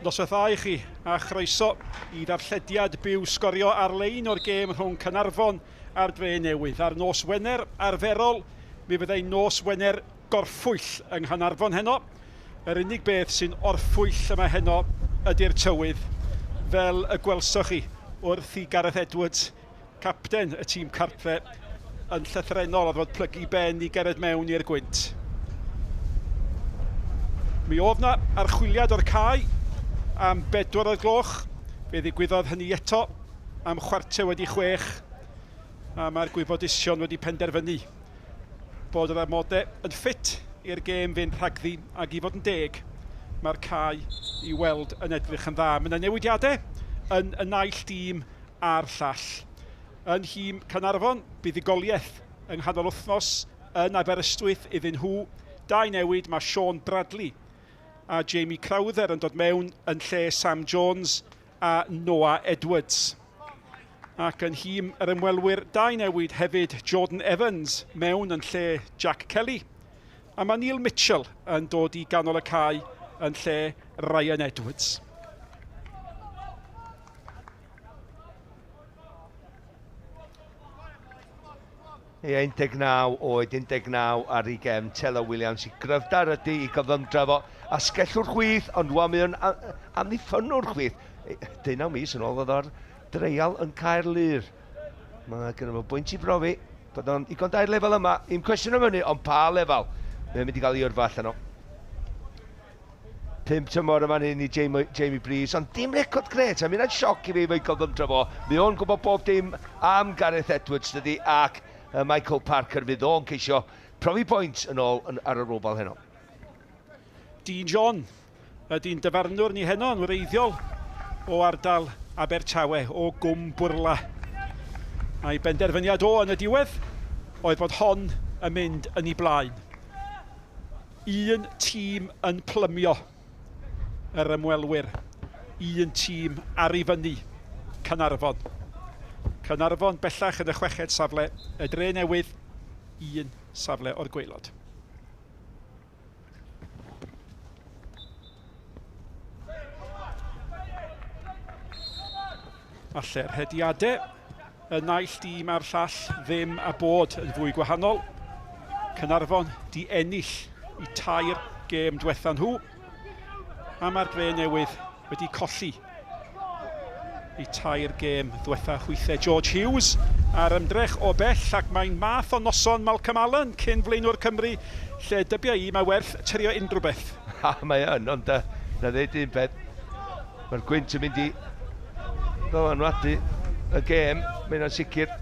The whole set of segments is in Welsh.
Noswaith dda i chi a chroeso i ddarllediad byw Sgorio ar-lein o'r gêm rhwng Caernarfon a'r Dre Newydd. Ar nos Wener arferol, mi fyddai nos Wener gorffwyll yng Nghaernarfon heno. Yr unig beth sy'n orffwyll yma heno ydy'r tywydd, fel y gwelsoch chi wrth i Gareth Edwards, capten y tîm cartre, yn llythrennol oedd fod plygu ben i gerdded mewn i'r gwynt. Mi oedd na archwiliad o'r cae am 4 o'r gloch. Fe ddigwyddodd hynny eto am 6:15 a mae'r gwybodusion wedi penderfynu bod yr amodau yn ffit i'r gêm fynd rhagddi ac i fod yn deg, mae'r cae i weld yn edrych yn dda. Mae yna newidiadau yn y naill dîm a'r llall. Yn nhîm Caernarfon, buddugoliaeth yng nghanol wythnos yn Aberystwyth iddyn nhw. Dau newid, mae Sean Bradley a Jamie Crowther yn dod mewn yn lle Sam Jones a Noah Edwards. Ac yn nhîm yr ymwelwyr, dau newid hefyd, Jordan Evans mewn yn lle Jack Kelly. A mae Neil Mitchell yn dod i ganol y cae yn lle Ryan Edwards. Ie, 19 oed, 19 ar ei gefn, Taylor Williams i gryfder ydy i gyflymdra fo. Asgellwr chwith, ond rwan mae o'n amddiffynnwr chwith. 19 mis yn ôl oedd o'r dreial yn Caerlŷr. Mae gynno fo bwynt i brofi. Bod o'n igon da i'r lefel yma. Un cwestiwn am hynny, ond pa lefel? Mae'n mynd i gael ei yrfa allan o. 5 tymor yma'n hyn i Jamie, Jamie Breeze, ond dim record gret, a mi'n sioc i fi Michael Ddymdra fo. Mae o'n gwybod bob dim am Gareth Edwards, dydy, ac Michael Parker fydd o'n ceisio profi pwynt yn ôl yn, ar y rôl heno. Dean John ydy'n dyfarnwr ni heno yn wreiddiol o ardal Abertawe, o Gwm Bwrla. A'i benderfyniad o yn y diwedd oedd bod hon yn mynd yn ei blaen. Un tîm yn plymio yr ymwelwyr. Un tîm ar ei fyny, Caernarfon. Caernarfon bellach yn y chweched safle, y Dre Newydd, un safle o'r gwaelod. Alle'r rhediadau y naill dîm a'r llall ddim a bod yn fwy gwahanol. Caernarfon di ennill i tair gêm diwetha nhw, a mae'r Dre Newydd wedi colli i tair gêm ddwetha hwythau. George Hughes ar ymdrech o bell, ac mae'n math o noson Malcolm Allen cyn flaenwr Cymru, lle dybia i mae werth trio unrhyw beth. Ha, mae yn, ond na ddeud un peth, mae'r gwynt yn mynd i ddylanwadu y gêm, mae hynna'n sicr.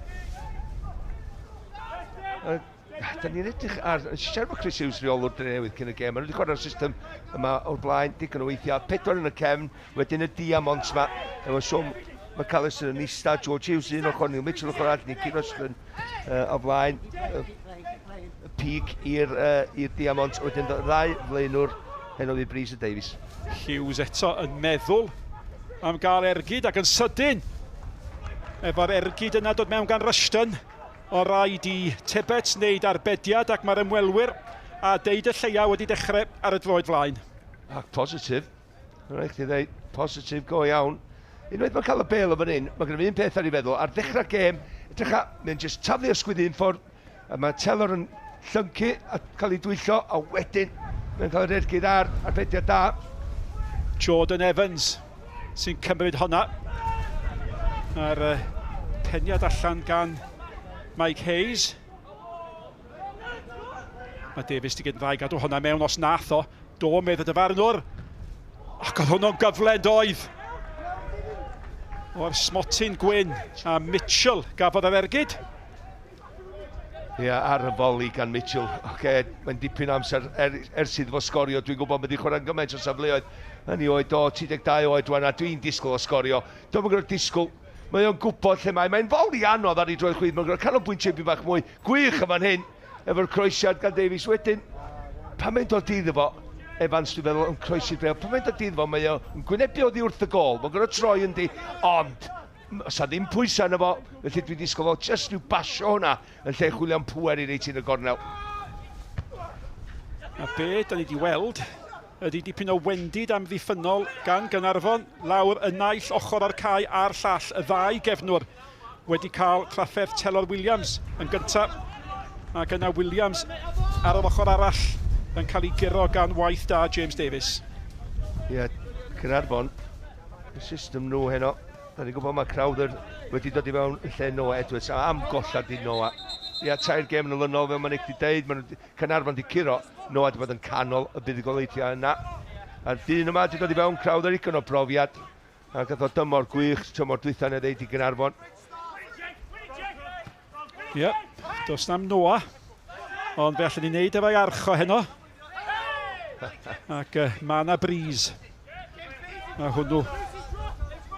Da ni'n edrych ar... Nes i siarad efo Chris Hughes, rheolwr Dre Newydd cyn y gêm. Maen nhw wedi chwarae'r system yma o'r blaen, digon o weithiau. 4 yn y cefn, wedyn y diamond yma, efo Sean McAllister yn ista, George Hughes un ochr, Neil Mitchell ochr arall, Nicky Rushton o flaen. Y pig i'r uh, diamond, wedyn ddau flaenwr heno fydd Breeze a Davies. Hughes eto yn meddwl am gael ergyd ac yn sydyn efo'r ergyd yna dod mewn gan Rushton. O raid i Tibbets wneud arbediad ac mae'r ymwelwyr a deud y lleia wedi dechrau ar y droed flaen. Ac positif, rhaid chdi ddeud, positif go iawn. Unwaith mae'n cael y bel o fan hyn, mae gen i un peth ar ei feddwl. Ar ddechrau gêm, edrycha, mae'n just taflu ysgwydd un ffordd, a mae Taylor yn llyncu a cael ei dwyllo, a wedyn mae'n cael yr ergyd ar arbediad da. Jordan Evans sy'n cymryd honna. A'r peniad allan gan Mike Hayes. Mae Davies wedi gwneud dda i gadw honna mewn os nath o. Do, medd y dyfarnwr. Ac oedd hwnnw'n gyfle yn doedd. O'r smotyn gwyn a Mitchell gafodd yr ergyd. Ie, ar y foli gan Mitchell. Oce, mae'n dipyn o amser ers iddo fo sgorio. Dwi'n gwybod bod wedi chwarae'n gymaint o safleoedd yn ei oed o, 32 oed rwan, a dwi'n disgwyl o sgorio. Dwi'n gwybod disgwyl. Mae o'n gwybod lle mae. Mae'n foli anodd ar ei droed chwith. Mae'n gwybod canolbwyntio byd bach mwy. Gwych yn fan hyn, efo'r croesiad gan Davies. Wedyn, pan mae'n dod iddo fo, Evans, dwi'n meddwl, yn croesi'r bêl. Pan mae'n dod iddo fo, mae o'n gwynebu oddi wrth y gôl. Mae'n gorfod troi yndi, ond sa ddim pwysau yna fo, felly dwi'n disgwyl fo jyst rhyw basio hwnna yn lle chwilio am pŵer i reit yn y gornel. A be da ni wedi weld ydy dipyn o wendid amddiffynnol gan Gaernarfon lawr y naill ochr o'r cae a'r llall, y ddau gefnwr wedi cael trafferth. Telor Williams yn gyntaf ac yna Williams ar yr ochr arall yn cael ei guro gan waith da James Davies. Ie, yeah, Caernarfon, y system nhw heno. Da ni'n gwybod mae Crowther wedi dod i fewn yn lle Noah Edwards, a am gollad i Noah. Ia, tair gêm yn olynol, fel mae Nick wedi deud, maen Caernarfon wedi curo, Noah wedi bod yn canol y buddugoliaethau yna. A'r dyn yma wedi dod i fewn, Crowther, igon o brofiad, a gath o dymor gwych, tymor dwytha neu ddeud i Gaernarfon. Ie, yeah, does na'm Noah, ond fe allan ni wneud efo'i archo heno. Ac mae yna bris. Mae hwnnw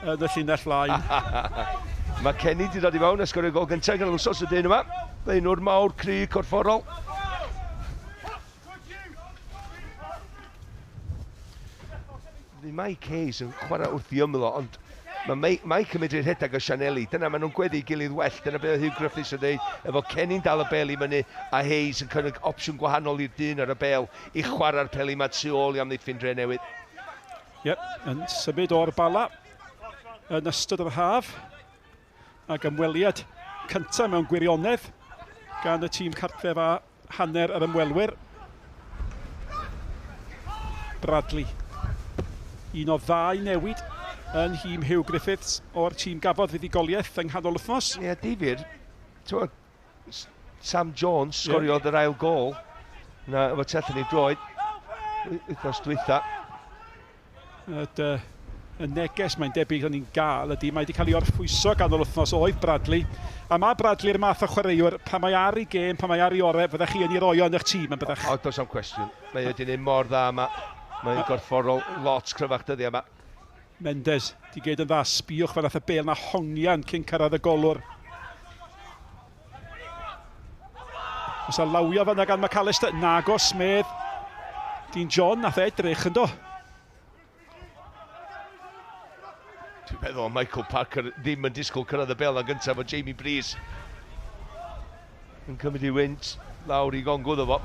yn y llinell flaen. Mae Kenny wedi dod i fewn a sgorio gol gyntaf gan wsos y dyn yma. Blaenwr mawr, cry, corfforol. Fydd Mike Hayes yn chwarae wrth i ymyl o, ond mae Mike yn medru rhedeg o Sianeli. Dyna maen nhw'n gweddu gilydd well. Dyna beth oedd Hugh Griffiths yn dweud, efo Kenny'n dal y bel i myny a Hayes yn cynnig opsiwn gwahanol i'r dyn ar y bel i chwarae'r peli yma tu ôl i amddiffyn Dre Newydd. Yep, yn symud o'r Bala yn ystod yr haf ac ymweliad cyntaf mewn gwirionedd gan y tîm cartref a hanner yr ymwelwyr. Bradley. Un o ddau newid yn nhîm Hugh Griffiths o'r tîm gafodd fuddugoliaeth yng nghanol wythnos. Ie, yeah, difyr. Sam Jones sgoriodd yeah. yr ail gol na efo telyn i droed wythnos dwytha. Y neges mae'n debyg o'n i'n gael ydy, mae wedi cael ei orffwyso ganol wythnos oedd Bradley. A mae Bradley'r math o chwaraewr, pan mae ar ei gêm, pan mae ar ei orau, fyddech chi yn ei roi o yn eich tîm yn byddech? O, does am cwestiwn. Mae wedi gwneud mor dda yma. Mae'n gorfforol lot cryfach dyddiau yma. Mendes, di gyd yn dda, sbiwch fel nath y bel na hongian cyn cyrraedd y golwr. Os a lawio fanna gan McAllister, nagos medd. Dean John nath edrych yn do. Dwi'n meddwl Michael Parker ddim yn disgwyl cyrraedd y bel yn gyntaf o Jamie Breeze. Yn cymryd i wynt lawr i gongwdd o fo.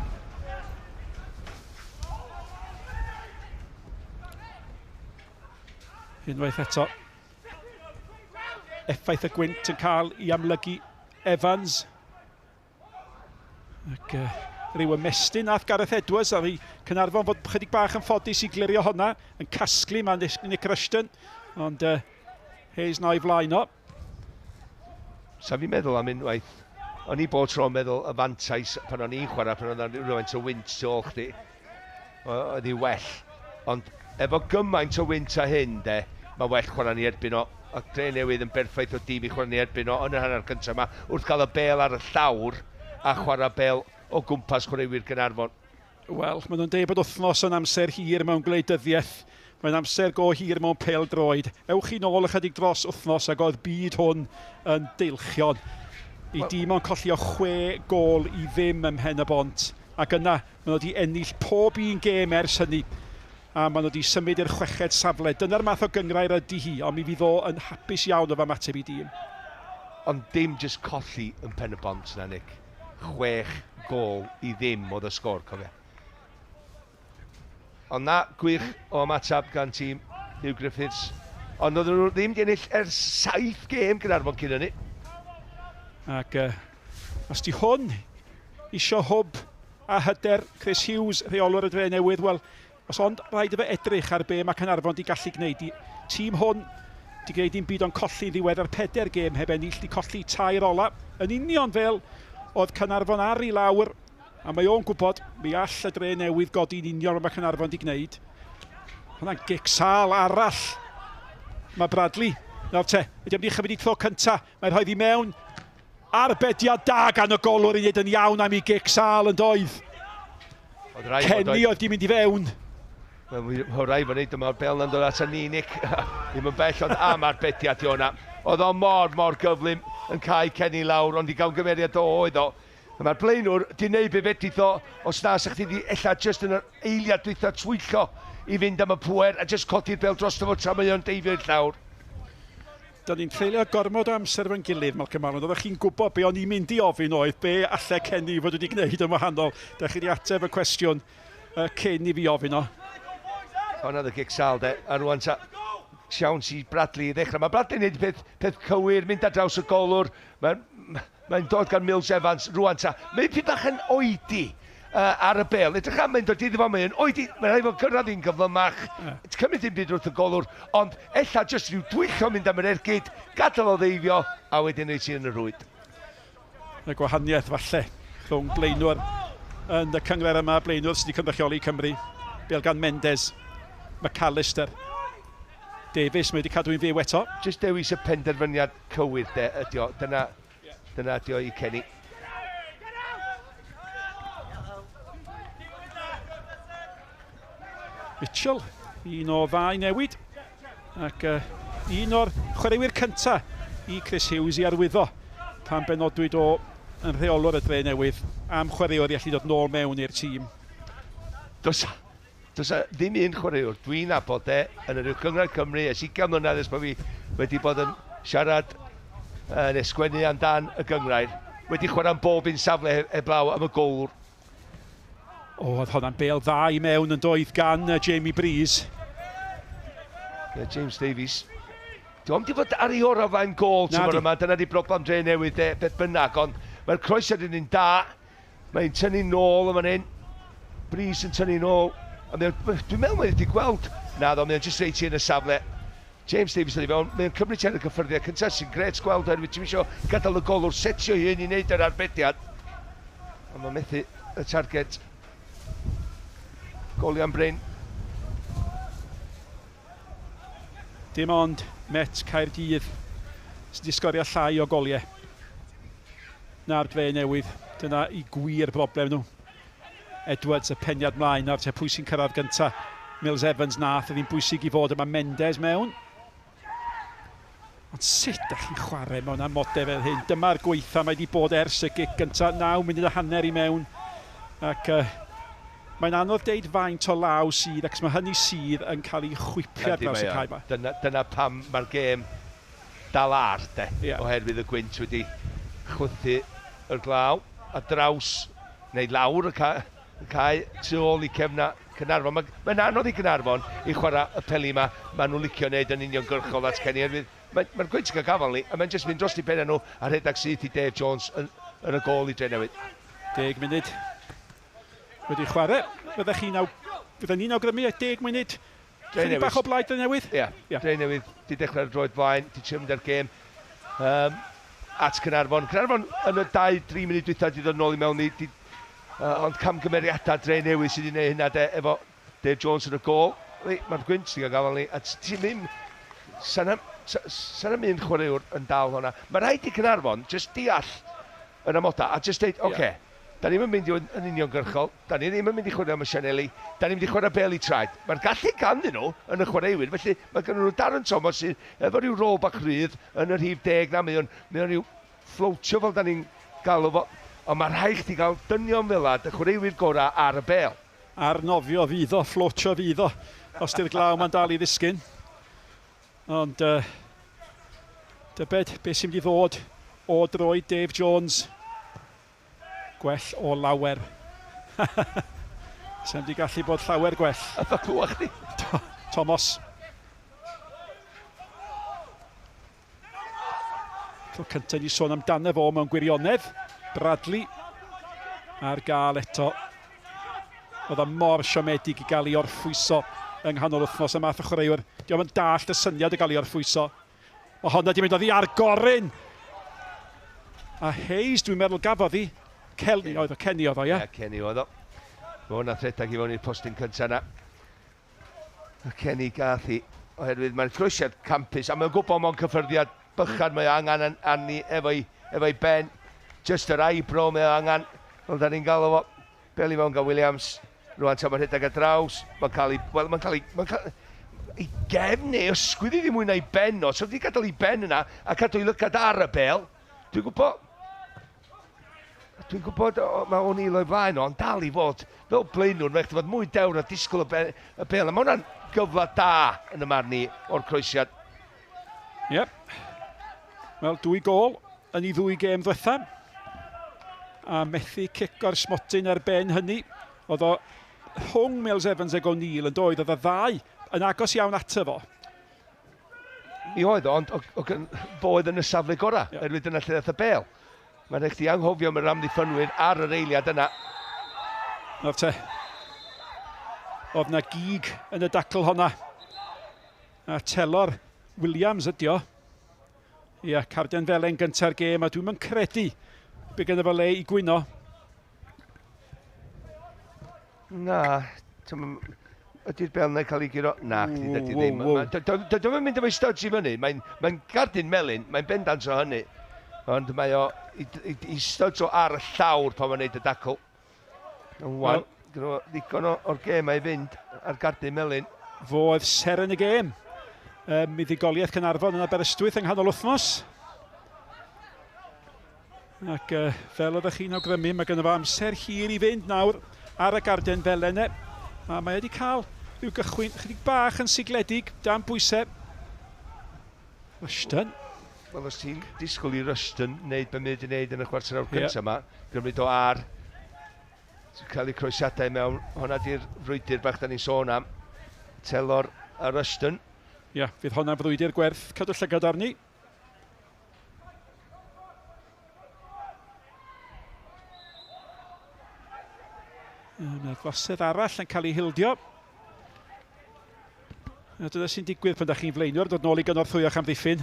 Unwaith eto. Effaith y gwynt yn cael ei amlygu Evans. Ac rhyw ymestyn nath Gareth Edwards ar ei Caernarfon fod chydig bach yn ffodus i glirio honna, yn casglu mae Nick Rushton, ond Hayes na i flaen o. Sa fi'n meddwl am unwaith, o'n i bod tro'n meddwl y fantais pan o'n i'n chwarae, pan oedd rhywfaint o wynt tu ôl chdi, oedd hi well. Ond efo gymaint o wynt a hyn, de, mae well chwarae ni erbyn o. A Dre Newydd yn berffaith o dîm i chwarae ni erbyn o yn yr hanner cyntaf yma, wrth gael y bel ar y llawr a chwarae bel o gwmpas chwaraewyr Gaernarfon. Wel, maen nhw'n deud bod wythnos yn amser hir mewn gwleidyddiaeth. Mae'n amser go hir mewn pêl-droed. Ewch chi nôl ychydig dros wythnos ac oedd byd hwn yn deilchion. I dîm o'n colli o 6-0 ym Mhen y Bont. Ac yna, maen nhw wedi ennill pob un gêm ers hynny. A maen nhw wedi symud i'r chweched safle. Dyna'r math o gyngrair ydy hi, ond mi fydd o yn hapus iawn efo ymateb i dîm. Ond dim jyst colli yn Pen y Bont na, Nick. 6-0 oedd y sgôr, cofia. Ond na, gwych o ymateb gan tîm Hugh Griffiths. Ond oedden nhw ddim wedi ennill ers 7 gêm Gaernarfon cyn hynny. Ac os di hwn isio hwb a hyder Chris Hughes, rheolwr y Dre Newydd, wel, os ond rhaid i fe edrych ar be mae Caernarfon di gallu gwneud. Tîm hwn di gwneud dim byd ond colli ddiwedd ar 4 gêm heb ennill, di colli 3 ola. Yn union fel oedd Caernarfon ar i lawr, a mae o'n gwybod mi all y Dre Newydd godi'n union fel mae Caernarfon di gwneud. Hwna'n gic sâl arall. Mae Bradley. Nawr te, ydy am chymryd i tro cynta. Mae'n rhoi i mewn. Arbediad da gan y golwr i wneud yn iawn am ei gic sâl yn doedd. Kenny oedd di mynd i fewn. Wel, oedd rhaid fod wneud yma'r bel yn dod at ni, Nick. Ddim yn bell, ond am arbediad i hwnna. Oedd o mor, mor gyflym yn cael Kenny lawr, ond i gael gymeriad o oedd o. Mae'r blaenwr di wneud be fedrith o, os na, sa chdi di ella jyst yn yr eiliad dwytha twyllo i fynd am y pwer a jyst codi'r bel drosto fo tra mae o'n deifio i'r llawr. Da ni'n treulio gormod o amser efo'n gilydd, Malcolm Marlon. Oeddech chi'n gwybod be o'n i'n mynd i ofyn oedd, be allai Kenny fod wedi gwneud yn wahanol. Da chi wedi ateb y cwestiwn cyn i fi ofyn o. Honna oedd y gic sal de, a rwan ta siawns i Bradley i ddechrau. Mae Bradley'n neud peth, peth cywir, mynd ar draws y golwr. Mae'n mae dod gan Mills Evans rwan ta. Mae'n peth bach yn oedi ar y bel. Edrych am mynd o iddo fo, mae'n oedi, mae'n rhaid fod gyrraedd hi'n gyflymach. Yeah. Cymryd dim byd wrth y golwr, ond ella jyst rhyw dwyllo mynd am yr ergyd, gadael o ddeifio, a wedyn rhaid ti yn y rwyd. Y gwahaniaeth falle rhwng blaenwr yn y cynghrair yma, blaenwr sydd wedi cynrychioli Cymru, bel gan Mendes, McAllister, Davies, mae wedi cadw i'n fyw eto. Just dewis y penderfyniad cywir de, ydi o. Dyna, dyna ydi o i Kenny. Mitchell, un o ddau newid, ac un o'r chwaraewyr cyntaf i Chris Hughes i arwyddo pan benodwyd o yn rheolwr y Dre Newydd am chwaraewr i allu dod nôl mewn i'r tîm. Does, does ddim un chwaraewr dwi'n nabod e yn yr Uwch Gynghrair Cymru ers 20 mlynedd ers bod fi wedi bod yn siarad yn esgwennu amdan y gynghrair, wedi chwarae'n bob un safle heblaw am y golwr. O, oedd honna'n bel dda i mewn yn doedd gan Jamie Breeze. Yeah, James Davies. Dwi'n di fod ar ei orau flaen gol tymor yma, dyna di broblem Dre Newydd de, beth bynnag, ond mae'r croesiad yn un da, mae'n tynnu nôl yma hyn, Breeze yn tynnu nôl, a dwi'n meddwl mae wedi gweld, na ddo, mae'n jyst reit i yn y safle. James Davies yn ei fewn, mae'n cymryd ti ar y cyffyrddiad cyntaf sy'n gret gweld oherwydd ti'n isio gadael y golwr setio hun i wneud yr arbediad. Ond mae'n methu y target. Golian Bryn. Dim ond Met Caerdydd sydd wedi sgorio llai o goliau na'r Dre Newydd. Dyna i gwir broblem nhw. Edwards y peniad mlaen nawr, te pwy sy'n cyrraedd gyntaf? Mills Evans nath, oedd hi'n bwysig i fod yma Mendes mewn. Ond sut ydych chi'n chwarae mewn amodau fel hyn? Dyma'r gweitha mae wedi bod ers y gic gyntaf, 9 munud a hanner i mewn. Ac mae'n anodd deud faint o law sydd, ac mae hynny sydd yn cael ei chwipio ar draws y cae yma. Dyna, dyna pam mae'r gêm dal ar, de, oherwydd y gwynt wedi chwythu yr glaw a draws, neu lawr y cae, y cae tu ôl i cefna Caernarfon. Mae'n mae anodd i Gaernarfon i chwarae y peli yma. Maen nhw'n licio wneud yn uniongyrchol at Kenny. Mae'r mae gwynt yn cael gafel ni, a mae'n jyst mynd dros i pennau nhw a rhedeg syth i Dave Jones yn, yn y gôl i Drenewydd. 10 munud wedi chwarae. Fyddech chi'n aw... Fydden ni'n awgrymu 10 munud. Chydig bach o blaid Drenewydd? Ie, yeah. Drenewydd di dechrau'r droed flaen, di trio mynd ar gêm. At Caernarfon. Caernarfon yn y 2-3 munud dwytha di ddod nôl i mewn i, di, ond camgymeriadau Drenewydd sydd wedi gwneud hynna de, efo Dave Jones yn y gôl. Mae'r gwynt sy'n cael gafel ni, a ti'n mynd, sa'n un chwaraewr yn dal hwnna. Mae rhaid i Caernarfon jyst deall yr amodau a jyst deud, oce, okay, da ni'n mynd i yn uniongyrchol, da ni ddim yn mynd i chwarae am y Sianeli, da ni'n mynd i chwarae bel i traed. Mae'r gallu ganddyn nhw yn y chwaraewyr, felly mae gen nhw Darren Thomas sydd efo rhyw rôl bach rhydd yn y rhif 10 na, mae o'n rhyw fflowtio fel da ni'n galw fo. Ond mae rhaid chdi gael dynion fel la, dy chwaraewyr gorau ar y bel. Arnofio fydd o, fflotio fydd o, os di'r glaw ma'n dal i ddisgyn. Ond dybed beth sy'n mynd i ddod o droed Dave Jones. Gwell o lawer. Sa'n di gallu bod llawer gwell. A dda clywach chdi. Thomas. Tro cyntaf ni sôn amdano fo mewn gwirionedd. Bradley ar gael eto. Oedd o mor siomedig i gael ei orffwyso yng nghanol wythnos y math o chwaraewr. Diolch yn dallt y syniad o gael ei orffwyso. Mae honna di mynd oddi ar goryn. A Hayes, dwi'n meddwl, gafodd hi. Kenny oedd o, Kenny oedd o, ie? Ie, Kenny oedd o. Mae hwnna thredag i fewn i'r postyn cyntaf na. A Kenny gath hi, oherwydd mae'n croesiad campus, a mae'n gwybod mewn cyffyrddiad bychan mae angen arni efo'i efo ben. Just yr eyebrow mae angen, fel da ni'n galw fo. Bel i fewn gan Williams. Rwan ta mae'n rhedeg ar draws. Mae'n cael ei... Wel, mae'n cael ei... Mae'n cael ei gefn neu ysgwydd i ddim mwy na'i ben o. So wedi gadael ei ben yna a cadw ei lygad ar y bel. Dwi'n gwybod... Dwi'n gwybod mae O'Neill o'i flaen o, ond dal i fod fel blaenwr, mae'n fod mwy dewr a disgwyl y bel. A mae hwnna'n gyfle da yn y marn i o'r croesiad. Yep. Wel, 2 gôl yn ei 2 gêm ddiwetha. A methu cic o'r smotyn ar ben hynny. Oedd o rhwng Mills Evans ag O'Neill yn doedd, oedd y ddau yn agos iawn ato fo. Mi oedd o, ond fo oedd yn y safle gorau, yeah. Erwydd dyna lle ddaeth y bêl. Mae'n rhaid chdi anghofio am yr amddiffynwyr ar yr eiliad yna. Nawr te, oedd na gig yn y dacl honna. A Telor Williams ydi o. Ia, carden felen gynta'r gêm, a dwi'm yn credu be gynno fo le i gwyno. Na, ydy'r bel yna'n cael ei guro? Na, dydy ddim. Dydy o'n mynd efo'i studs i fyny. Mae'n mae gardyn melyn, mae'n bendant o hynny. Ond mae o i studs o ar y llawr pan mae'n neud y dacl. Wan, well, ddigon o'r gêm a'i fynd ar gardyn melyn. Fo oedd seren y gêm. Muddugoliaeth Caernarfon yn Aberystwyth yng nghanol wythnos. Ac fel oeddech chi'n awgrymu, mae gynno fo amser hir i fynd nawr ar y garden felen. A mae wedi cael rhyw gychwyn chydig bach yn sigledig dan bwysau. Rushton. Wel, os ti'n disgwyl i Rushton wneud be mae wedi wneud yn y chwarter awr gyntaf yma, gymryd o ar, cael ei croesiadau mewn, hwnna di'r frwydr bach da ni'n sôn am, Telor a Rushton. Ia, yeah, fydd hwnna'n frwydr gwerth cadw llygad arni. Yna ddosedd arall yn cael ei hildio. A dyna sy'n digwydd pan da chi'n flaenwr, dod nôl i gynorthwyo'ch amddiffyn.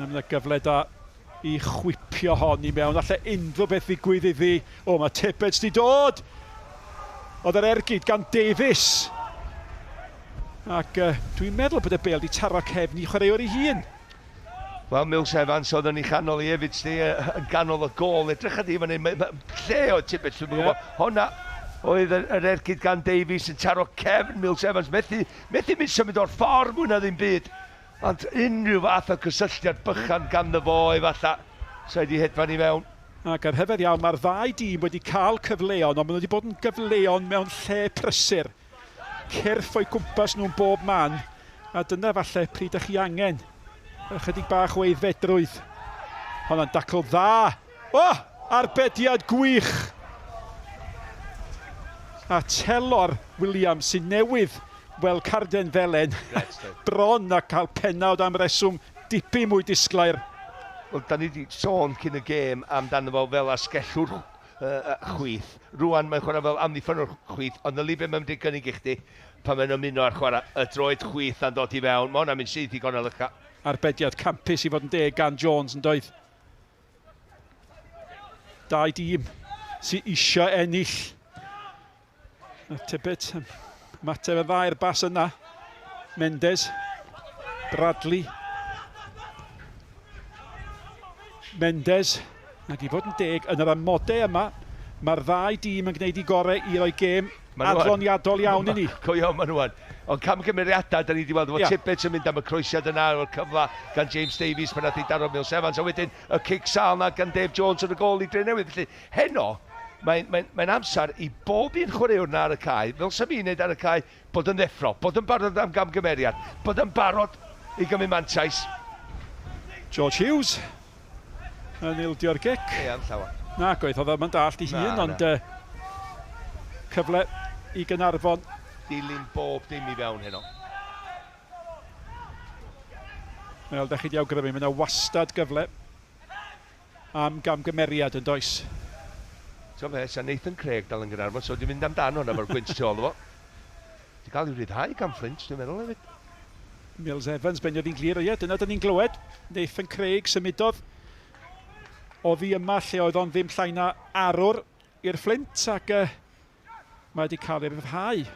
Yna gyfle da i chwipio hon i mewn. Alle unrhyw beth ddigwydd iddi. O, mae Tibbets di dod! Oedd yr ergyd gan Davies. Ac dwi'n meddwl bod y bêl di taro cefn i chwaraewr ei hun. Wel, Mills Evans oedd yn ei chanol i hefyd, sti, yn ganol y gôl. Edrych ar fan hyn, lle oedd Tibbets, dwi'n gwybod. Honna oedd yr ergyd gan Davies yn taro cefn Mills Evans. Methu mynd symud o'r ffordd mwy na ddim byd. Ond unrhyw fath o cysylltiad bychan ganddo fo, efallai, sa wedi hedfan i mewn. Ac ar rhyfedd iawn, mae'r ddau dîm wedi cael cyfleon, ond maen nhw wedi bod yn gyfleon mewn lle prysur. Cyrff o'i gwmpas nhw'n bob man, a dyna falle pryd ydych chi angen ychydig bach o aeddfedrwydd. Honna'n dacl dda. O! Arbediad gwych! A Telor Williams sy'n newydd wel carden felen bron a cael pennawd am reswm dipyn mwy disglair. Wel, da ni wedi sôn cyn y gêm amdano fo fel asgellwr chwith. Rwan mae'n chwarae fel amddiffynnwr chwith, ond y libe mae'n mynd i gynnig i chdi pan mae'n ymuno ar chwarae y droed chwith a'n dod i fewn. Mae hwnna'n mynd syth i gornel ucha. Arbediad campus i fod yn deg gan Jones yn doedd. Dau dîm sy'n eisiau ennill. A Tibbet, ymateb y dda i'r bas yna. Mendes, Bradley. Mendes, ac i fod yn deg, yn yr amodau yma, mae'r ddau dîm yn gwneud i gorau i roi gêm adloniadol iawn i ni. Co iawn maen nhw yn. Ond camgymeriadau, da ni wedi weld efo Tibbets yn mynd am y croesiad yna o'r cyfle gan James Davies pan nath i daro Mills Evans, a wedyn y cic sâl na gan Dave Jones yn y gôl i Drenewydd. Felly heno, mae'n amser i bob un chwaraewr na ar y cae, fel sa fi'n neud ar y cae, bod yn ddeffro, bod yn barod am gamgymeriad, bod yn barod i gymryd mantais. George Hughes yn ildio'r gic. Ie, am llawer. Na, gwaith oedd o'n dallt ei hun, ond cyfle i Gaernarfon. Dilyn bob dim i fewn heno. Wel, da chi wedi awgrymu, mae yna wastad gyfle am gamgymeriad yn does. Ti'n fe, sa Nathan Craig dal yn Gaernarfon, so wedi mynd amdano hwnna fo'r gwynt tu ôl fo. Wedi cael ei ryddhau gan Flint, dwi'n meddwl hefyd. Mills Evans, beniodd hi'n glir, ie, dyna dyn ni'n glywed. Nathan Craig symudodd oddi yma lle oedd o'n ddim llai na arwr i'r Flint, ac mae wedi cael ei ryddhau.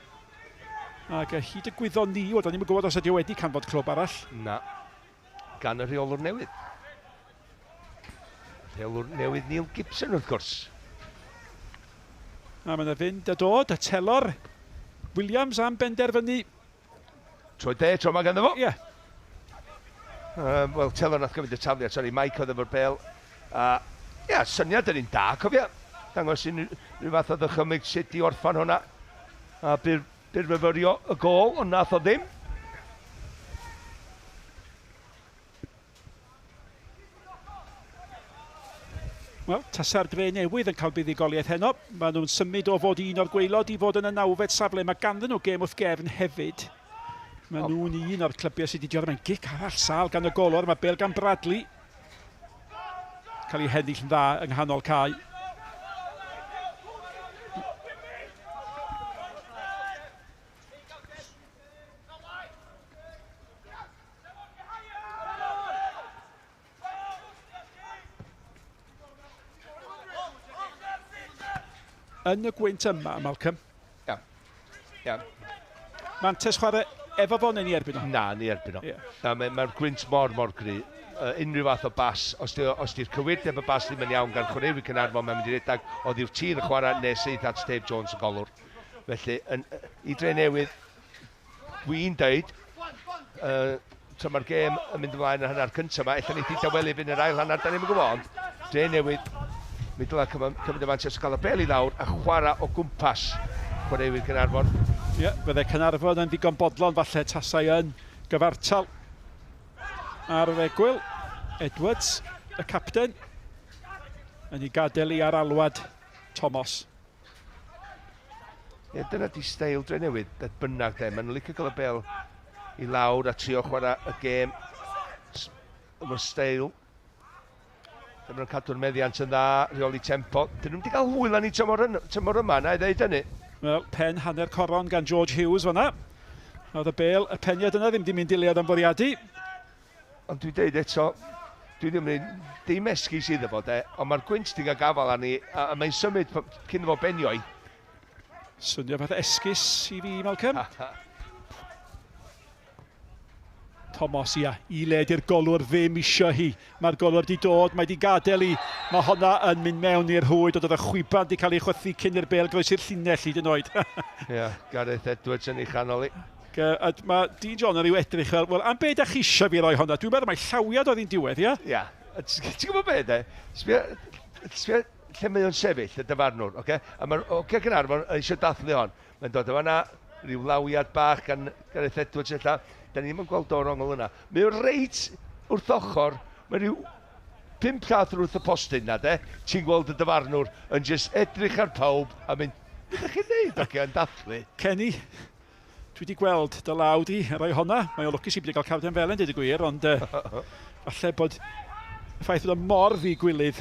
Ac hyd y gwyddon ni, wel, da ni'n gwybod os ydy o wedi canfod clwb arall. Na, gan y rheolwr newydd. Rheolwr newydd Neil Gibson, wrth gwrs. A mae yna fynd a dod, a Telor Williams am benderfynu. Tro de, tro ma ganddo fo. Ie. Wel, Telor nath gymryd y tafliad, sori, Mike oedd efo'r bêl. Ia, syniad yn un da, cofia. Dangos unrhyw fath o ddychymyg sut i orffan hwnna. A byr myfyrio y gôl, ond nath o ddim. Wel, tasa'r Dre Newydd yn cael buddugoliaeth heno. Maen nhw'n symud o fod un o'r gwaelod i fod yn y nawfed safle. Mae ganddyn nhw gêm wrth gefn hefyd. Maen nhw'n un o'r clybiau sydd wedi dioddef. Mae'n gic arall sâl gan y golwr. Mae bêl gan Bradley. Cael ei hennill yn dda yng nghanol cae. Yn y gwynt yma, Malcolm. Ia. Ia. Mantes chwarae efo fo neu ni erbyn o? Na, ni erbyn o. Yeah. Na, mae'r mae gwynt mor, mor gry. Unrhyw fath o bas, os di'r cywirdeb y bas ddim yn iawn gan chwaraewyr Caernarfon, mae'n mynd i redag oddi wrth tir y chwarae neu syth at Dave Jones y golwr. Felly, i Dre Newydd, dwi'n deud, tra mae'r gêm yn mynd ymlaen yn hanner cyntaf yma, ella wneith hi dawelu fynd yr ail hanner, da ni'm yn gwybod, ond Dre Newydd, mi dylai cymryd y mantais o gael y bel i lawr a chwarae o gwmpas chwaraewyr Caernarfon. Ie, yeah, bydde Caernarfon yn ddigon bodlon falle tasau yn gyfartal ar yr egwyl. Edwards, y capten, yn ei gadael i ar alwad Thomas. Ie, dyna di steil Dre Newydd, beth bynnag de. Maen nhw'n licio cael y bel i lawr a trio chwarae y gêm efo steil. Maen nhw'n cadw'r meddiant yn dda, rheoli tempo. Dyn nhw'n wedi cael hwyl â ni tymor, tymor yma, na i ddeud hynny. Wel, pen hanner coron gan George Hughes fanna. Oedd y bel, y peniad yna ddim wedi mynd i leodd am fwriadu. Ond dwi'n deud eto, dwi ddim yn dim esgus iddo fo, de, ond mae'r gwynt di gael gafael arni, a mae'n symud cyn fo benioi. Swnio fath esgus i fi, Malcolm. Thomas, ia, i le di'r golwr ddim isio hi. Mae'r golwr di dod, mae di gadael i. Mae honna yn mynd mewn i'r rhwyd, ond oedd y chwiban di cael ei chwythu cyn i'r bel groesi'r llinell hyd yn oed. Ia, Gareth Edwards yn ei chanol i. A mae Dean John yn ryw edrych fel, wel, am be da chi eisiau fi roi honna? Dwi'n meddwl mai llawiad oedd hi'n diwedd, ia? Ia. Ti'n gwybod be, de? Sbia, sbia lle mae o'n sefyll, y dyfarnwr, oce? A mae'r oce Gaernarfon eisiau dathlu hon. Mae'n dod o fanna, rhyw lawiad bach gan Gareth Edwards ella. Da ni ddim yn gweld o'r ongl yna. Mae o'n reit wrth ochr, mae rhyw 5 llath wrth y postyn na, de? Ti'n gweld y dyfarnwr yn just edrych ar pawb a mynd, beth ydych chi'n neud, oce, yn dathlu? Kenny, dwi wedi gweld dy law di yn rhoi honna. Mae o lwcus i wedi cael carden felen, dweud y gwir, ond falle bod y ffaith bod o mor ddigwilydd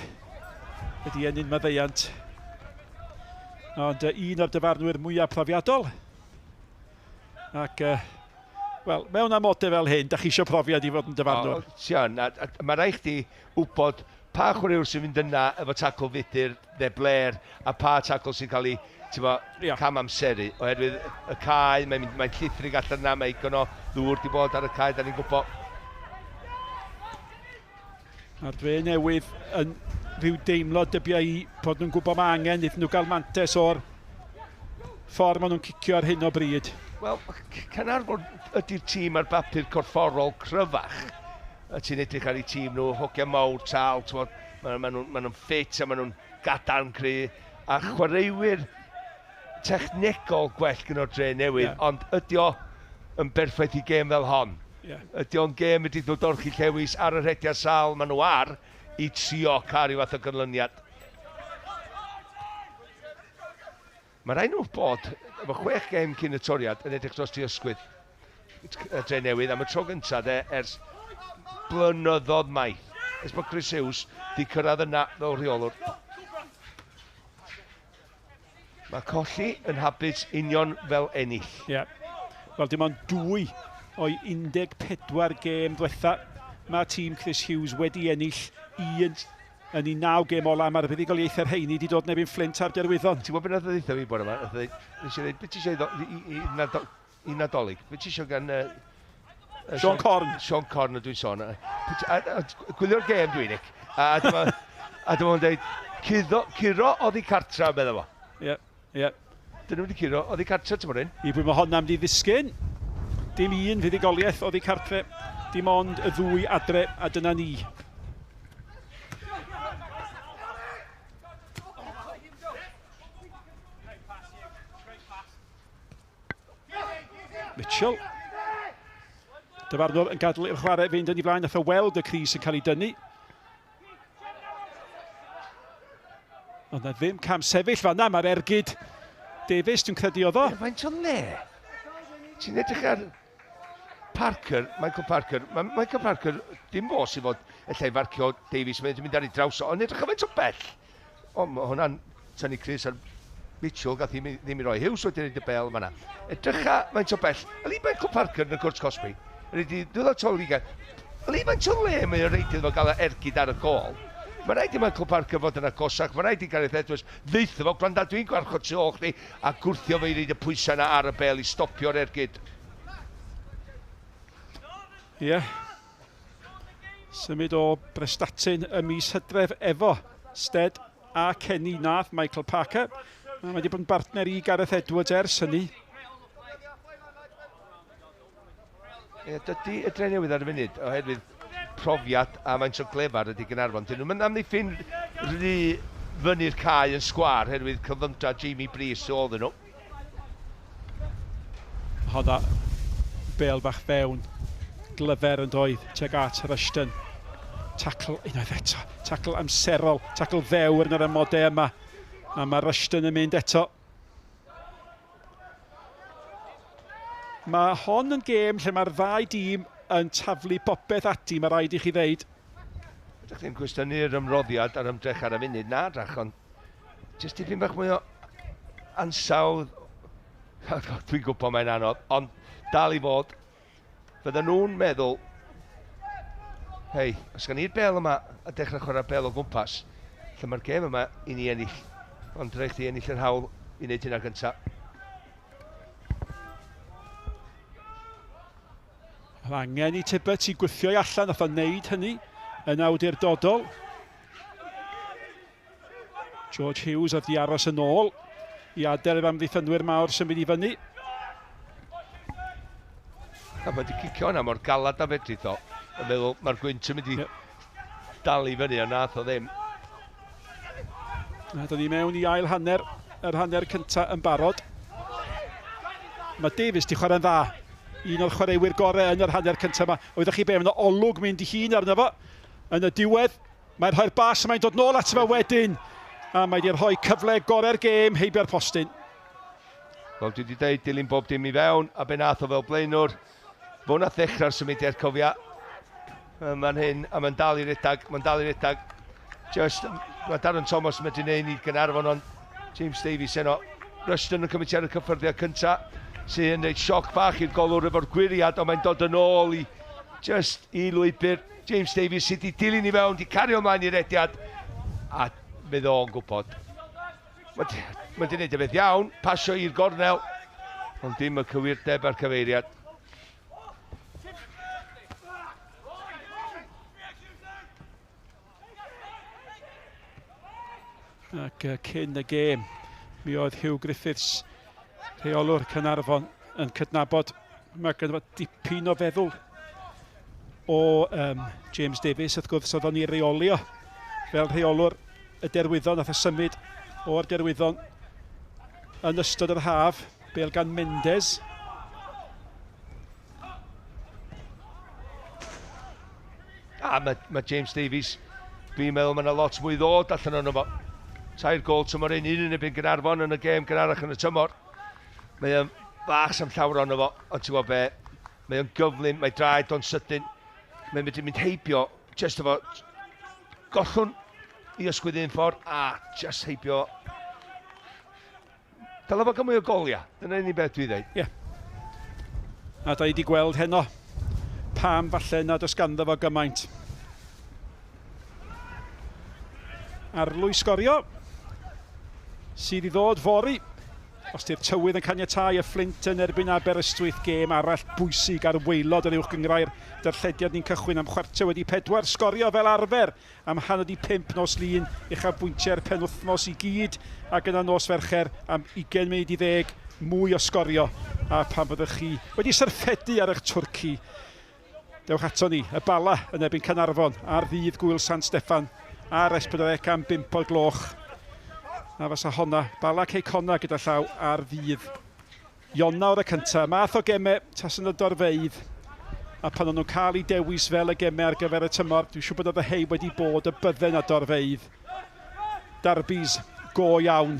ydi ennyn maddeuant. Ond un o'r dyfarnwyr mwyaf profiadol. Ac, wel, mewn amodau fel hyn, da chi eisiau profiad i fod yn dyfarnwr. O, Sian, a mae rhaid chdi wybod pa chwaraewr sy'n mynd yna efo tacl fudur neu bler, a pa tacl sy'n cael ei Ia. cam amseru, oherwydd y cae, mae'n mae llithrig allan yna, mae igon o ddŵr di bod ar y cae, da ni'n gwybod. A'r Dre Newydd yn rhyw deimlo dybiau i bod nhw'n gwybod mae angen iddyn nhw gael mantes o'r ffordd maen nhw'n cicio ar hyn o bryd. Wel, Caernarfon ydy'r tîm ar bapur corfforol cryfach. A ti'n edrych ar eu tîm nhw, hogia mawr, tal, t'mod, ma nhw'n ffit a ma nhw'n gadarn cry, a chwaraewyr technegol gwell gyda'r Dre Newydd, ond ydy o yn berffaith i gêm fel hon? Ydy o'n gêm ydy ddod orchi llewis ar y rhediad sâl maen nhw ar i trio cael rhyw fath o ganlyniad. Mae rhaid nhw bod efo 6 gêm cyn y toriad yn edrych dros ei ysgwydd y Dre Newydd am y tro gyntaf de ers blynyddoedd maith. Ers bod Chris Hughes di cyrraedd yna fel rheolwr. Mae colli yn habit union fel ennill. Ie. Wel, dim ond 2 o'i 14 gêm ddwetha. Mae tîm Chris Hughes wedi ennill 1 yn ei 9 gêm ola. Mae'r fuddugoliaethau'r rheini wedi dod neb i'n Fflint a'r Derwyddon. Ti'n gwybod beth nath o ddeutha fi bore yma? Nath o ddeud, nes i ddeud, beth ti eisiau i Nadolig? Beth ti eisiau gan Siôn Corn. Siôn Corn ydw i'n sôn. Gwylio'r gêm dwi'n Nick. A dyma fo'n deud, curo oddi cartra, medda fo. Ie, ie. Dyn nhw wedi curo oddi cartra, ti'n mwyn? I bwy mae honna mynd i ddisgyn. Dim un fuddugoliaeth oddi cartre, dim ond y ddwy adre, a dyna ni. Mitchell. Dyfarnwr yn gadael i'r chwarae fynd yn ei flaen, nath o weld y crys yn cael ei dynnu. Ond na ddim cam sefyll fanna, mae'r ergyd Davies, dwi'n credu oedd o. Faint o le? Ti'n edrych ar Parker, Michael Parker, mae Michael Parker, dim fo sydd fod ella i farcio Davies, mae'n mynd ar ei draws o, ond edrych ar faint o bell. O, mae hwnna'n tynnu Chris ar Mitchell, gath i ddim i roi Hughes wedi rhaid y bel fanna. Edrycha faint o bell. Yli Michael Parker yn y cwrt cosbi. Yli di dod o liga. Yli faint o le mae o'n reid iddo fo gael ergyd ar y gol. Mae rhaid i Michael Parker fod yn agosach, mae rhaid i Gareth Edwards ddeutha fo, gwranda dwi'n gwarchod tu ôl chdi, a gwrthio fe i reid y pwysau yna ar y bel i stopio'r ergyd. Ie. Yeah. Symud o Brestatyn y mis Hydref efo Stead a Kenny nath Michael Parker. Mae wedi bod yn bartner i Gareth Edwards ers hynny. Ie, dydy y Drenewydd ar y funud, oherwydd profiad a faint o glefar ydy Gaernarfon. Dyn nhw'n mynd amddiffyn rhy fyny'r cae yn sgwar, oherwydd cyflymdra Jamie Brees oedd nhw. Honna bel bach fewn, glyfer yn doedd, tuag at Rushton. Tacl unwaith eto, tacl amserol, tacl ddewr yn yr amodau yma. A mae Rushton yn mynd eto. Mae hon yn gêm lle mae'r ddau dîm yn taflu popeth ati, mae rhaid i chi ddeud. Ydych chi'n cwestiynu'r ymroddiad a'r ymdrech ar y funud, na drach, ond jyst dipyn bach mwy o ansawdd. Dwi'n gwybod mae'n anodd, ond dal i fod. Fydden nhw'n meddwl, hei, os gan i'r bel yma a dechrau chwarae bel o gwmpas, lle mae'r gêm yma i ni ennill. Ond rhaid chdi ennill yr hawl i wneud hynna gyntaf. Mae angen i Tibbet i gwthio i allan, nath o wneud hynny yn awdurdodol. George Hughes oedd di aros yn ôl i adael yr amddiffynwyr mawr symud i fyny. A mae wedi cicio hwnna mor galad a fedrith o. Yn meddwl, mae'r gwynt yn mynd i dal i fyny, ond nath o ddim. Na, dyn ni mewn i ail hanner, yr hanner cyntaf yn barod. Mae Davies di chwarae'n dda. Un o'r chwaraewyr gorau yn yr hanner cyntaf yma. Oeddech chi be, mae'n olwg mynd i hun arno fo. Yn y diwedd, mae'n rhoi'r bas a mae'n dod nôl ato fo wedyn. A mae wedi rhoi cyfle gorau'r gêm heibio'r postyn. Fel dwi wedi dweud, dilyn bob dim i fewn, a be nath o fel blaenwr. Fo nath ddechrau'r symudiad, cofia. Mae'n hyn, a mae'n dal i redag, mae'n dal i redag. Just, mae Darren Thomas yn medru neud i Gaernarfon, ond James Davies heno. Rushton yn cymryd ar y cyffyrddiad cynta, sy'n gwneud sioc bach i'r golwr efo'r gwyriad, ond mae'n dod yn ôl i just i lwybr James Davies sydd wedi dilyn i fewn, wedi cario ymlaen i'r rediad, a fydd o'n gwybod. Mae wedi gwneud y beth iawn, pasio i'r gornel, ond dim y cywirdeb a'r cyfeiriad. Ac cyn y gêm, mi oedd Hugh Griffiths, rheolwr Caernarfon, yn cydnabod mae ganddo fo dipyn o feddwl o James Davies, wrth gwrs oedd o'n ei reoli o fel rheolwr y Derwyddon, nath o symud o'r Derwyddon yn ystod yr haf, bel gan Mendes. A mae, mae James Davies, dwi'n meddwl mae yna lot mwy ddod allan o'n fo. 3 gol tymor un, un yn ebyn Gaernarfon yn y gêm gynharach yn y tymor. Mae o'n fach sam llawer ono fo, ond ti'n gwybod be, mae o'n gyflym, mae draed o'n sydyn, mae'n mynd i mynd heibio, just efo gollwn i ysgwydd un ffordd, a just heibio. Dylai fo gael mwy o goliau, dyna unig beth dwi dweud. Ie. Yeah. A da i wedi gweld heno, pam falle nad oes ganddo fo gymaint. Arlwy sgorio, sydd i ddod fory. Os di'r tywydd yn caniatáu, y Fflint yn erbyn Aberystwyth, gêm arall bwysig ar waelod yr uwch gynghrair. Darllediad ni'n cychwyn am 4:15, sgorio fel arfer am 4:30 nos Lun, uchafbwyntiau'r penwythnos i gyd, ac yna nos Fercher am 9:40, mwy o sgorio. A pan fyddwch chi wedi syrffedu ar eich twrci, dewch ato ni, y Bala yn erbyn Caernarfon ar ddydd Gŵyl Sant Steffan ar S4C am 5 o'r gloch. A fysa honna, Bala Cei Connah gyda llaw ar ddydd Ionawr y cyntaf. Math o gemau tas yn y dorfeydd. A pan o'n nhw'n cael eu dewis fel y gemau ar gyfer y tymor, dwi'n siŵr bod y hei wedi bod y bydden a dorfeydd. Darbys go iawn.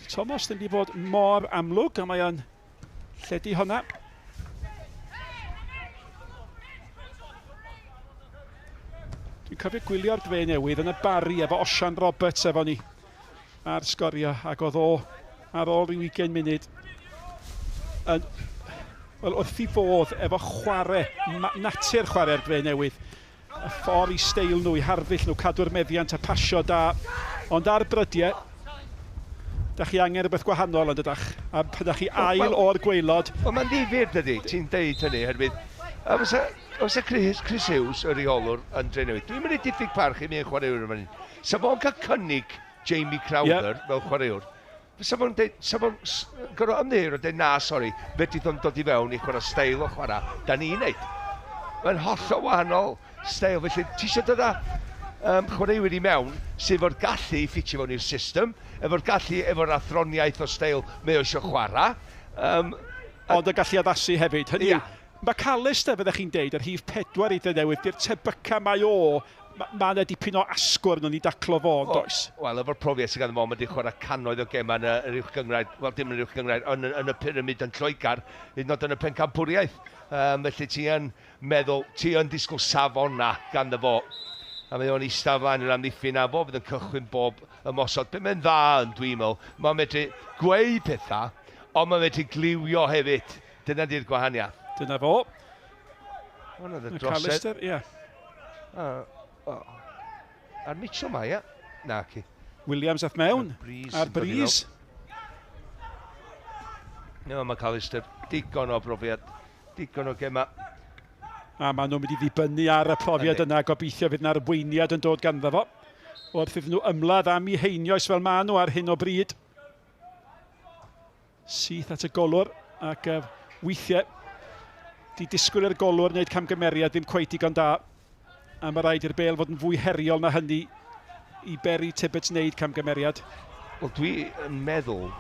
Thomas ddim wedi bod mor amlwg, a mae o'n lledu hwnna. Dwi'n cofio gwylio'r dre newydd yn y Barri efo Osian Roberts efo ni ar sgorio, ac oedd o ar ôl rhyw 20 munud yn, wel, wrth i fodd efo chwarae, natur chwarae'r dre newydd. Y ffordd i steil nhw, i harddull nhw, cadw'r meddiant a pasio da. Ond ar brydiau, da chi angen rhywbeth gwahanol yn dydach. A pan da chi ail well, o'r gwaelod... Wel, mae'n ddifyr, dydy, ti'n deud hynny, herwydd. A fysa, fysa Chris, Chris Hughes, y rheolwr, yn Drenewydd, dwi'n mynd i diffyg parch i mi yn chwaraewr yma. Sa fo'n cael cynnig Jamie Crowther yep. fel chwaraewr, Fysa fo'n deud, sa fo'n gorfod ymddiheuro, deud na, sori, fedrith o'm dod i fewn i chwarae steil o chwarae da ni'n neud. Mae'n hollol wahanol steil, felly ti eisiau dod â um, chwaraewyr i mewn sydd efo'r gallu i ffitio fewn i'r system, efo'r gallu, efo'r athroniaeth o steil mae o eisiau chwarae. Um, Ond y gallu addasu hefyd. Hynny yw, McAllister, fyddech chi'n deud, yr rhif pedwar i Drenewydd, di'r tebyca mae o Mae yna dipyn o asgwrn yn ei daclo fo, yn does? Wel, efo'r profiad sydd ganddo fo, mae wedi chwarae cannoedd o gemau yn yr uwch gynghrair, wel, dim yn yr uwch gynghrair, yn, yn y pyramid yn Lloegr, hyd yn oed yn y pencampwriaeth. Um, felly ti yn meddwl, ti yn disgwyl safon na ganddo fo. A mae o'n eistedd flaen yr amddiffyn a fo fydd yn cychwyn bob ymosod. Be mae'n dda yn, dwi'n meddwl, mae'n medru gweu pethau, ond mae'n medru gliwio hefyd. Dyna di'r gwahaniaeth. Dyna fo. Hwna oedd y drosedd. McAllister, ie. Oh. A'r Mitchell ma, ie? Na, ci. Williams ath mewn. A'r Breeze. No, McAllister, digon o brofiad, digon o gema. A maen nhw'n mynd i ddibynnu ar y profiad yna, gobeithio fydd yna arweiniad yn dod ganddo fo. Wrth iddyn nhw ymladd am eu heinioes fel maen nhw ar hyn o bryd. Syth at y golwr ac uh, weithiau di disgwyl i'r golwr wneud camgymeriad ddim cweit digon da. A mae rhaid i'r bel fod yn fwy heriol na hynny i Barry Tibbetts wneud camgymeriad. Wel, dwi yn meddwl,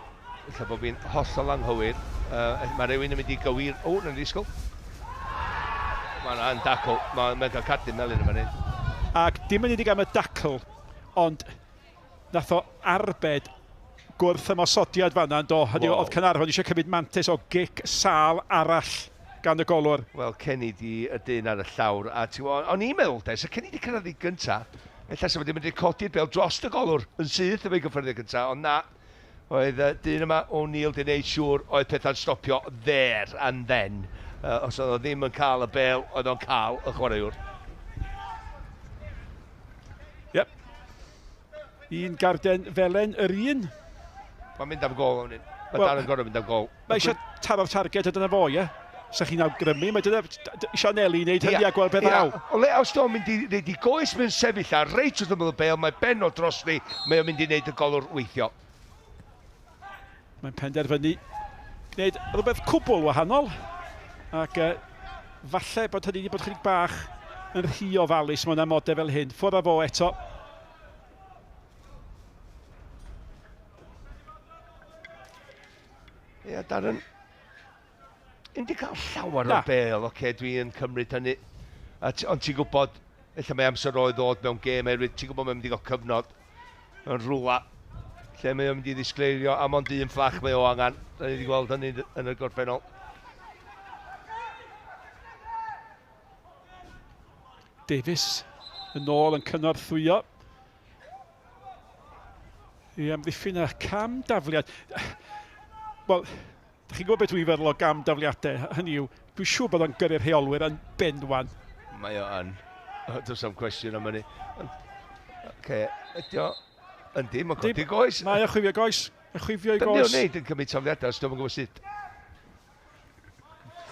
ella bod fi'n hollol anghywir, uh, mae rhywun yn mynd i gywir... O, oh, na'n disgwyl. Mae'n yn dacl, mae'n ma cael cardyn melyn yma hyn. Ac dim yn unig am y dacl, ond nath o arbed gwrth ymosodiad fanna, yn do? Hynny yw, oedd Caernarfon eisiau cymryd mantais o gic sâl arall gan y golwr. Wel, Kenny di y dyn ar y llawr, a ti o'n i'n meddwl, de, sa Kenny di cyrraedd i gynta, ella sa fo wedi mynd i codi'r bel dros y golwr yn syth efo'i gyffyrddiad gynta, ond na, oedd y dyn yma, O'Neill, di wneud siŵr oedd pethau'n stopio there and then. Os oedd o ddim yn cael y bel, oedd o'n cael y chwaraewr. Yep. Un garden felen yr un. Mae'n mynd am gol o'n un. Mae well, Darren gorfod mynd am gol. Mae eisiau taro'r targed a dyna fo, ie? Sa chi'n awgrymu, mae dyna eisiau anelu i wneud hynny a gweld beth ddaw. O le, os o'n mynd i wneud i goes mae'n sefyll ar reit wrth ymyl y bel, mae ben o drosni, mae o'n mynd i wneud y golwr weithio. Mae'n penderfynu gwneud rhywbeth cwbl wahanol ac uh, falle bod hynny wedi bod chydig bach yn rhy ofalus mewn amodau fel hyn. Ffwrdd â fo eto. Ie, yeah, Darren, un di cael llawer o bel, oce, okay, dwi'n cymryd hynny. Ond ti'n gwybod, ella mae amser oedd ddod mewn gêm, oherwydd ti'n gwybod mae'n mynd i gael cyfnod yn rhywle lle mae o'n mynd i ddisgleirio a mond un fflach mae o angen. Da ni wedi gweld hynny yn y gorffennol. Davies yn ôl yn cynorthwyo i amddiffyn y cam dafliad. Wel, da chi'n gwybod beth dwi'n feddwl o gam dafliadau, hynny yw, dwi'n siŵr bod o'n gyrru'r rheolwyr yn benwan. Mae o yn. Does am cwestiwn am hynny. Oce, ydy o... Yndi, mae'n codi goes. Mae o'n chwifio goes. Mae'n chwifio i goes. Dyna o'n neud yn cymryd tafliadau, os dwi'n gwybod sut.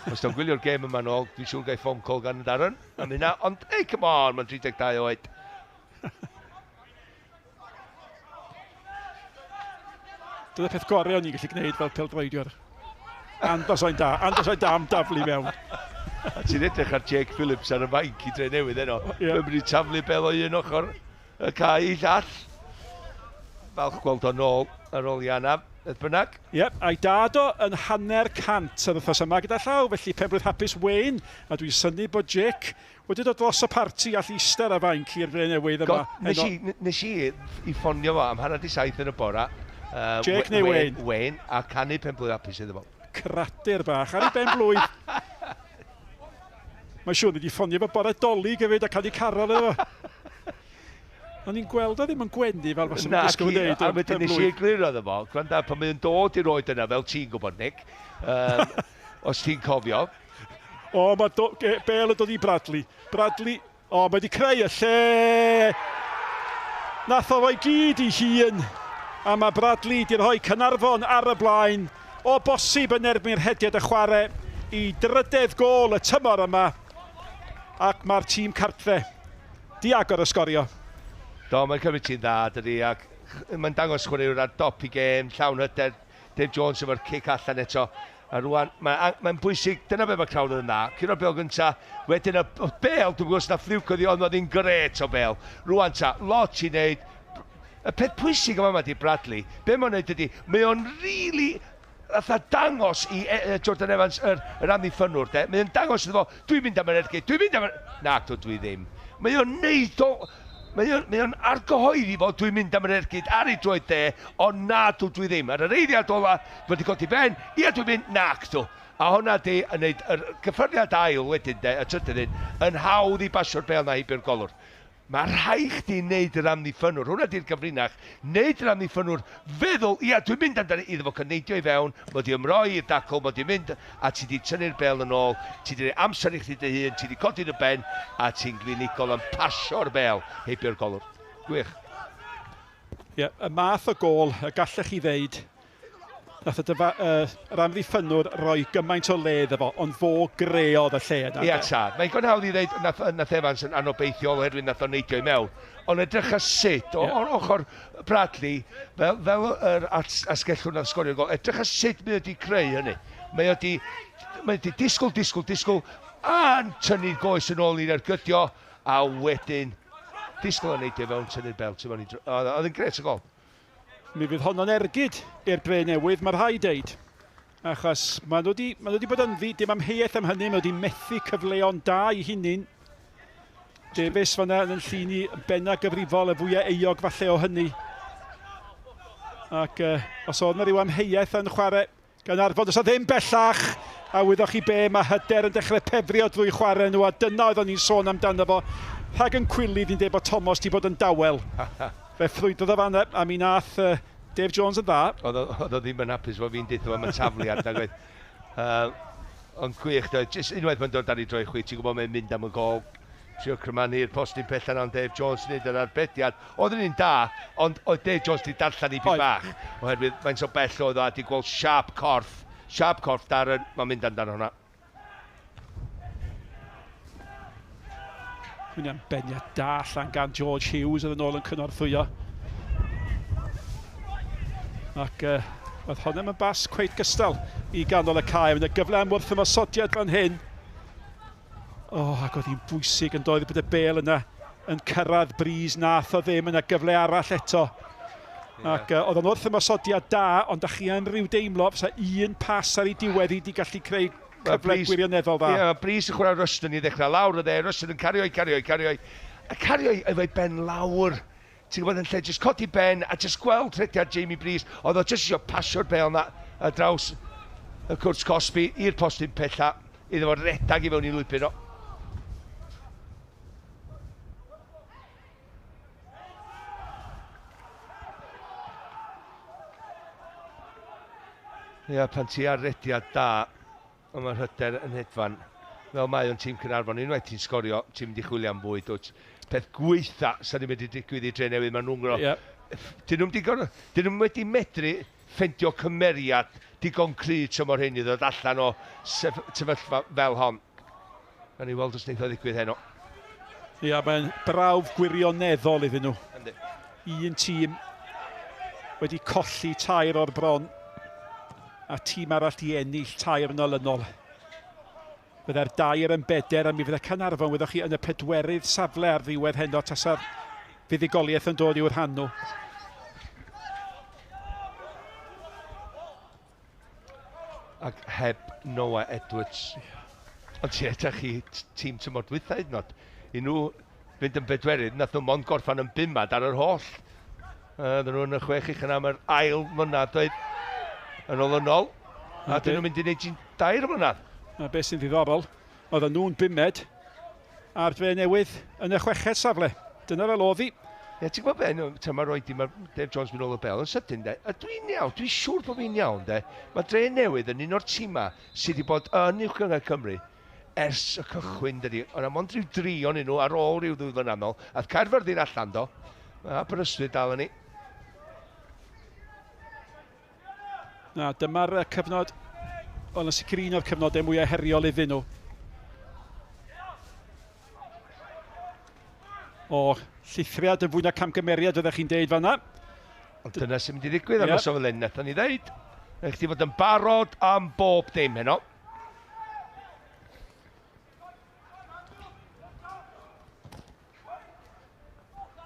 Os dwi'n gwylio'r gêm yma nôl, dwi'n siŵr gael phone call gan Darren am hynna. Ond, hey, come on, mae'n 32 oed. Dyna'r peth gorau o'n i'n gallu gwneud fel peldroediwr. Andros o'n da, andros o'n da am daflu mewn. A ti'n edrych ar Jake Phillips ar y fainc i Dre Newydd heno. Yeah. Mae'n mynd i taflu bel o un ochr y cae i llall. Falch gweld o'n ôl ar ôl i anaf. beth bynnag. Ie, yep, a'i dad o yn 150 yr wythnos yma gyda llaw, felly penblwydd hapus Wayne, a dwi'n synnu bod Jake wedi dod dros y parti all eistedd ar fainc i'r Drenewydd yma. Nes i, nes i i ffonio fo am 7:30 yn y bora. Jake neu Wayne? Wayne, a canu penblwydd hapus iddo fo. Cradur bach ar ei ben blwydd. Mae'n siŵr wedi ffonio fo bore dolyg hefyd a canu carol iddo fo. O'n i'n gweld o ddim yn gwenu fel faswn i'n disgwyl wneud. A wedyn nes i egluro iddo fo, gwranda, pan mae'n dod i'r oed yna, fel ti'n gwybod, Nick, os ti'n cofio. O, mae bel yn dod i Bradley. Bradley, o, mae wedi creu y lle. Nath o roi gyd i hun. A mae Bradley wedi rhoi Caernarfon ar y blaen. O bosib yn erbyn rhediad y chwarae i drydedd gôl y tymor yma. Ac mae'r tîm cartre di agor y sgorio. Do, mae'n cymryd ti'n dda, dydy, ac mae'n dangos chwaraewr ar dop i gêm, llawn hyder. Dave Jones efo'r cic allan eto. A rwan, mae'n mae bwysig, dyna be mae crowd yn dda. Curo'r bêl gynta, wedyn y bêl, dwi'n gwybod os na ffliwc oedd hi, ond oedd hi'n grêt o bêl. Rwan ta, lot i wneud. Y peth pwysig yma yma di Bradley, be mae'n wneud ydy, mae o'n really fatha dangos i Jordan Evans, yr amddiffynnwr, de. Mae o'n dangos iddo fo, dwi'n mynd am yr ergyd, dwi'n mynd am yr... Na, dwi ddim. Mae o'n neud o... Mae o'n argyhoeddi fo, dwi'n mynd am yr ergyd ar ei droed de, ond na, dwi ddim. Ar yr eiliad ola, dwi wedi codi ben, ia dwi'n mynd, nac dw. A hwnna di yn neud yr cyffyrddiad ail wedyn de, y trydydd un, yn hawdd i basio'r bêl na heibio'r golwr. Mae rhaid chdi wneud yr amddiffynnwr, hwnna di'r gyfrinach, wneud yr amddiffynnwr feddwl, ia, dwi'n mynd amdani iddo fo cyneidio i fewn, mod i ymroi i'r dacl, mod i'n mynd, a ti di tynnu'r bêl yn ôl, ti di rhoi amser i chdi dy hun, ti di codi dy ben, a ti'n glinigol yn pasio'r bêl heibio'r golwr. Gwych. Ie, y math o gôl y gallech chi ddeud, nath y yr amddiffynnwr roi gymaint o le iddo fo, ond fo greodd y lle yna. Ia, tad. Mae'n gwneud hawdd i ddeud nath Evans yn anobeithiol oherwydd nath o'n neidio i mewn. Ond edrych a sut, o'r ochr Bradley, fel yr asgellwr nath sgorio gol, edrych a sut mae wedi creu hynny. Mae wedi disgwyl, disgwyl, disgwyl, a'n tynnu'r goes yn ôl i'r ergydio, a wedyn disgwyl yn neidio fewn, tynnu'r bel. Oedd yn grêt o gol. Mi fydd honno'n ergyd i'r Drenewydd, mae rhaid deud. Achos maen nhw wedi bod ynddi, dim amheuaeth am hynny, maen nhw wedi methu cyfleon da i hunain. Davies fan'na yn llun i benna gyfrifol, y fwyaf euog falle o hynny. Ac os oedd yna rhyw amheuaeth yn chwarae Gaernarfon, does 'na ddim bellach. A wyddoch chi be, mae hyder yn dechrau pefrio drwy chwarae nhw, a dyna oeddwn ni'n sôn amdano fo. Rhag yn cwilydd i'n dweud bod Thomas di bod yn dawel. Fe ffrwydrodd o fan'na, a mi nath Dave Jones yn dda. Oedd o ddim yn hapus fo fi'n deutha fo am y tafliad, nag oedd. Ond gwych, doedd. Jyst unwaith mae'n dod ar ei droi chwith, ti'n gwybod mae'n mynd am y gol. Trio crymanu'r postyn pella na'n Dave Jones yn neud yr arbediad. Oedd yn un da, ond oedd Dave Jones di darllen i byd bach. Oherwydd faint o bell oedd o a di gweld siap corff. Siap corff Darren, mae'n mynd amdano hwnna. Hwna'n beniad da allan gan George Hughes oedd yn ôl yn cynorthwyo. Ac oedd hwnna mewn bas cweit gystal i ganol y cae. Mae'n gyfle am wrth ymosodiad fan hyn. O, oh, ac oedd hi'n bwysig yn doedd bod y bêl yna yn cyrraedd bris nath o ddim yna gyfle arall eto. Yeah. Ac oedd o'n wrth ymosodiad da, ond da chi yn rhyw deimlo, fysa un pas ar ei diwedd i di gallu creu cyfle gwirioneddol dda. Ie, yeah, Brys yn chwarae Ruston i ddechrau lawr o dde, Ruston yn cario, cario, cario, a cario efo'i ben lawr. Ti'n gwybod yn lle, jyst codi ben a jyst gweld rhediad Jamie Breeze. Oedd o jyst eisiau pasio'r bêl na ar draws y cwrt cosbi i'r postyn pella iddo fo redag i fewn i lwybr o. Ia, pan ti ar rediad da, ond mae'r hyder yn hedfan. Fel mae o'n tîm Caernarfon, unwaith ti'n sgorio, ti'n mynd i chwilio am fwyd. Dwyt. Peth gweitha sy'n ni'n mynd i digwydd i Drenewydd, maen nhw'n gwrdd. Yeah. Dyn nhw'n wedi medru ffendio cymeriad digon cry tymor hyn i ddod allan o sefyllfa fel hon. Gawn ni weld os wneith o ddigwydd heno. Ia, mae'n brawf gwirioneddol iddyn nhw. Yndi. Un tîm wedi colli tair o'r bron a tîm arall di ennill tair yn olynol. Byddai'r dair yn beder a mi fydde Caernarfon, wyddoch chi, yn y pedwerydd safle ar ddiwedd heno tasa'r fuddugoliaeth yn dod i'w rhan nhw. Ac heb Noah Edwards. Ond ti edrych i tîm tymor dwytha hyd yn oed. I nhw fynd yn bedwerydd, nath nhw mond gorffan yn bumad ar yr holl. Oedden nhw yn y 6 ucha am yr ail mlynedd oedd yn olynol. A dyn nhw'n mynd i wneud hi'n 3 mlynedd. A beth sy'n ddiddorol, oedden nhw'n bumed a'r Dre Newydd yn y 6fed safle. Dyna fel oedd hi. Ie, ti'n gwybod be, mae'r oedi, mae Dave Jones mynd ôl y bel yn sydyn, de. A dwi'n iawn, dwi'n siŵr bod fi'n iawn, de. Mae Dre Newydd yn un o'r tîmau sydd wedi bod yn Uwch Gynghrair Cymru ers y cychwyn, dydy. Ond am ond rhyw 3 o'n nhw ar ôl rhyw 2 flynedd nôl. Ath Caerfyrddin allan, do. Mae Aberystwyth dal yn ni. Na, dyma'r cyfnod, wel, yn sicr un o'r cyfnodau mwyaf heriol iddyn nhw. O, llithriad yn fwy na camgymeriad, oeddech chi'n deud fan'na. Ond dyna sy'n mynd i ddigwydd ar noson fel hyn, wnaethon ni ddeud. Rhaid chdi fod yn barod am bob dim heno.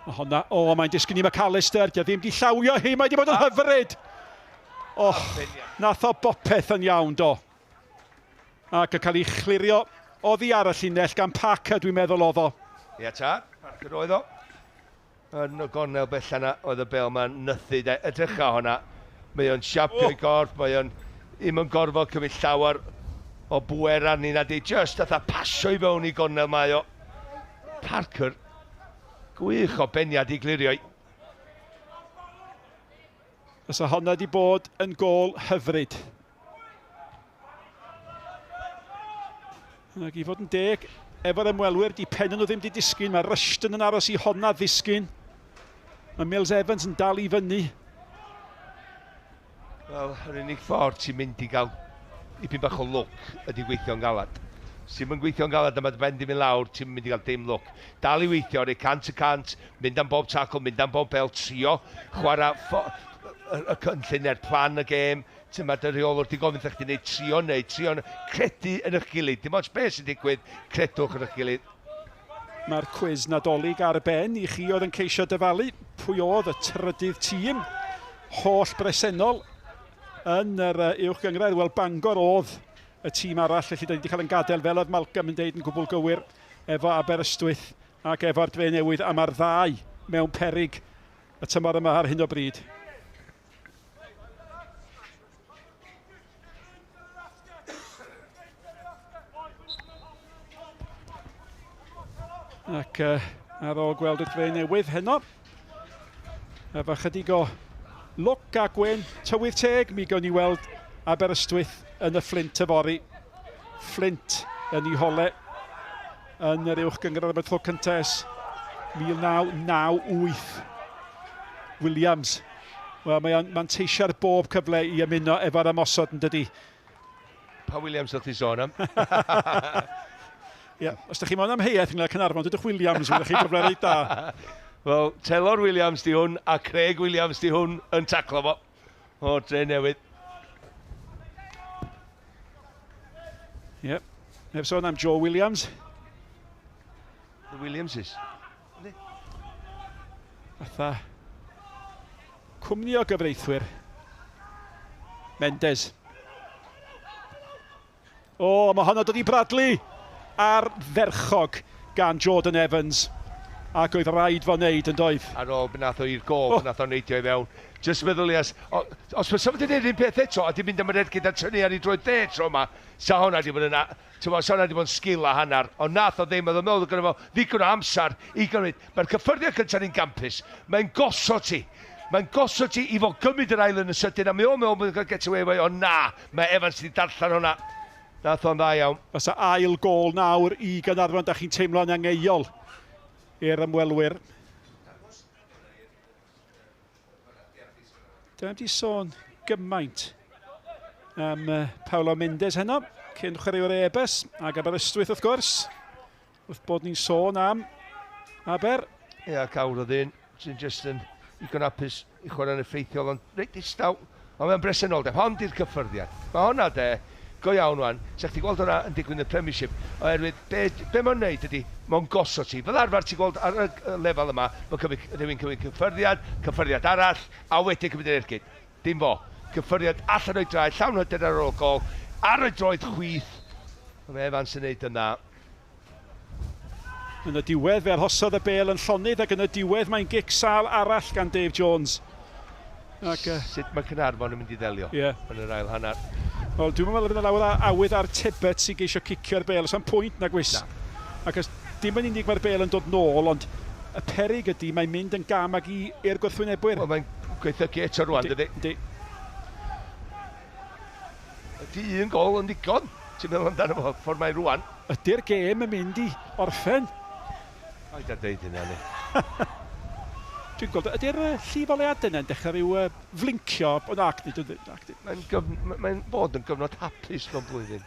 Mae honna, o, mae'n disgyn i McAllister, di o ddim di llawio hi, mae di bod yn hyfryd. O, nath o bopeth yn iawn, do. Ac yn cael ei chlirio oddi ar y llinell gan Parker, dwi'n meddwl oedd o. Ia ta, Parker oedd o. Yn y gornel bella yna, oedd y bel ma'n nythu, de. Edrycha honna, mae o'n siapio i gorff, mae o'n ddim yn gorfod cymryd llawer o bwer arni na di, just fatha pasio i fewn i gornel mae o. Parker, gwych o beniad i glirio i. Fysa honna di bod yn gôl hyfryd. Ac i fod yn deg, efo'r ymwelwyr, di pen nhw ddim di disgyn. Mae Rushton yn aros i honna ddisgyn. Mae Mills Evans yn dal i fyny. Wel, yr unig ffordd ti'n mynd i gael ipyn bach o lwc ydy gweithio'n galad. Os ti'n mynd gweithio'n galad a mae dy ben di mynd lawr, ti'n mynd i gael dim lwc. Dal i weithio, rhoi 100%, mynd am bob tackle, mynd am bob bel, trio, chwarae y cynllun er plan y gêm. Ti'n ma dy rheolwr di gofyn wrtha chdi wneud trio neu trio, credu yn eich gilydd. Dim ots beth sy'n digwydd, credwch yn eich gilydd. Mae'r cwis Nadolig ar ben i chi oedd yn ceisio dyfalu pwy oedd y trydydd tîm holl bresennol yn yr Uwch Gynghrair. Wel, Bangor oedd y tîm arall, felly da ni wedi cael yn gadael, fel oedd Malcolm yn deud yn gwbl gywir, efo Aberystwyth ac efo'r Dre Newydd, a mae'r ddau mewn peryg y tymor yma ar hyn o bryd. Ac ar ôl gweld y Dre Newydd heno, efo chydig o lwc a gwen, tywydd teg, mi gawn ni weld Aberystwyth yn y Fflint yfory. Fflint yn ei hole yn yr Uwch Gynghrair am y tro cyntaf ers 1998. Williams. Wel, mae o'n manteisio ar bob cyfle i ymuno efo'r ymosod yn dydi. Pa Williams oedd ti sôn am? Ie, os ydych chi moyn amheuaeth ynglŷn â Caernarfon, dydych Williams, fyddwch chi gyfle reit da. Wel, Taylor Williams di hwn a Craig Williams di hwn yn taclo fo o'r Dre Newydd. Ie, heb sôn am Joe Williams. The Williamses. Fatha cwmni o gyfreithwyr. Mendes. O, mae honno dod i Bradley ardderchog gan Jordan Evans. Ac oedd rhaid fo wneud yn doedd. Ar ôl nath o i'r gol, oh. Nath o neidio i fewn. Just meddwl i as, os fysa fo 'di gwneud un peth eto, a di mynd am yr ergyd a tynnu ar ei droed dde tro yma, sa hwnna di bod yn, sa hwnna di bod yn sgil a hanner. Ond nath o ddim, oedd o'n meddwl gyda fo ddigon o amser i gymryd. Mae'r cyffyrddiad cyntaf ni'n gampus. Mae'n gosod ti. Mae'n gosod ti i fod gymryd yr ail yn y sydyn, a mae o'n meddwl bod o'n get away efo, ond na, mae Evans wedi darllen hwnna. Nath o'n dda iawn. Fysa ail gôl nawr i Gaernarfon, da chi'n teimlo'n angeuol i'r ymwelwyr. Dyna di sôn gymaint am Paulo Mendes heno, cyn chwaraewr Airbus ac Aberystwyth wrth gwrs, wrth bod ni'n sôn am Aber. Ia, cawr o ddyn sy'n just yn igon hapus i chwarae'n effeithiol, ond reit distaw, ond mae'n bresenoldeb. Hon di'r cyffyrddiad. Mae honna de, go iawn wan, sa chdi gweld hwnna yn digwydd yn y Premiership, oherwydd be mae'n neud ydy, mae'n gosod ti. Fel arfer ti'n gweld ar y lefel yma, mae'n cymryd rhywun cymryd cyffyrddiad, cyffyrddiad arall, a wedyn cymryd yr ergyd. Dim fo. Cyffyrddiad allan o'i draed, llawn hyder ar ôl gol, Ar y droed chwith. Mae Evans yn neud yna. Yn y diwedd fe arhosodd y bêl yn llonydd ac yn y diwedd mae'n gic sâl arall gan Dave Jones. Ac, Sut mae Caernarfon yn mynd i ddelio yeah. yn yr ail hanner? Wel, dwi'n meddwl y bydd yna lawer o awydd ar Tibbets i geisio cicio'r bêl. Oes am pwynt nag oes? Na. Ac os dim yn unig mae'r bêl yn dod nôl, ond y peryg ydy mae'n mynd yn gam ag i'r gwrthwynebwyr. Wel, mae'n gweithygu eto rwan, dydy? Yndi. Ydy un gol yn ddigon? Ti'n meddwl amdano fo, ffordd mae rwan? Ydy'r gêm yn mynd i orffen? Paid â deud hynna, ni. Dwi'n gweld, ydy'r llif oleadau yna'n dechrau rhyw flincio? O, nac di, dwi'n nac di. Mae'n mae fod yn gyfnod hapus mewn blwyddyn.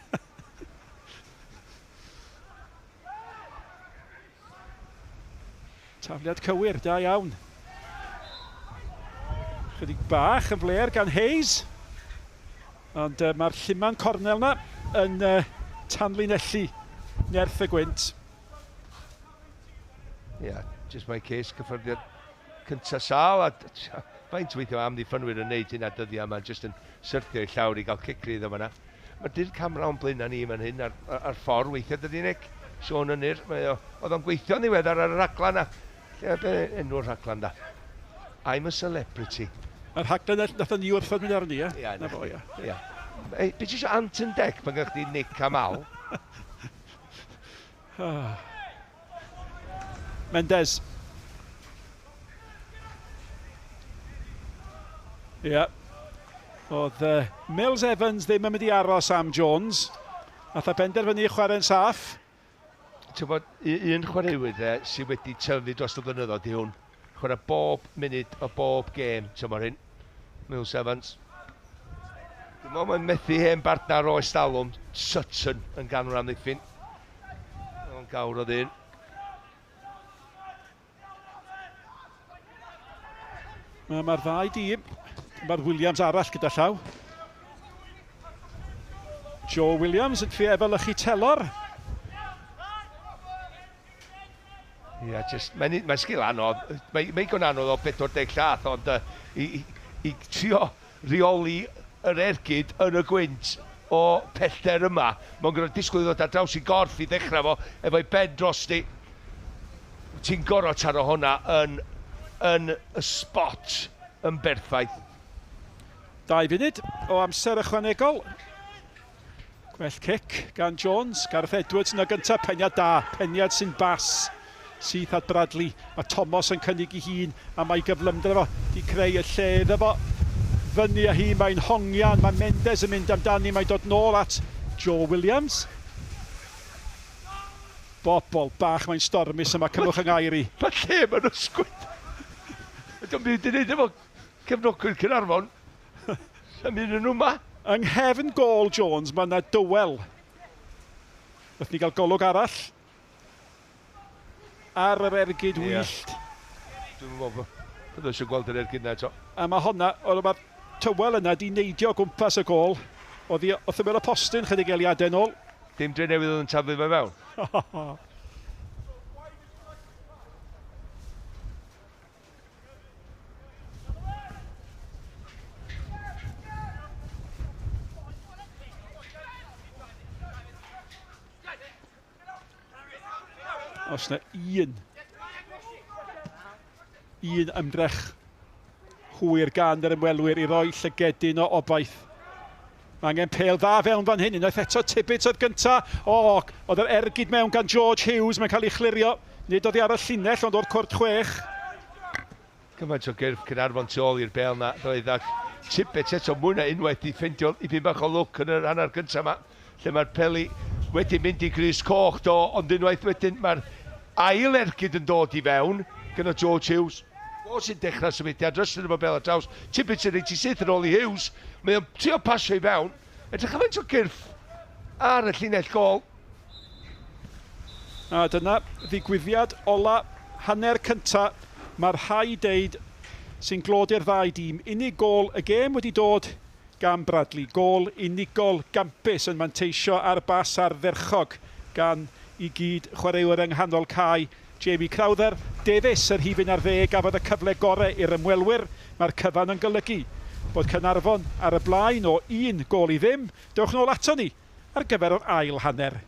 Tafliad cywir, da iawn. Chydig bach yn fler gan Hayes. Ond mae'r lluman cornel na yn tanlinellu nerth y gwynt. Ie, yeah, jyst mae case cyffyrddiad cynta sal a faint weithio am ddiffynwyr yn neud hynna dyddiau yma, jyst yn syrthio i llawr i gael cic rydd yma. Mae'r dydd camera o'n blaenau ni fan hyn ar, ar, ar ffordd weithiau dydy Nick. Sean Ynyr, mae o, oedd o'n gweithio'n ddiweddar ar y rhaglan na. Lle be enw'r rhaglan da? I'm a celebrity. Mae'r rhaglen nath ni wrthod mynd arni, ie? Ie, na fo, ie. Ie. Ei, be ti eisiau Ant and Dec pan gyda chdi Nick a Mal? Mendez. Ie. Yeah. Oedd Mills Evans ddim yn mynd i aros am Jones. Nath a benderfynu chwarae'n saff. Ti'n bod, un chwaraewyr e, sydd wedi tyfu dros y blynyddoedd di hwn. Chwarae bob munud o bob gêm, tymor hyn. Mills Evans. Dwi'n meddwl mae'n methu hen bartner o Estalwm, Sutton, yn ganwr amddiffyn. O'n gawr o ddyn. Mae'r ddau dîm, mae'r Williams arall gyda llaw. Joe Williams yn trio efelychu Telor. Ie, yeah, just, mae'n mae sgil anodd. Mae'n mae igon anodd o 40 llath, ond i, i, i trio reoli yr ergyd yn y gwynt o pellter yma. Mae'n gwneud disgwyl i ddod ar draws i gorff i ddechrau fo, efo'i ben drosti. Ti'n gorfod taro hwnna yn, yn y spot yn berffaith. 2 funud o amser ychwanegol. Gwell cic gan Jones. Gareth Edwards yna gyntaf. Peniad da. Peniad sy'n bas. Syth at Bradley. Mae Thomas yn cynnig i hun a mae gyflymder efo. Di creu y lle iddo fo. Fyny â hi, mae'n hongian. Mae Mendes yn mynd amdani. Mae'n dod nôl at Joe Williams. Bobol bach, mae'n stormus yma. Cymwch yng ngair i. Mae lle mae'n ysgwyd. Dwi'n byd i wneud efo cefnogwyr Caernarfon. Sa'n mynd nhw yma. Yng nghefn gôl Jones, mae yna dywel. Wrth ni gael golwg arall ar yr ergyd wyllt. Dwi'n meddwl bod eisiau gweld yr ergyd na eto. A mae honna, mae'r tywel yna di neidio gwmpas y gôl. Oedd hi wrth ymyl y postyn chydig eiliadau nôl. Dim dre newydd oedd yn taflu fe fewn. Os na un ymdrech hwyr gan yr ymwelwyr i roi llygedyn o obaith. Mae angen pêl dda fewn fan hyn. Unwaith eto Tibbets oedd gynta. O, oedd yr ergyd mewn gan George Hughes. Mae'n cael ei chlirio. Nid oedd hi ar y llinell, ond o'r cwrt 6. Cymaint o gyrff Caernarfon tu ôl i'r bêl na. Doedd ac Tibbets eto mwy na unwaith i ffeindio ipyn bach o lwc yn yr hanner gyntaf yma. Lle mae'r peli wedi mynd i grys coch do, ond unwaith wedyn mae'r ail ergyd yn dod i fewn gyda George Hughes. O sy'n dechrau symudiad, Rushton efo bel ar draws, Tibbets yn reit i syth yn ôl i Hughes. Mae o'n trio pasio i fewn. Edrych am faint o gyrff ar y llinell gôl. A dyna ddigwyddiad ola hanner cynta. Mae'r rhai deud sy'n glod i'r ddau dîm. Unig gôl y gêm wedi dod gan Bradley. Gôl unigol gampus yn manteisio ar bas ardderchog gan i gyd chwaraewyr yng nghanol cae Jamie Crowther. Davies yr rhifyn ar ddeg gafodd y cyfle gorau i'r ymwelwyr. Mae'r cyfan yn golygu bod Caernarfon ar y blaen o 1-0. Dewch nôl ato ni ar gyfer yr ail hanner.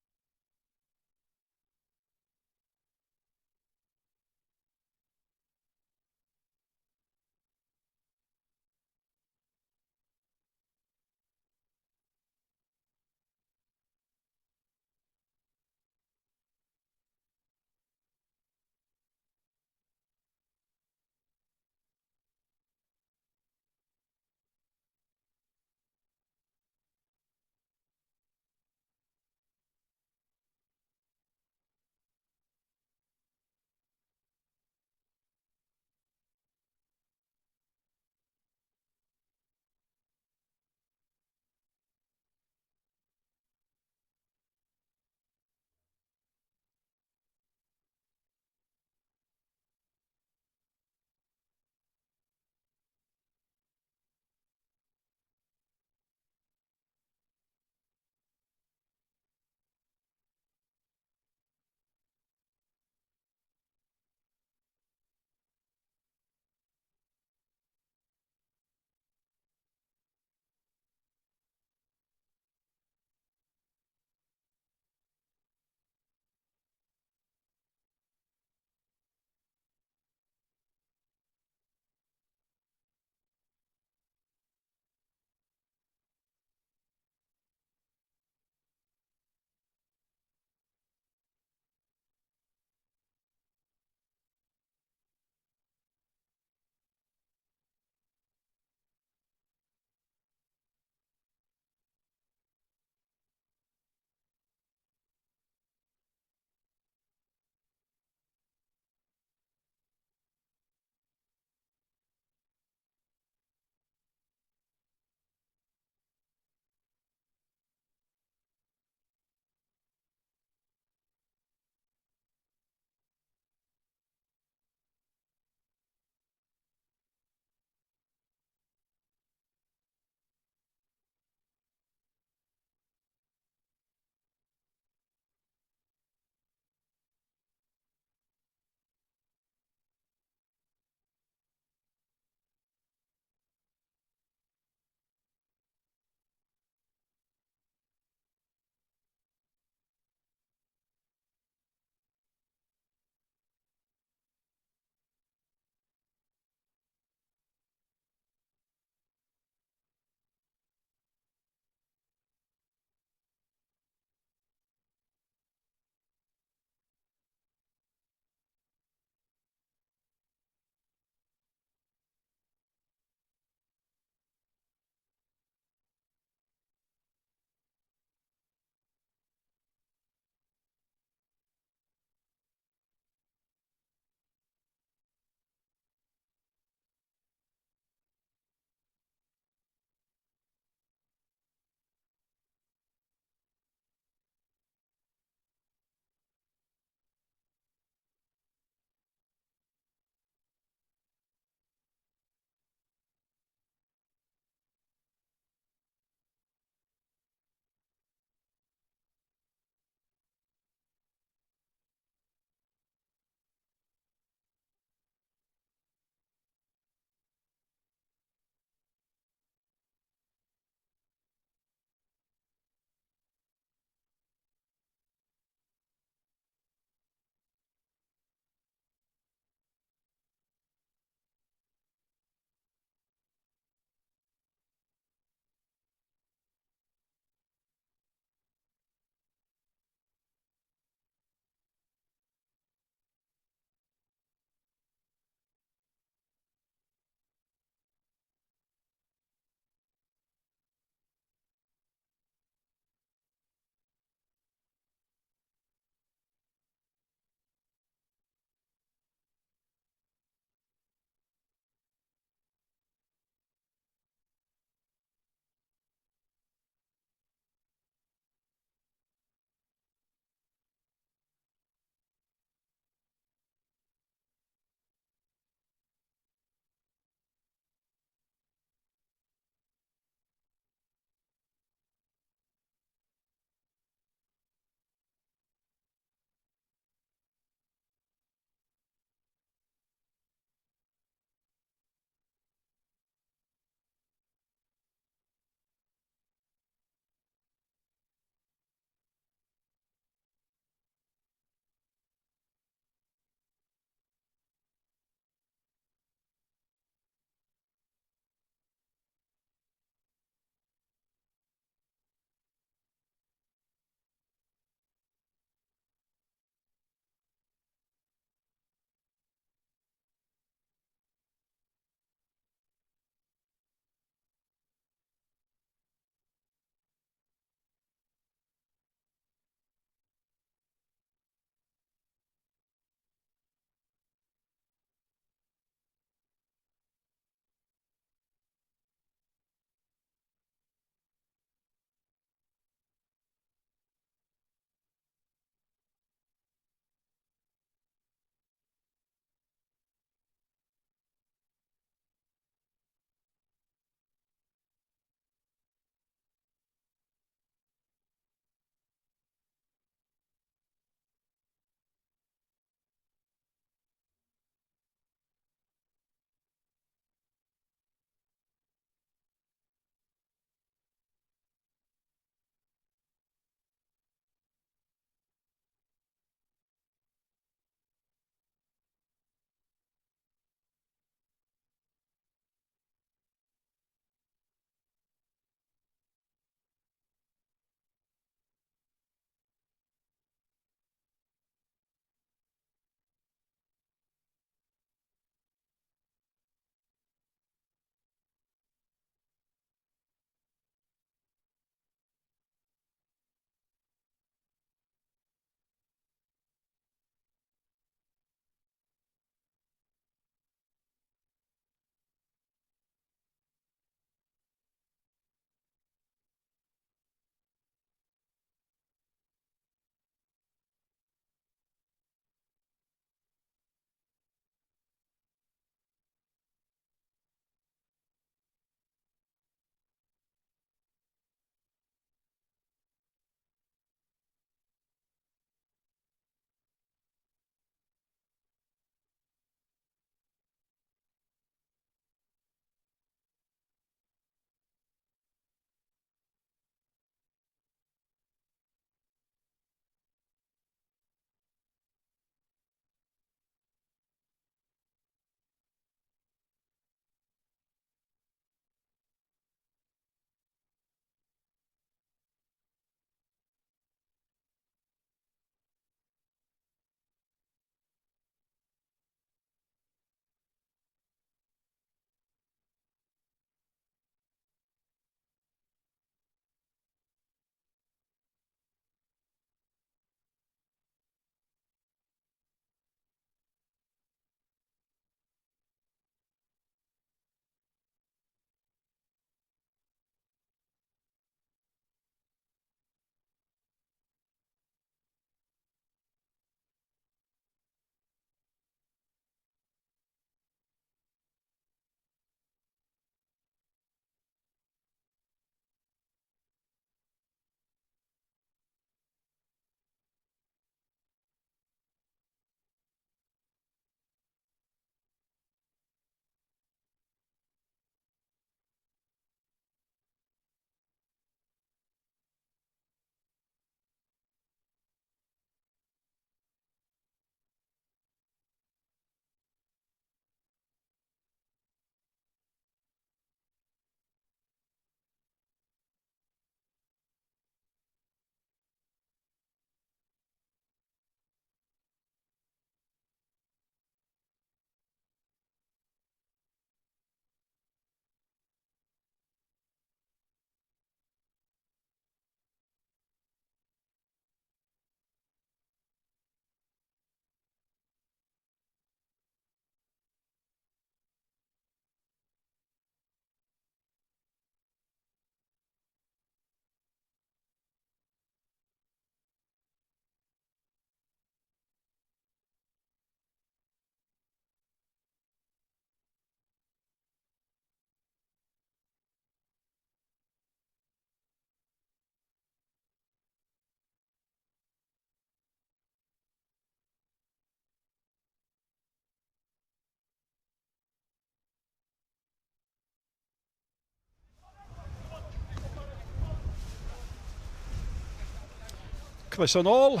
Croeso nôl.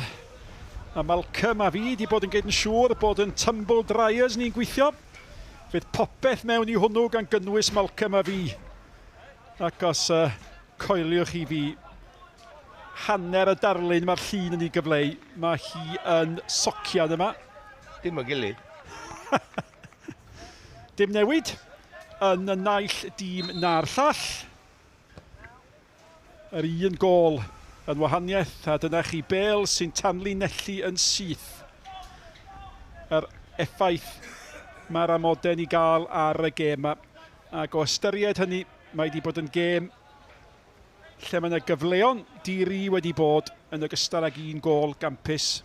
A Malcolm a fi wedi bod yn gwneud yn siŵr bod yn tumble dryers ni'n gweithio. Fydd popeth mewn i hwnnw gan gynnwys Malcolm a fi. Ac os coeliwch i fi hanner y darlun mae'r llun yn ei gyfleu, mae hi yn socian yma. Dim o gilydd. Dim newid yn y naill dîm na'r llall. Yr un gôl yn wahaniaeth, a dyna chi bêl sy'n tanlinellu yn syth yr effaith mae'r amodau'n ei gael ar y gêm yma. Ac o ystyried hynny, mae wedi bod yn gêm lle mae yna gyfleon di-ri wedi bod yn ogystal ag un gôl gampus.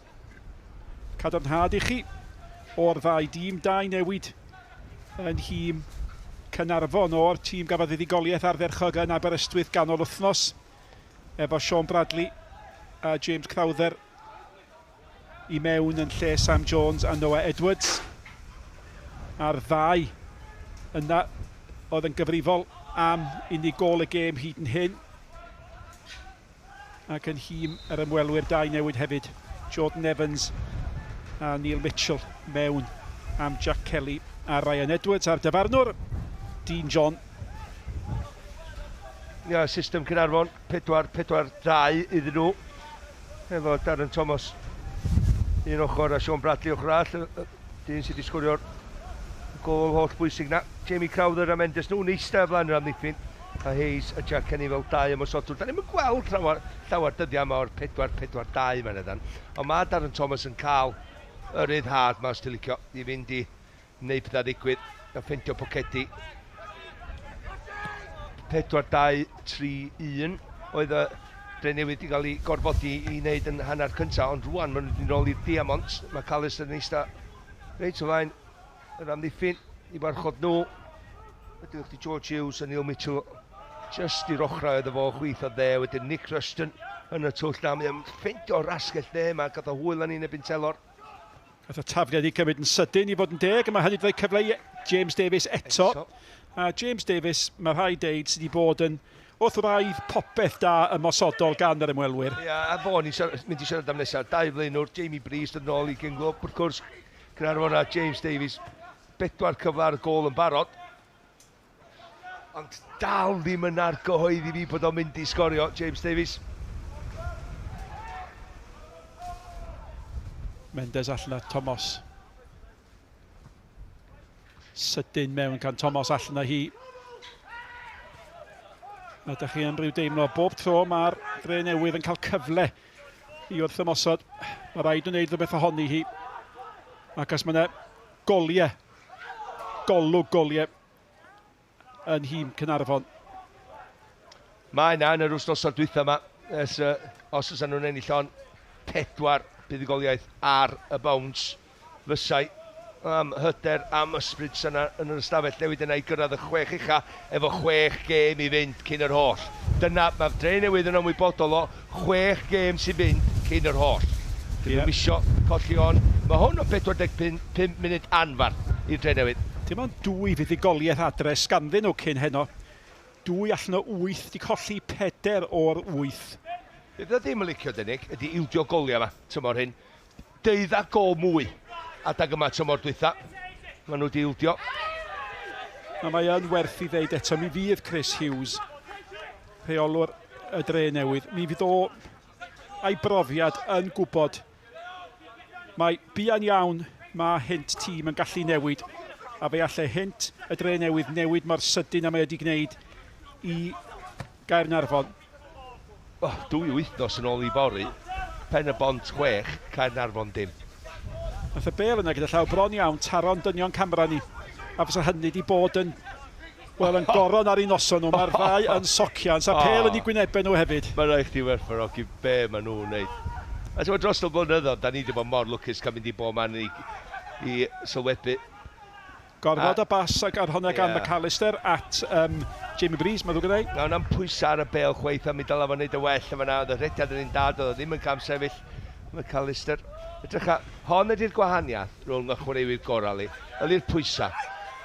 Cadarnhad i chi o'r ddau dîm, dau newid yn nhîm Caernarfon o'r tîm gafodd fuddugoliaeth ardderchog yn Aberystwyth ganol wythnos efo Sean Bradley a James Crowther i mewn yn lle Sam Jones a Noah Edwards. A'r ddau yna oedd yn gyfrifol am unig gôl y gêm hyd yn hyn. Ac yn nhîm yr ymwelwyr dau newid hefyd. Jordan Evans a Neil Mitchell mewn am Jack Kelly a Ryan Edwards a'r dyfarnwr, Dean John. Ia, system Caernarfon, 4-4-2 iddyn nhw. Efo Darren Thomas un ochr a Sean Bradley ochr arall. Dyn sydd wedi sgorio'r gôl holl bwysig na. Jamie Crowther a Mendes nhw'n eistedd flaen yr amddiffyn. A Hayes a Jack Kenny fel dau ymosodwr. Da ni'n gweld llawer, llawer dyddiau yma o'r 4-4-2 mae'n edan. Ond mae Darren Thomas yn cael y ryddhad ma, os ti'n licio, i fynd i wneud pethau ddigwydd a ffeindio pocedi. 4-2-3-1 oedd y Drenewydd wedi cael ei gorfodi i wneud yn hanner cyntaf, ond rwan maen nhw wedi nôl i'r Diamond. Mae Callis yn eistedd reit o flaen yr amddiffyn i warchod nhw. Wedyn chdi George Hughes a Neil Mitchell just i'r ochrau iddo fo, chwith o dde. Wedyn Nick Rushton yn y twll na. Mae'n ffeindio'r asgell dde yma, gath o hwyl yn un ebyn Telor. Gath o tafliad i cymryd yn sydyn i fod yn deg, a mae hynny wedi rhoi cyfle i James Davies eto. A James Davies, mae rhaid deud, sydd wedi bod yn wrth wraidd popeth da ymosodol gan yr ymwelwyr. Ia, a fo ni'n mynd i siarad am nesaf. Dau flaenwr, Jamie Breeze yn ôl i gyn-glwb, wrth gwrs, Caernarfon a James Davies, 4 cyfle ar y gôl yn barod. Ond dal ddim yn argyhoeddi fi bod o'n mynd i sgorio, James Davies. Mendes allan a Thomas. Sydyn mewn gan Thomas allan â hi. A ydych chi yn rhyw deimlo, bob tro mae'r Dre Newydd yn cael cyfle i wrth ymosod, mae rhaid yn wneud rhywbeth ohoni hi. Ac os mae yna goliau, golwg goliau yn nhîm Caernarfon. Mae yna yn yr wythnosau dwytha yma, os oes nhw'n ennill on 4 buddugoliaeth ar y bounce, fysai am hyder, am ysbryd syna yn yr ystafell newid yna i gyrraedd y 6 ucha efo 6 gêm i fynd cyn yr holl. Dyna, mae'r Dre Newydd yn ymwybodol o 6 gêm sy'n fynd cyn yr holl. Dyn nhw'n misio colli on. Mae hwn o 45 munud anfarth i'r Dre Newydd. Dim ond 2 fuddugoliaeth adre sganddyn nhw cyn heno. 2 allan o 8, di colli 4 o'r 8. Be fydda ddim yn licio, Denig, ydy ildio goliau yma, tymor hyn. 12 gol mwy adag yma tymor dwytha. Maen nhw wedi ildio. A mae yn werth i ddeud eto, mi fydd Chris Hughes, rheolwr y Dre Newydd, mi fydd o a'i brofiad yn gwybod mae buan iawn mae hynt tîm yn gallu newid, a fe allai hynt y Dre Newydd newid mor sydyn a mae wedi gwneud i Gaernarfon. Oh, 2 wythnos yn ôl i fory, Pen y Bont 6, Caernarfon dim. Nath y bêl yna gyda llaw bron iawn taro'n dynion camera ni, a fysa hynny wedi bod yn, wel, yn goron ar eu noson nhw. Mae'r ddau yn socian, sa'r pêl yn eu gwynebau nhw hefyd. Mae'n rhaid chdi werthfawrogi be maen nhw'n wneud. A ti'n gwbod, dros y blynyddoedd, da ni wedi bod mor lwcus cael mynd i bob man i sylwebu. Gorfod y bas ac ar hwnna gan McAllister at Jamie Breeze, mae'n ddrwg gyda'i. Na, hwnna'n pwysau ar y bêl chwaith, a mi dylai fo wneud y well yma na. Oedd y rhediad yn un da, doedd o ddim yn cam sefyll McAllister. Edrycha, hon ydy'r gwahaniaeth rhwng y chwaraewyr gorau li. Ydy'r pwysau.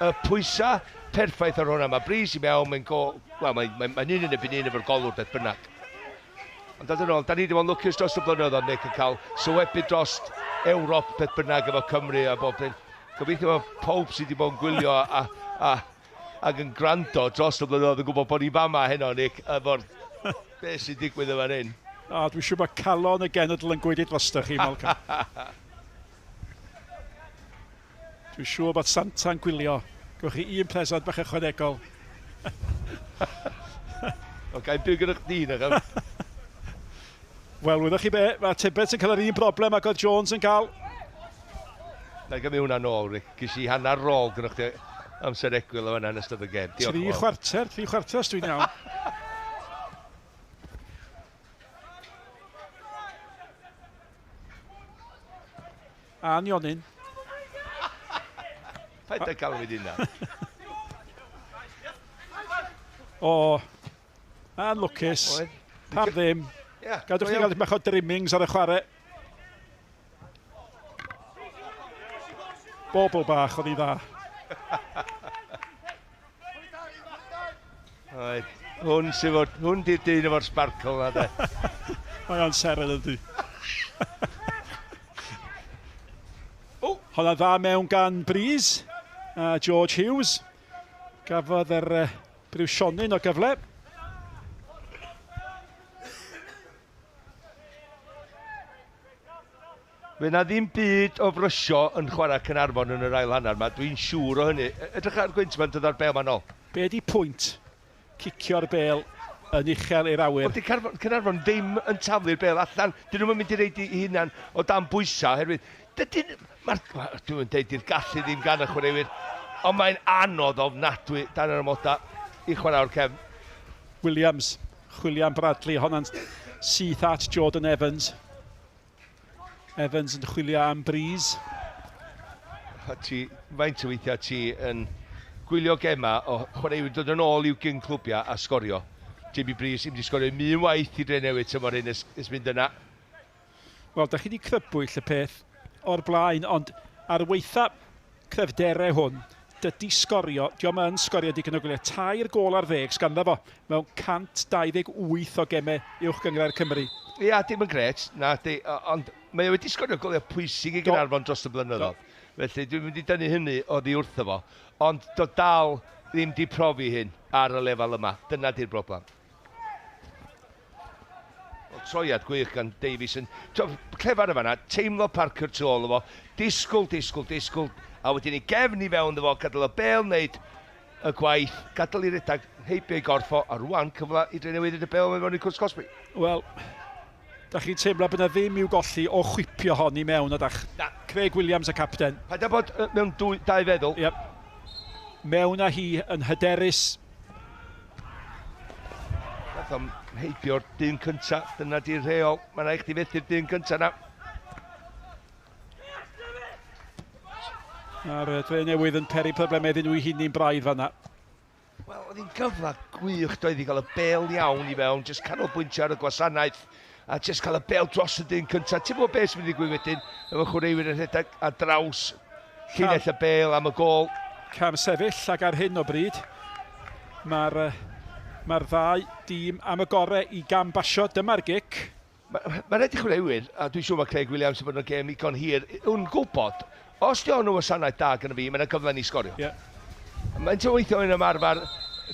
Y pwysau perffaith ar hwnna. Mae Breeze i mewn, mae'n go... Wel, mae'n un yn erbyn un efo'r golwr beth bynnag. Ond dod yn ôl, da ni wedi bod yn lwcus dros y blynyddoedd, Nick, yn cael sylwebu dros Ewrop, beth bynnag efo Cymru a bob dim. Gobeithio bod pawb sydd wedi bod yn gwylio ac yn gwrando dros y blynyddoedd yn gwybod bod ni fama heno, Nick, efo'r beth sy'n digwydd yma hyn. O, dwi'n siŵr bod calon y genedl yn gweiddi drostoch chi, Malcolm. Dwi'n siŵr bod Santa'n gwylio. Gewch chi un presant bach ychwanegol. O, gael byw gyda chdi na. Wel, wyddoch chi be, mae Tibbets yn cael yr un broblem ac oedd Jones yn cael. Na i gymryd hwnna nôl, Rick. Ges i hanner rôl gyda chdi amser egwyl o fan'na yn ystod y gêm. Diolch. Tri chwarter os dwi'n iawn. A nionyn. Paid â cael mynd yna. O, anlwcus. Oedd. Pam ddim. Ia, Gadwch go chi iawn. gael bach o trimmings ar y chwarae. Bobl bach oedd hi dda. Oedd. Hwn sydd fod, hwn di'r dyn efo'r sparkle na de. Mae o'n seren ydi. O! Honna dda mewn gan Breeze. A George Hughes. Gafodd yr briwsionyn o gyfle. Fe na ddim byd o frysio yn chwarae Caernarfon yn yr ail hanner yma, dwi'n siŵr o hynny. Edrych ar gwynt ma'n dod ar bel ma'n ôl. Be di pwynt cicio'r bel yn uchel i'r awyr? Wel, di Caernarfon ddim yn taflu'r bel allan. Dyn nhw'n mynd i reid i hunan o dan bwysau, oherwydd dydyn... Dwi'n deud di'r gallu ddim gan y chwaraewyr, ond mae'n anodd ofnadwy dan yr amodau i chwarae o'r cefn. Williams, chwilio am Bradley, honna'n syth at Jordan Evans. Evans yn chwilio am Breeze. A ti, faint o weithiau ti yn gwylio gema o chwaraewyr dod yn ôl i'w gyn clwbiau a sgorio. Jamie Breeze ddim wedi sgorio un waith i Drenewydd tymor hyn ys mynd yna. Wel, da chi wedi crybwyll y peth o'r blaen, ond ar weitha cryfderau hwn, dydy sgorio, diolch yn sgorio digon o goliau, 3 gôl ar 10 sganddo fo mewn 128 o gemau uwch gynghrair Cymru. Ia, dim yn gret, na, di, ond mae o wedi sgorio goliau pwysig i Gaernarfon dros y blynyddoedd. Felly dwi'n mynd i dynnu hynny oddi wrtho fo. Ond do dal ddim di profi hyn ar y lefel yma. Dyna di'r broblem. Wel, troiad gwych gan Davies yn... Clefar yma na, teimlo Parker tu ôl efo, disgwyl, disgwyl, disgwyl, a wedyn i gefn i fewn iddo fo, gadael y bel wneud y gwaith, gadael i redag heibio i gorffo, a rwan cyfle i Drenewydd y bel mewn i cwrt cosbi. Wel, da chi'n teimlo bod yna ddim i'w golli o chwipio hon i mewn, ydach? Na. Craig Williams y capten. Paid â bod mewn dwy, dau feddwl. Yep. Mewn â hi yn hyderus. Nath o'm heibio'r dyn cynta, dyna di'r rheol. Mae'n rhaid chdi fethu'r dyn cynta na. Mae'r Dre Newydd yn peri problemau iddyn nhw i hunain braidd fanna. Wel, oedd hi'n gyfle gwych doedd i gael y bel iawn i fewn, jyst canolbwyntio ar y gwasanaeth a jyst cael y bel dros y dyn cynta. Ti'n gwybod beth sy'n mynd i ddigwydd wedyn, efo chwaraewyr yn rhedeg ar draws llinell y bel am y gôl. Cam sefyll ac ar hyn o bryd mae'r ddau dîm am y gorau i gam basio. Dyma'r gic. Mae ma rhaid i chwaraewyr, a dwi'n siŵr mae Craig Williams yn bod yn gêm igon hir, yn gwybod, os di o'n wasanaeth da gyda fi, mae'n gyfle ni sgorio. Mae'n weithio yn ymarfer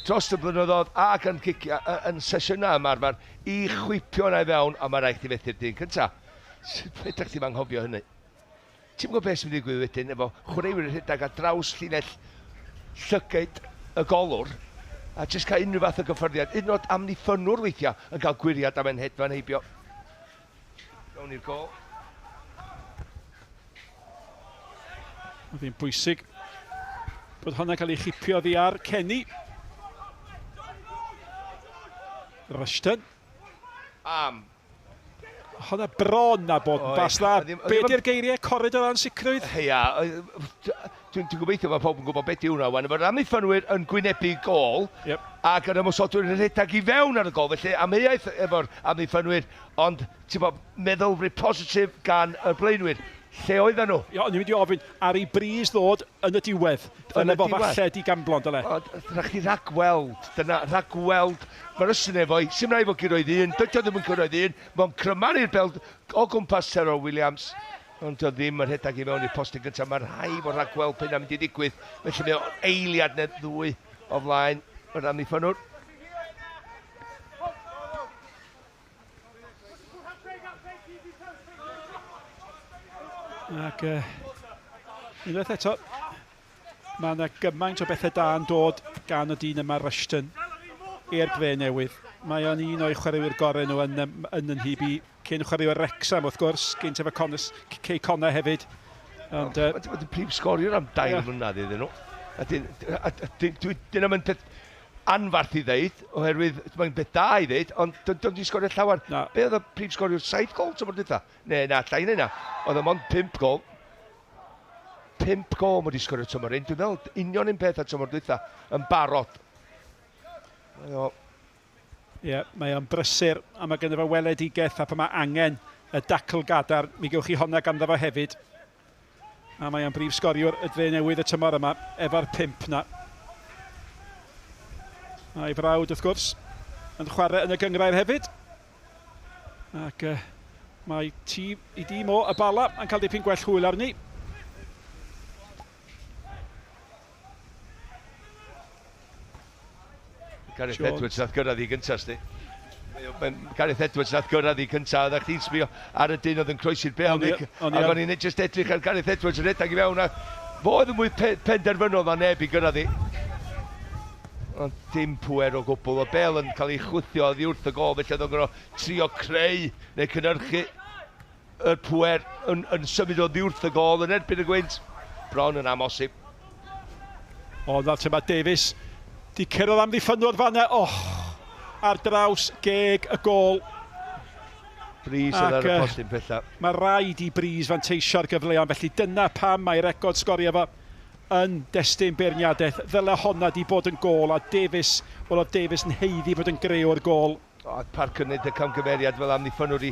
dros y blynyddoedd ac yn, cicio, yn sesiynau ymarfer i chwipio yna i fewn, a mae rhaid i fethu'r dyn cynta. Sut fedrwch chi'm anghofio hynny? Ti'n gwybod beth sy'n mynd i ddigwydd wedyn efo chwaraewyr yn rhedeg ar draws llinell llygaid y golwr a jyst cael unrhyw fath o gyffyrddiad. Un o'r amddiffynwr weithiau yn cael gwyriad am en hedfan heibio. Mewn i'r gol. Oedd hi'n bwysig bod hwnna'n cael ei chipio oddi ar Kenny. Rushton. Am. Hwnna bron na bod yn Oedd. bas dda. Oedd Be di'r geiriau? Coridor ansicrwydd? Ia, dwi'n dwi gobeithio mae pawb yn gwybod beth yw hwnna wan. Mae'r amddiffynwyr yn gwynebu gôl ac yr ymosodwyr yn rhedeg i fewn ar y gôl. Felly amheuaeth efo'r amddiffynwyr, ond ti'n bod, meddylfryd positif gan y blaenwyr. Lle oedden nhw? Ia, o'n i'n mynd i ofyn, ar ei bris ddod yn y diwedd. Dyna fo falle di gamblo, dyle. O, dyna chdi rhagweld, dyna rhagweld. Mae'r ysyn efo i, sy'n rhaid fo gyrraedd un, dydy o ddim yn cyrraedd un, mae'n crymanu'r bel o gwmpas Terrell Williams. Ond o ddim yn rhedeg i mewn i'r postyn gyntaf, mae'n rhaid fod rhagweld pyn am mynd i ddigwydd. Felly mae o'n eiliad neu ddwy o flaen yr amddiffynnwr. Ac unwaith eto, mae yna gymaint o bethau da yn dod gan y dyn yma Rushton i'r dre newydd. Mae o'n un o'i chwaraewyr gorau nhw yn, yn yn hyb i cyn chwaraewyr Wrexham wrth gwrs, gynt efo Connors, Cei Connah hefyd. Ond, Mae'n prif sgoriwr am dair mlynedd iddyn nhw. A dyn nhw'n peth anfarth i ddeud, oherwydd mae'n beth da i ddeud, ond dyn nhw'n sgorio llawer. Na. Be oedd y prif sgoriwr 7 gol tymor dwytha? Ne, na, llai na hynna. Oedd o mond 5 gol. 5 gol mae wedi sgorio tymor un. Dwi'n meddwl union un peth a tymor dwytha yn barod. Ie, yeah, mae o'n brysur a mae gynno fo weledigaeth a pan mae angen y dacl gadar, mi gewch chi honna ganddo fo hefyd. A mae o'n brif sgoriwr y dre newydd y tymor yma, efo'r 5 na. A'i frawd, wrth gwrs, yn chwarae yn y gynghrair hefyd. Ac mae tîm, i dîm o y Bala yn cael dipyn gwell hwyl arni. Gareth Edwards nath gyrraedd i gyntaf, sti. Gareth Edwards nath gyrraedd i gyntaf, oeddech chdi'n sbio ar y dyn oedd yn croesi'r bêl, Nick, ac o'n i'n just edrych ar Gareth Edwards yn rhedeg i fewn, a fo oedd y mwy penderfynol na neb i gyrraedd i. Ond dim pwer o gwbl, o bêl yn cael ei chwthio oddi wrth y gôl, felly oedd o'n gorfod trio creu neu cynhyrchu y pwer yn symud oddi wrth y gôl yn erbyn y gwynt. Bron yn amhosib. O, nawr te mae Davies di cyrraedd amddiffynwr fanna. Oh, ar draws geg y gôl. Breeze oedd ar y postyn pella. Mae rhaid i Breeze fanteisio ar gyfleon, felly dyna pam mae record sgorio fo yn destun beirniadaeth. Ddyle honna di bod yn gôl, a Davies, wel oedd Davies yn haeddu bod yn greu'r gôl. O, Parker yn neud y camgymeriad fel amddiffynwr i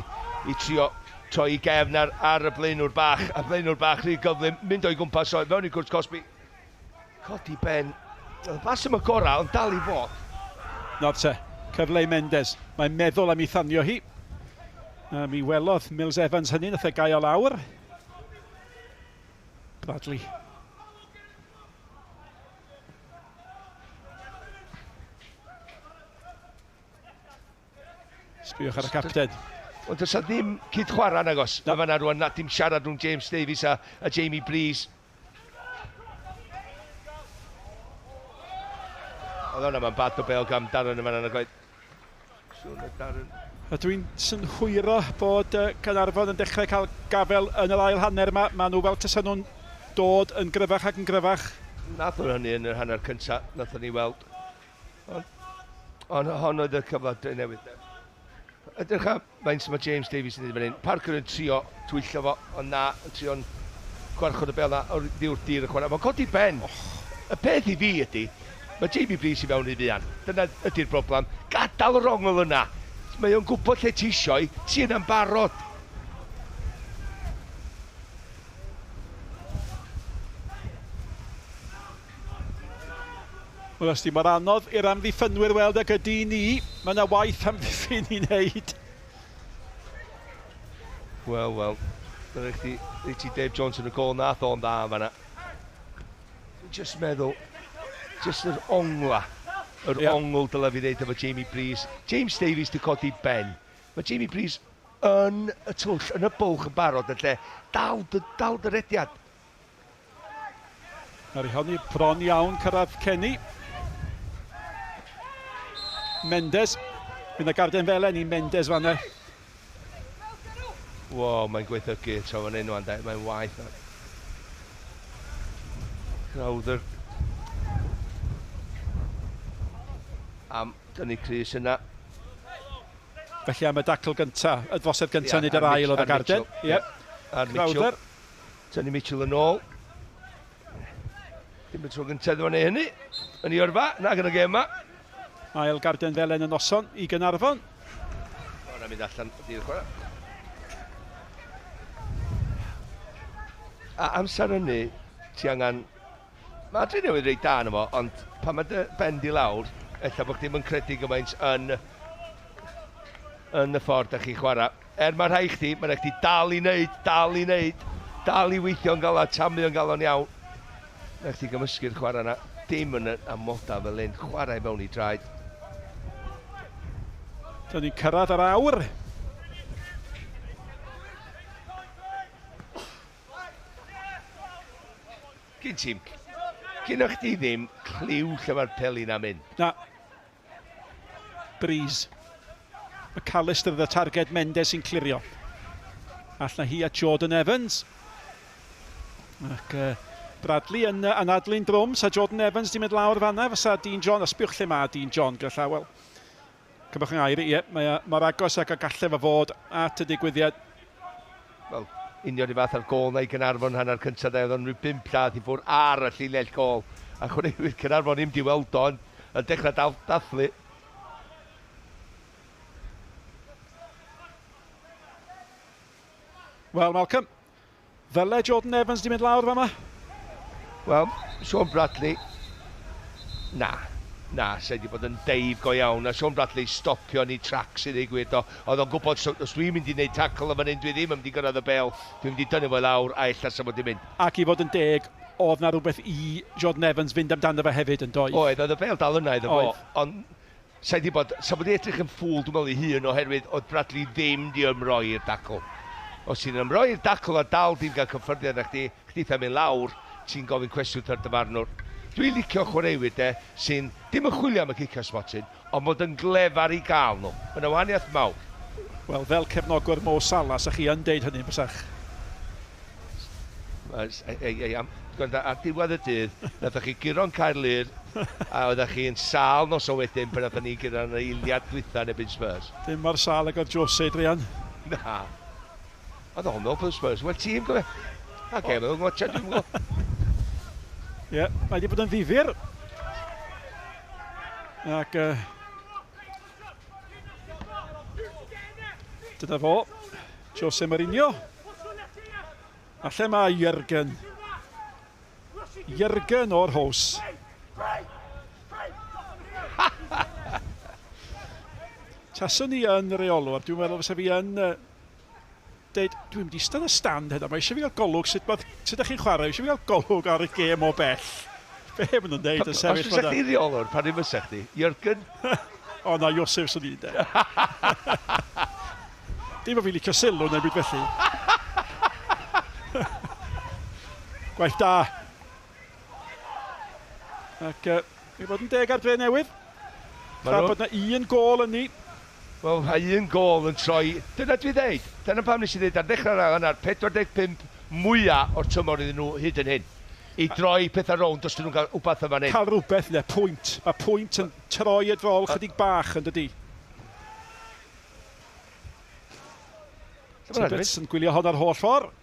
trio troi i gefn ar y blaenwr bach, a blaenwr bach rhy gyflym, mynd o'i gwmpas o mewn i cwrt cosbi. Codi ben. Oedd y bas yma gorau, ond dal i fod. Nawr te, cyfle i Mendes. Mae'n meddwl am ei thanio hi. A mi welodd Mills Evans hynny, nath e gael o lawr. Bradley. Sbïwch ar y capten. Ond does 'na ddim cyd-chwarae nagos. Na fan'na rwan, na dim siarad rhwng James Davies a Jamie Breeze. Oedd hwnna ma'n bad o bêl gan Darren yma nag oedd. Siŵr na Darren. A dwi'n synhwyro bod Caernarfon yn dechrau cael gafel yn yr ail hanner yma. Maen nhw fel tasen nhw'n dod yn gryfach ac yn gryfach. Nath o'n hynny yn yr hanner cyntaf, nath o'n ni weld. Ond hon oedd y cyfle newydd. Edrych am faint mae James Davies yn neud fan hyn. Parker yn trio twyllo fo, ond na, yn trio'n gwarchod y bêl na o'r ddiwrth dir y chwarae. Mae'n codi ben. Oh. Y peth i fi ydy, mae Jamie Breeze i fewn i fuan. Dyna ydy'r broblem. Gadael yr ongl yna. Mae o'n gwybod lle ti eisiau, ti yna'n barod. Wel, os di mor anodd i'r amddiffynwyr weld ag ydy ni, mae yna waith amddiffyn i wneud. Wel, wel, dyna chdi, i ti Dave Jones yn y gôl, nath o'n dda yn fanna. Dwi'n just meddwl, just yr ongla, yr ongl dylai fi ddeud efo Jamie Breeze. James Davies di codi ben. Mae Jamie Breeze yn y twll, yn y bwlch yn barod yn lle. Dal dy rediad. Nawr i honni bron iawn cyrraedd Kenny. Mendes, mynd â garden felen i Mendes fanna. Wow, mae'n gweithygu eto fan hyn wan, mae'n waith. Crowther. Am dynnu Cris yna. Felly am y dacl gynta, y drosedd gynta nid yr ail oedd y garden. Ie. Ar Mitchell. Tynnu Mitchell yn ôl. Dim y tro gyntaf iddo fo wneud hynny. Yn ei yrfa, nag yn y gêm yma. Ail garden felen y noson i Gaernarfon. O, na mynd allan i'r chwarae. A amser hynny, ti angen... Mae Drenewydd reit da yno fo, ond pan mae dy ben di lawr, ella bod chdi'm yn credu gymaint yn, yn y ffordd da chi'n chwarae. Er mae rhai chdi, mae rhaid chdi dal i wneud, dal i wneud, dal i weithio'n galad, tamu yn galon iawn. Rhaid chdi gymysgu'r chwarae yna, dim yn y amodau fel hyn, chwarae mewn i draed. Dyna ni'n cyrraedd yr awr. Gyn ti'n... Gynna chdi ddim cliw lle mae'r peli na'n mynd. Na. Breeze. McAllister the target, Mendes sy'n clirio. Allan hi at Jordan Evans. Ac Bradley yn anadlu'n drwm, sa Jordan Evans di mynd lawr fanna, fysa Dean John, a sbiwch lle mae Dean John gyda llaw, wel, cymwch yng ngair, ie, mae o mor agos ag y gallai fo fod at y digwyddiad. Wel, union i fath ar gôl na i Gaernarfon hanner cyntaf, de, oedd o'n rhyw bump llath i ffwrdd ar y llinell gôl, a chwaraewyr Caernarfon ddim di weld o yn, yn dechrau dal, dathlu. Wel, Malcolm, ddyle Jordan Evans di mynd lawr fama? Wel, Sean Bradley, na, na, sa'i di bod yn deif go iawn, a Sean Bradley stopio ni tracks i ddweud gwir do. Oedd o'n gwybod, so, os dwi'n mynd i wneud tackle yn fan hyn, dwi ddim yn mynd i gyrraedd y bel, dwi'n mynd i dynnu fo i lawr, a ella sa fo di mynd. Ac i fod yn deg, oedd na rhywbeth i Jordan Evans fynd amdano fe hefyd yn doedd? Oedd, oedd y bel dal yna iddo fo, ond sa'i di bod, sa fo di edrych yn ffŵl dwi'n meddwl i hun oherwydd oedd Bradley ddim di ymroi i'r dacl. Os ti'n ymroi i'r dacl a dal dim gael cyffyrddiad â chdi, chditha mynd lawr, ti'n gofyn cwestiwn wrth yr dyfarnwr. Dwi'n licio chwaraewyr de sy'n dim yn chwilio am y cicio smotyn, ond bod yn glefar i gael nhw. Mae yna wahaniaeth mawr. Wel, fel cefnogwr Mo Salah, sa chi yn deud hynny, bysach? Gwrando, ar diwedd y dydd, nath chi guro'n Caerlŷr, a oeddech chi'n sâl noson wedyn pan nathon ni guro yn yr eiliad dwytha yn erbyn Spurs. Dim mor sâl ag oedd Jose, druan. Na. Oedd o'n meddwl bod Spurs well tîm, gofio. A gem oedd o'n watcha, dwi'n gwybod. Ie, mae wedi bod yn ddifyr. Ac dyna fo, Jose Mourinho. A lle mae Jürgen? Jürgen o'r hos. Taswn i yn reolwr, dwi'n meddwl fysa fi yn deud, dwi'n mynd i eistedd y stand heno, mae eisiau fi gael golwg sut, ma, sut ydych chi'n chwarae, eisiau fi gael golwg ar y gêm o bell. Be maen nhw'n deud yn sefyll Os fysa chdi reolwr, pa run fysa chdi? Jürgen? O na, Josef swn i'n deud. Dim bod fi'n licio sylw neu byd felly. Gwaith da. Ac i fod yn deg ar Dre Newydd. Tra bod na un gôl yn ni. Wel, mae un gôl yn troi... Dyna dwi ddeud. Dyna pam nes i ddeud ar ddechrau'r ail hanner, 45 mwyaf o'r tymor iddyn nhw hyd yn hyn. I droi pethau rownd os dyn nhw'n cael wbath yn fan hyn. Cael rhywbeth, ne, pwynt. Mae pwynt yn troi y drol chydig bach yn dydi. Tibbets yn gwylio hon ar holl ffordd.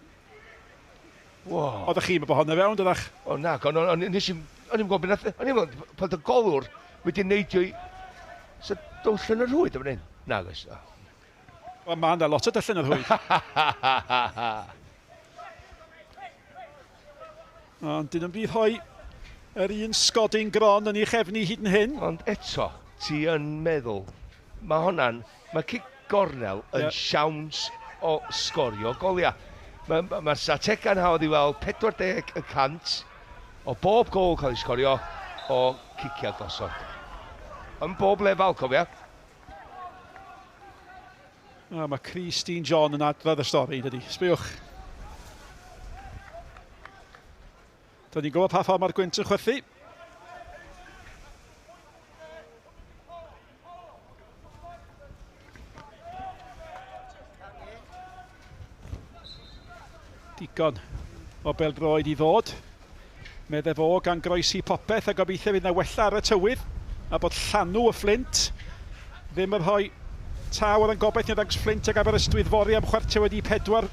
Wow. Oeddech chi'n meddwl hwnna fewn, dydach? O na, o'n nes i... O'n i'n gwybod beth... O'n i'n meddwl bod y golwr wedi neidio i... So, dwll yn y rhwyd am hyn? Na, oes. Wel, mae yna lot o dyll yn y rhwyd. Ond dyn nhw'n bydd rhoi yr un sgodyn gron yn ei chefni hyd yn hyn. Ond eto, ti yn meddwl, mae hwnna'n, mae cic gornel yn yeah. siawns o sgorio goliau. Mae'r ma, ma stratega'n hawdd i weld 40 y cant o bob gol cael ei sgorio o ciciau gosod. Yn bob lefel, cofia. A mae Christine John yn adrodd y stori, dydy. Sbiwch. Dyna ni'n gwybod pa ffordd mae'r gwynt yn chwythu. Digon o beldroed i ddod. Medde fo gan groesi popeth a gobeithio fydd yna wella ar y tywydd a bod llanw y Fflint ddim yn rhoi taw oedd yn gobaith ni ddangos Fflint ag Aberystwyth fory am 3:45.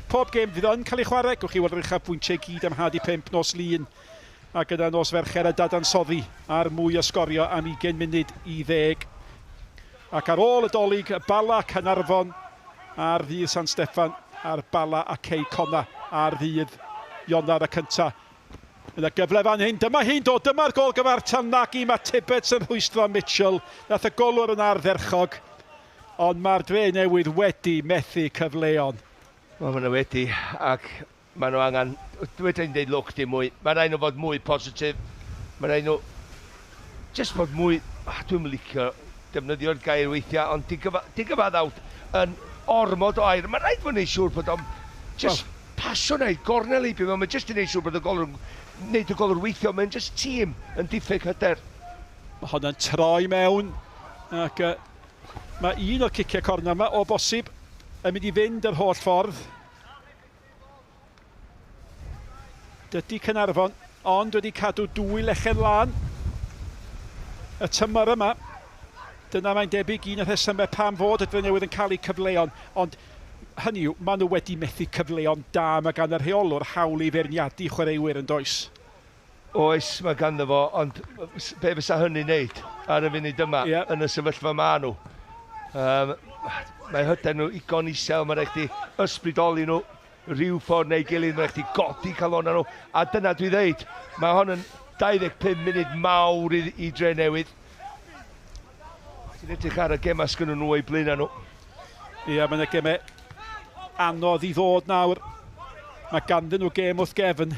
Pob gêm fydd yn cael ei chwarae. Gwch chi weld yr uchafbwyntiau gyd am 5:30 nos Lun a gyda nos Fercher y dadansoddi ar mwy o sgorio am 9:40. Ac ar ôl y Dolig, Bala Caernarfon ar ddydd San Steffan a'r Bala a Cei Connah ar ddydd Ionawr y cynta. Yna gyfle fan hyn, dyma hi'n dod, dyma'r gol gyfartal nagi, mae Tibbets yn rhwystro Mitchell, nath y golwr yn ardderchog, ond mae'r dre newydd wedi methu cyfleon. Wel, maen nhw wedi, ac maen nhw angen, dwi wedi dweud lwc dim mwy, mae'n rhaid nhw fod mwy positif, mae'n rhaid nhw just fod mwy, dwi'n licio defnyddio'r gair weithiau, ond digyfaddawd yn ormod o air. Mae'n rhaid fod yn siŵr bod o'n just well, pasio na i gornel i beth, mae'n just yn neud siŵr bod y golwr yn neud y golwr weithio, mae'n just tîm yn diffyg hyder. Mae hwnna'n troi mewn, ac mae un o'r ciciau cornel yma, o bosib, yn mynd i fynd yr holl ffordd. Dydy Caernarfon ond wedi cadw dwy lechen lân y tymor yma. Dyna mae'n debyg un o'r rhesymau pam fod y Drenewydd yn cael eu cyfleon, ond hynny yw, maen nhw wedi methu cyfleon da. Mae gan y rheolwr hawl i feirniadu chwaraewyr yn does? Oes, mae ganddo fo, ond be fysa hynny'n neud ar y funud yma, yn y sefyllfa ma nhw? Mae hyder nhw igon isel, mae rhaid chdi ysbrydoli nhw rhyw ffordd neu gilydd, mae rhaid chdi godi calonna nhw, a dyna dwi ddeud, mae hon yn 25 munud mawr i, i Dre Newydd. Ti'n edrych ar y gemau sgynnon nhw o'i blaenau nhw. Ie, mae yna gemau anodd i ddod nawr. Mae ganddyn nhw gêm wrth gefn.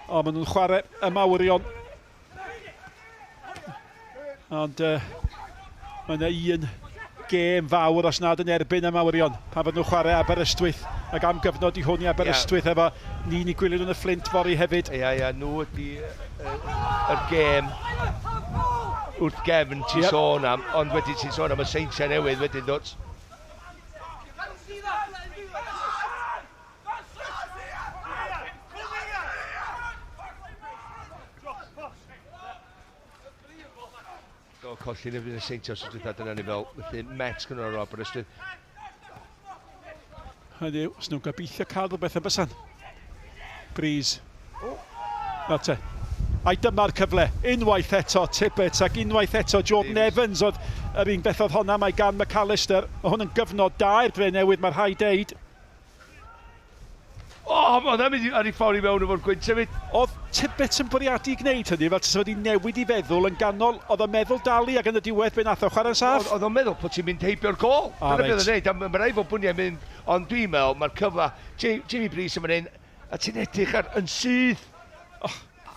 O, maen nhw'n chwarae y mawrion. Ond mae yna un gêm fawr os nad yn erbyn y mawrion. Pan fydden nhw'n chwarae Aberystwyth. Ac am gyfnod i hwn i Aberystwyth efo ni'n i gwylio yn y Fflint fory hefyd. Ia, ia, nhw ydy yr gêm wrth gefn ti'n sôn am, ond wedyn ti'n sôn am y Seintiau Newydd wedyn dod. Do, colli yn erbyn y Seintiau os dwytha, dyna ni fel, felly Met gyda nhw Aberystwyth. Hynny yw, os nhw'n gobeithio cael rhywbeth yn bysan. Breeze. Na te. Ai dyma'r cyfle, unwaith eto Tibbets ac unwaith eto Jordan Davies. Evans oedd yr un beth oedd honna mae gan McAllister. Mae hwn yn gyfnod da i'r Dre Newydd, mae rhaid deud. O, mae hwnna'n mynd ar ei ffordd i mewn efo'r gwynt hefyd. Oedd Tibbets yn bwriadu gwneud hynny, fel tasa wedi newid i feddwl yn ganol, oedd o'n meddwl dalu ac yn y diwedd be nath o, chwarae'n saff? Oedd o'n meddwl bod ti'n mynd heibio'r gol. Dyna beth oedd o'n neud, a mae'n rhaid fod bwniau'n mynd, ond dwi'n meddwl mae'r cyfle, Jamie Breese yn fan hyn, a ti'n edrych ar yn syth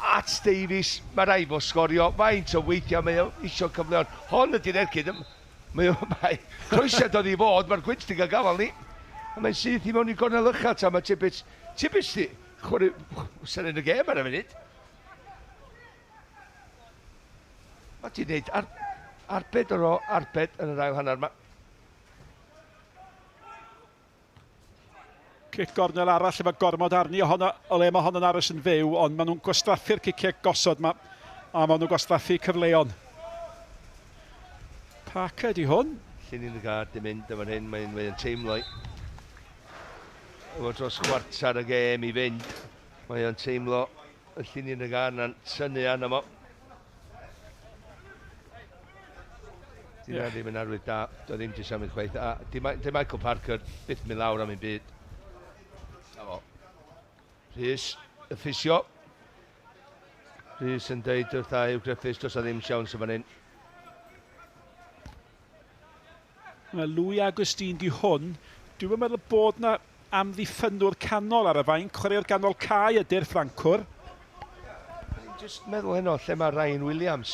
at Davies, mae rhaid fo sgorio, faint o weithiau mae o isio cyfleon. Hon ydy'r ergyd, mae o, mae croesiad oedd i fod, mae'r gwynt di gael gafal ni. A mae'n syth i mewn i gornel ucha ta, mae Tibbets, Tibbets di chwarae, seren y gêm ar y funud. Mae ti'n neud arbed o'r o, arbed yn yr ail hanner ma. Cic gornel arall efo gormod arni ohono, o le mae honno'n aros yn fyw, ond maen nhw'n gwastraffu'r ciciau gosod ma, a maen nhw'n gwastraffu cyfleon. Parker di hwn. Llinyn y gard di mynd yn fan hyn, mae'n mae teimlo. Efo dros chwarter y gêm i fynd, mae o'n teimlo y llinyn y gard na'n tynnu arno fo. Di na ddim yn arwydd da, do ddim di symud chwaith. A di, di Michael Parker byth mynd lawr am un byd. Na fo. Rhys, y ffisio. Rhys yn deud wrtha Hugh Griffiths, does na ddim siawns yn fan hyn. Mae Louis Agustin di hwn. Dwi'n meddwl bod na amddiffynwr canol ar y fainc. Chwaraewr ganol cae ydy'r Ffrancwr. Dwi'n just meddwl heno, lle mae Ryan Williams.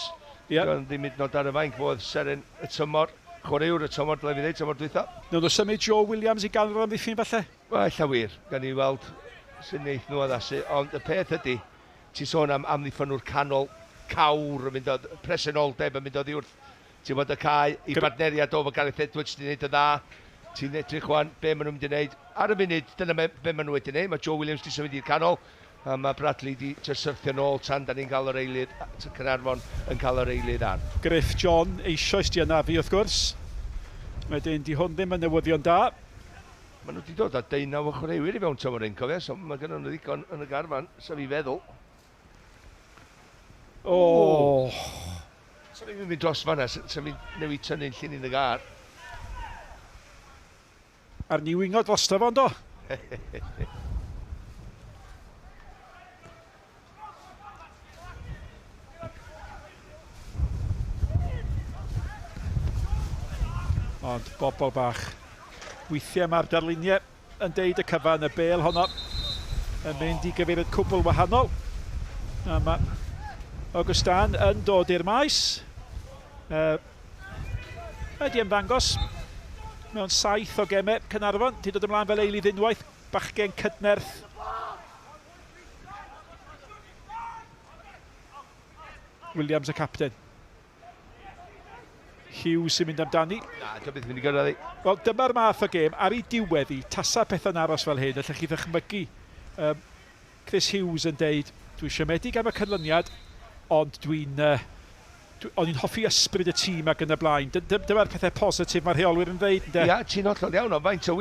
Dwi'n ddim hyd yn oed ar y fainc, fo oedd seren y tymor, chwaraewr y tymor, dylai fi ddeud, tymor dwytha. Nawn nhw symud Joe Williams i ganol amddiffyn falle? Wel, ella wir, gan i weld sy'n neith nhw addasu, ond y peth ydy, ti'n sôn am amddiffynwr canol cawr yn mynd o, presenoldeb yn mynd oddi wrth, ti'n bod y cae, i bartneriad o fo Gareth Edwards di wneud y dda, ti'n edrych wan, be maen nhw'n mynd i wneud. Ar y funud, dyna be maen nhw wedi wneud, mae Joe Williams di symud i'r canol, a mae Bradley di syrthio nôl tan da ni'n cael yr eilydd, Caernarfon yn cael yr eilydd ar. Griff John eisoes di anafu wrth gwrs. Wedyn, di hwn ddim yn newyddion da. Maen nhw wedi dod â 19 o chwaraewyr i fewn tymor hyn, cofio, so mae gen nhw ddigon yn y garfan, sef i feddwl. O! So ni'n mynd dros fanna, sef fi'n newid tynnu'n llinyn y gar. A'r niwingod drosto fo, yndo? Ond bobl bach. Weithiau mae'r darluniau yn deud y cyfan, y bêl honno yn mynd i gyfeiriad cwbl wahanol. A mae Augustin yn dod i'r maes. Wedi ymddangos mewn 7 o gemau Caernarfon. Di dod ymlaen fel eilydd unwaith, bachgen cydnerth. Williams y capten. Hughes sy'n mynd amdani. Na, dyma beth mynd i gyrraedd i. Wel, dyma'r math o gêm, ar ei diwedd i, tasa pethau'n aros fel hyn, allech chi ddychmygu Chris Hughes yn deud, dwi'n siomedig am y canlyniad, ond dwi'n o'n i'n hoffi ysbryd y tîm ac yn y blaen. Dyma'r pethau positif mae'r rheolwyr yn dweud, ynde? Ia, ti'n hollol iawn, ond faint o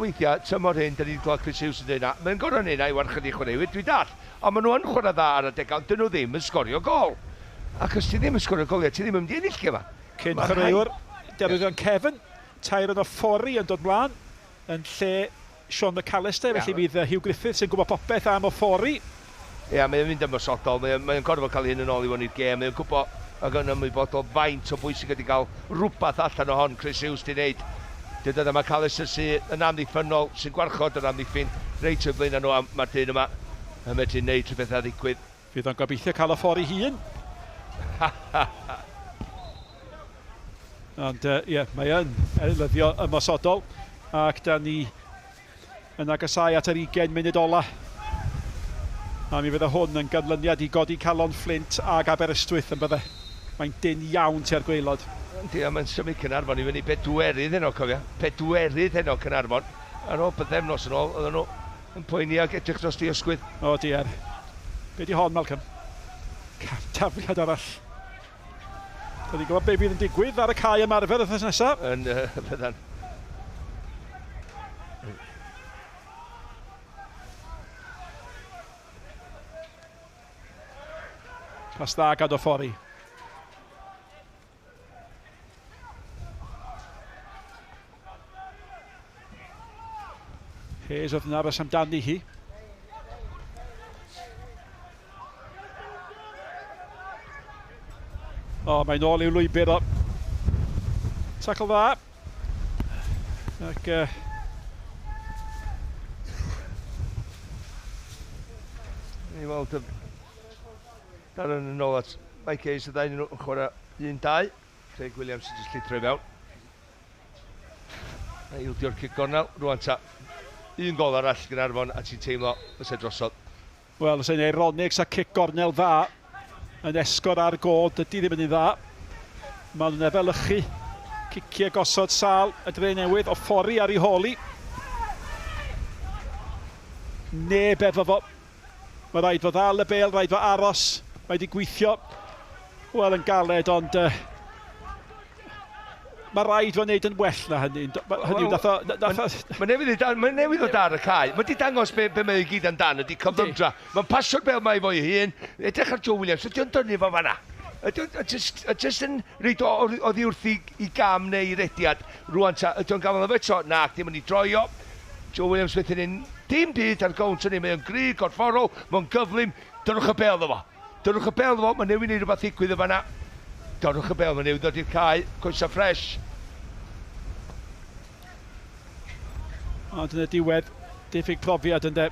weithiau, tymor hyn, da ni wedi gweld Chris Hughes yn dweud na, mae'n gorfod neud na i warchod i chwaraewyr, dwi'n dall. Ond maen nhw yn chwarae dda ar adegau, ond dyn nhw ddim yn sgorio gol. Ac os ti ddim yn sgorio goliau, ti ddim yn mynd i ennill gema. Cyn chwaraewr, Derwyddon Kevin, Tyrone Ofori yn dod mlaen yn lle Sean McAllister, felly fydd Hugh Griffiths yn gwybod popeth am Ofori. Ia, mae'n mynd ymosodol, mae'n gorfod cael hyn yn ôl i fewn i'r gêm, mae'n gwybod ac yn ymwybodol faint o bwysig ydy gael rhywbeth allan o hon Chris Hughes di wneud. Dyna McAllister sydd yn amddiffynnol, sy'n gwarchod yr amddiffyn, reit o'i blaen nhw, a mae'r dyn yma yn medru wneud rhywbeth a ddigwydd. Fydd o'n gobeithio cael Ofori hun. Ond ie, mae yn eilyddio ymosodol, ac da ni yn agosáu at yr 20 munud ola. A mi fydde hwn yn ganlyniad i godi calon Flint ag Aberystwyth yn bydde. Mae'n dyn iawn tua'r gwaelod. Yndi, a mae'n symud Caernarfon i fyny bedwerydd heno, cofia. Pedwerydd heno Caernarfon. Ar ôl bythefnos yn ôl, oedden nhw yn poeni ag edrych dros di ysgwydd. O diar. Be di hon, Malcolm? Tafliad arall. Da ni'n gwybod be fydd yn digwydd ar y cae ymarfer wythnos nesaf. Yn fyddan. Pas dda gan Ofori. Hayes oedd yn aros amdani hi. O, mae'n ôl i'w lwybr o. Tackle dda. Ac Ni weld y Darren yn ôl at Mike Hayes, y ddau nhw'n chwarae 1-2. Craig Williams sy'n jyst llithro i fewn. A ildio'r cic gornel. Rwan ta, un gol arall Gaernarfon a ti'n teimlo fysa drosodd. Wel, sy'n eironig sa cic gornel dda yn esgor ar gol, dydy ddim yn un dda. Maen nhw'n efelychu ciciau gosod sal y Dre Newydd, Ofori ar ei holi. Neb efo fo. Mae rhaid fo ddal y bêl, rhaid fo aros. Mae wedi gweithio, wel, yn galed, ond mae rhaid fo wneud yn well na hynny. Hynny Mae newydd o dar y cae. Mae wedi dangos be mae i gyd amdan, ydy cyflymdra. Mae'n pasio'r bêl mae fo'i hun. Edrych ar Joe Williams, ydy o'n dynnu fo fanna? Ydy o'n jyst yn reid oddi wrth i gam neu i rediad. Rwan ta, ydy o'n gafael efo eto? Na, ddim yn ei droio. Joe Williams methu hyn dim byd ar gownt hynny. Mae o'n gryf, gorfforol, mae'n gyflym. Dyrwch y bêl iddo fo. Dyrwch y bêl iddo fo, mae newydd wneud rhywbeth ddigwydd yn fanna. Dyrwch y bêl, mae newydd ddod i'r cae, coesa ffres. Ond yn y diwedd, diffyg profiad ynde,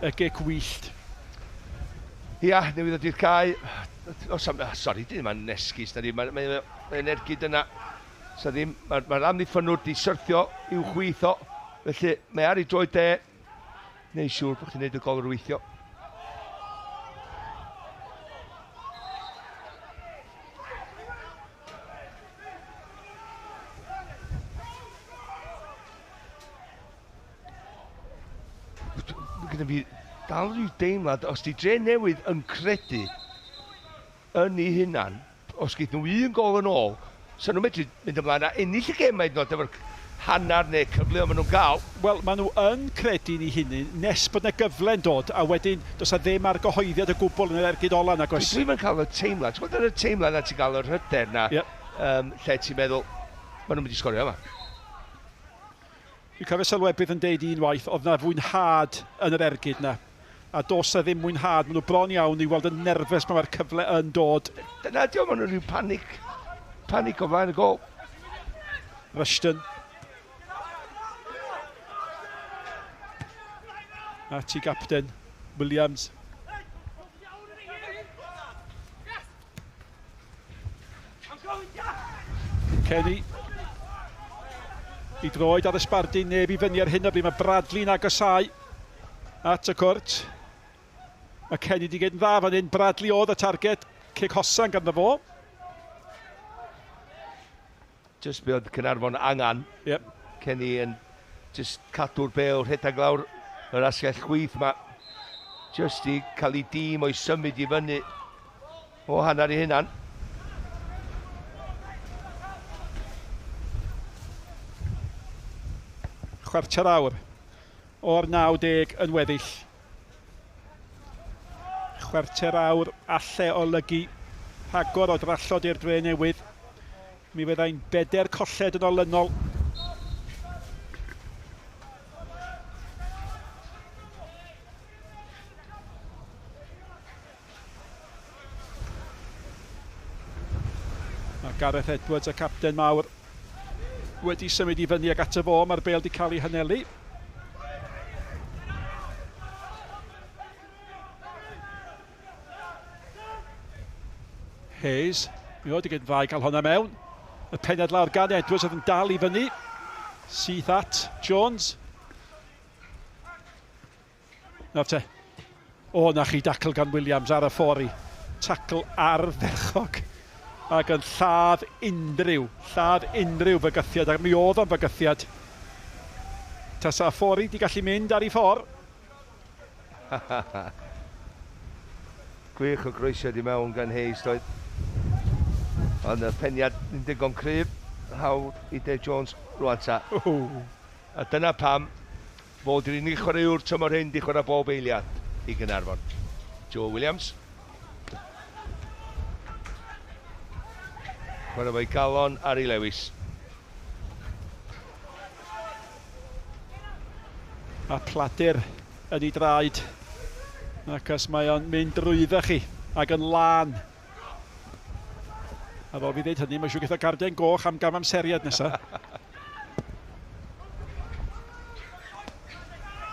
y gic wyllt. Ia, newydd ddod i'r cae. Sori, dyn mae'n esgus, mae'n ergyd yna. Mae'r amddiffynnwr di syrthio i'w chwith o. Felly, mae ar ei droed de. Neu siŵr bod chi'n neud y gol rwythio. Gyda fi dal rhyw deimlad, os di Dre Newydd yn credu yn ei hunan, os geith nhw un gol yn ôl, so nhw'n medru mynd ymlaen a ennill y gêm hyd yn oed efo'r hanner neu cyfle maen nhw'n gael. Wel, maen nhw yn credu yn ei hunan nes bod yna gyfle'n dod, a wedyn does 'na ddim argyhoeddiad o gwbl yn yr ergyd ola nag oes. Dwi'm yn cael y teimlad, ti'n gwybod y teimlad na ti'n gael yr hyder na, lle ti'n meddwl, maen nhw'n mynd i sgorio yma. Dwi'n cofio sylwebydd yn deud unwaith, oedd na fwynhad yn yr ergyd na. A does na ddim mwynhad, maen nhw bron iawn i weld yn nerfus pan mae'r cyfle yn dod. Dyna di o, maen nhw'n rhyw panic o flaen y gol. Rushton. At i gapten, Williams. Kenny. I droed ar y sbardun, neb i fyny ar hyn o bryd. Mae Bradley'n agosau at y cwrt. Mae Kenny wedi gwneud yn dda fan hyn. Bradley oedd y targed. Cic hosan ganddo fo. Just be oedd Caernarfon angen. Yep. Kenny yn just cadw'r bêl rhedeg lawr yr asgell chwith ma. Just i cael ei dîm o'i symud i fyny o hanner i hunan. Chwarter awr o'r 90 yn weddill. Chwarter awr alle olygu rhagor o drallod i'r Dre Newydd. Mi fyddai'n 4 colled yn olynol. Mae Gareth Edwards, y capten mawr, wedi symud i fyny ag ato fo. Mae'r bêl wedi cael ei hanelu. Hayes, mi oedd wedi dda i gael hwnna mewn. Y pennod lawr gan Edwards oedd yn dal i fyny. Syth at Jones. Nawr te. O, na chi dacl gan Williams ar y ffori. Tacl ardderchog. Ac yn lladd unrhyw fygythiad. Ac mi oedd o'n fygythiad. Tasa ffori di gallu mynd ar ei ffordd. Gwych o groesiad i mewn gan Hayes, doedd. Ond y peniad yn digon cryf, hawdd i Dave Jones rwan ta. A dyna pam fod yr unig chwaraewr tymor hyn di chwarae bob eiliad i Gaernarfon. Joe Williams. Chwarae fo'i galon ar ei lewis. A pladur yn ei draed. Ac os mae o'n mynd drwyddo chi ac yn lân. A fel fi ddeud hynny, mae'n siŵr gyda garden goch am gam amseriad nesaf.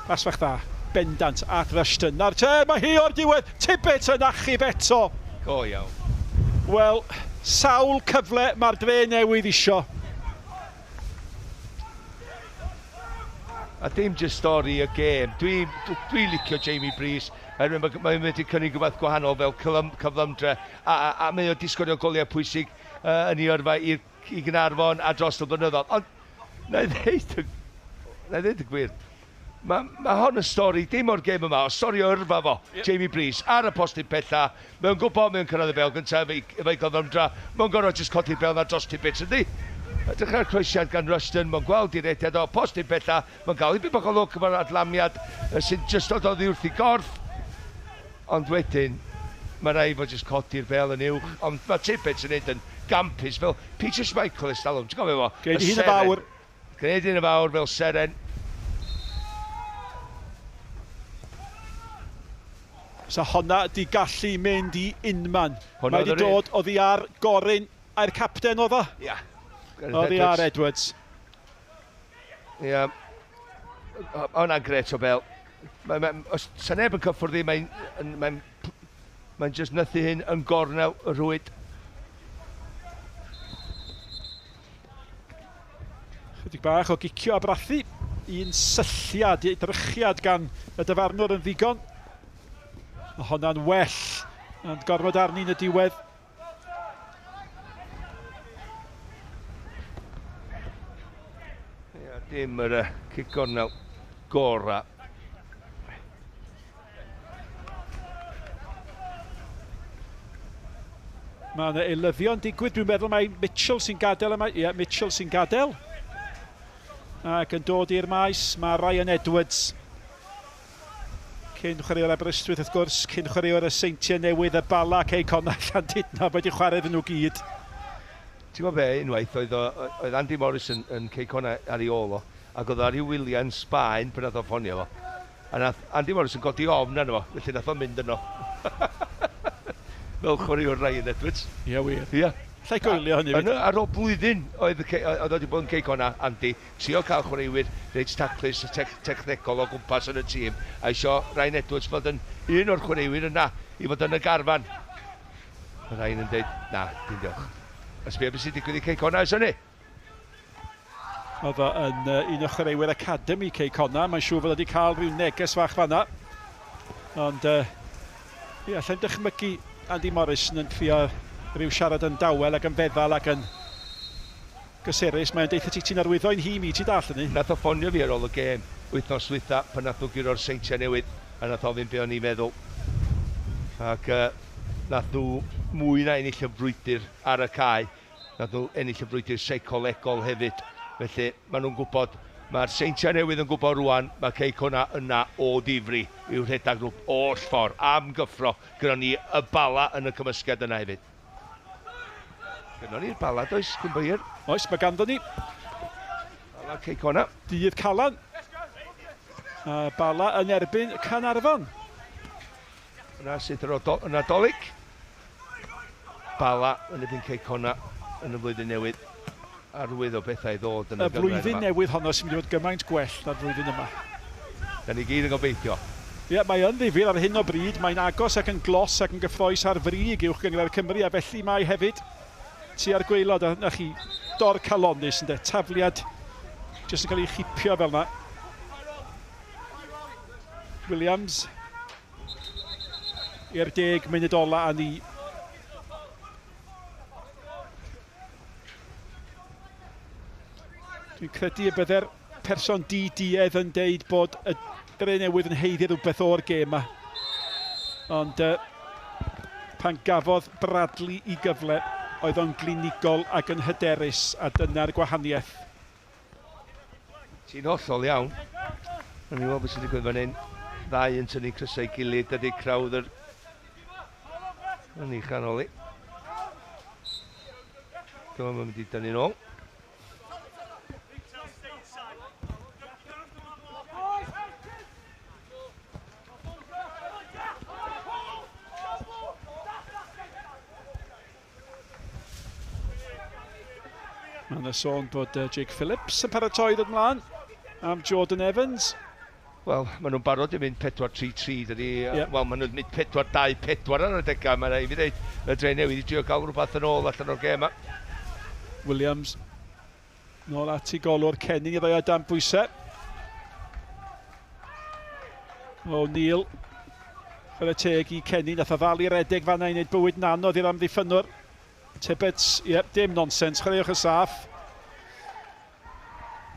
Pas fach dda, bendant at Rushton. Na'r te, mae hi o'r diwedd, Tibbet yn achub eto. Go iawn. Wel, sawl cyfle mae'r Dre Newydd isio. A dim jyst stori y gêm. Dwi licio Jamie Breeze. Mae'n wedi cynnig rhywbeth gwahanol fel cyflymdre. A mae o wedi sgorio goliau pwysig yn ei yrfa i Gaernarfon a dros y blynyddoedd. Ond, na i ddeud y gwir, mae hon yn stori, dim o'r gêm yma, o stori o yrfa fo, yep. Jamie Breeze, ar y postyn pella, mae'n gwybod mae'n cyrraedd y bêl gyntaf efo'i gyflymdra, mae'n gorfod jyst codi'r bêl na dros Tibbet, yndi? Edrych ar croesiad gan Rushton, mae'n gweld i rediad o postyn pella, mae'n gael i byd bach o lwc efo'r adlamiad sy'n jyst dod oddi wrth i gorff. Ond wedyn, mae rhaid fod jyst codi'r bêl yn uwch, ond mae Tibbet yn neud yn gampus, fel Peter Schmeichel ers talwm, ti'n gofio fo? Gwneud un y fawr. Gwneud un y fawr fel seren. So honna di gallu mynd i unman. Mae wedi dod oddi ar Gorin a'r capten oedd o? Ia. Oddi ar Edwards. Ia. Hwnna'n gret o bel. Os sa neb yn cyffwrdd i, mae'n just nythu hyn yn gornel y rhwyd. Chydig bach o gicio a brathu. Un sylliad, drychiad gan y dyfarnwr yn ddigon. Honna'n well, ond gorfod arni yn y diwedd. Ia, dim yr cic gornel gora. Mae yna eilyddion digwydd, dwi'n meddwl mai Mitchell sy'n gadael yma. Ie, Mitchell sy'n gadael. Ac yn dod i'r maes, mae Ryan Edwards. Cyn chwaraewr Aberystwyth, wrth gwrs, cyn chwaraewr y Seintiau Newydd, y Bala, Cei Connah, Llandudno, wedi chwarae iddyn nhw gyd. Ti'n gwybod be, unwaith, oedd Andy Morris yn Cei Connah ar ei ôl o, ac oedd ar ei wyliau yn Sbaen pan nath o ffonio fo. A nath Andy Morris yn godi ofn arno fo, felly nath o mynd yno. Fel chwaraewr Ryan Edwards. Ie, wir. Ie. Llai goelio hynny. Yn, ar ôl blwyddyn oedd oedd wedi bod yn Cei Connah, Andy, trio cael chwaraewyr reit taclus a technegol o gwmpas yn y tîm, a isio Ryan Edwards fod yn un o'r chwaraewyr yna i fod yn y garfan. Mae Ryan yn dweud, na, dim diolch. A sbio beth sy'n digwydd i Cei Connah ers hynny. Oedd o yn un o chwaraewyr Academy Cei Connah. Mae'n siŵr fod wedi cael rhyw neges fach fanna. Ond ie, allai'n dychmygu Andy Morrison yn trio rhyw siarad yn dawel ac yn feddal ac yn gysurus. Mae'n deitha ti, ti'n arwyddo i'n nhîm i, ti'n dall hynny? Nath o ffonio fi ar ôl y gêm wythnos dwytha pan nath nhw guro'r Seintiau Newydd a nath ofyn be o'n i'n feddwl. Ac nath nhw mwy na ennill y frwydr ar y cae. Nath nhw ennill y frwydr seicolegol hefyd. Felly maen nhw'n gwybod, mae'r Seintiau Newydd yn gwybod rwan, mae Cei Connah yna o ddifri i'w rhedeg nhw oll ffordd am gyffro. Gyda ni y Bala yn y cymysgedd yna hefyd. Gyda ni'r Bala, does, cyn bo hir? Oes, mae ganddo ni. Bala Cei Connah. Dydd Calan. A Bala yn erbyn Caernarfon. Yna sydd yr Nadolig. Bala yn erbyn Cei Connah yn y flwyddyn newydd. Arwydd o bethau i ddod yn y y gynghrair flwyddyn yma. Newydd honno sy'n mynd i fod gymaint gwell na'r flwyddyn yma. Da ni gyd yn gobeithio. Ie, mae yn ddifyr ar hyn o bryd. Mae'n agos ac yn glos ac yn gyffroes ar frig Uwch Gynghrair Cymru, a felly mae hefyd tua'r gwaelod. A na chi, dor calonus ynde, tafliad jyst yn cael ei chipio fel yna. Williams i'r 10 munud ola a ni. Dwi'n credu y bydde'r person di-duedd yn deud bod y Dre Newydd yn haeddu rhywbeth o'r gêm yma. Ond pan gafodd Bradley i gyfle, oedd o'n glinigol ac yn hyderus, a dyna'r gwahaniaeth. Ti'n hollol iawn. Rwy'n i'n weld beth sy'n digwydd fan hyn. Ddau yn tynnu crysau gilydd, dydy crowd yr yn ei chanol i. Dyma mae'n mynd i dynnu nôl. Mae yna sôn bod Jake Phillips yn paratoi ddod mlaen am Jordan Evans. Wel, maen nhw'n barod i mynd 4-3-3, dydy. Yep. Wel, maen nhw'n mynd 4-2-4 ar y degau. Mae'n rhaid i fi ddeud, y Dre Newydd i drio gael rhywbeth yn ôl allan o'r gêm yma. Williams nôl at i golwr Kenny i roi o dan bwysau. O'Neill, chwarae teg i Kenny, nath o ddal i redeg fanna i wneud bywyd yn anodd i'r amddiffynnwr. Tibbetts, yep, dim nonsens, chwaraewch y saff.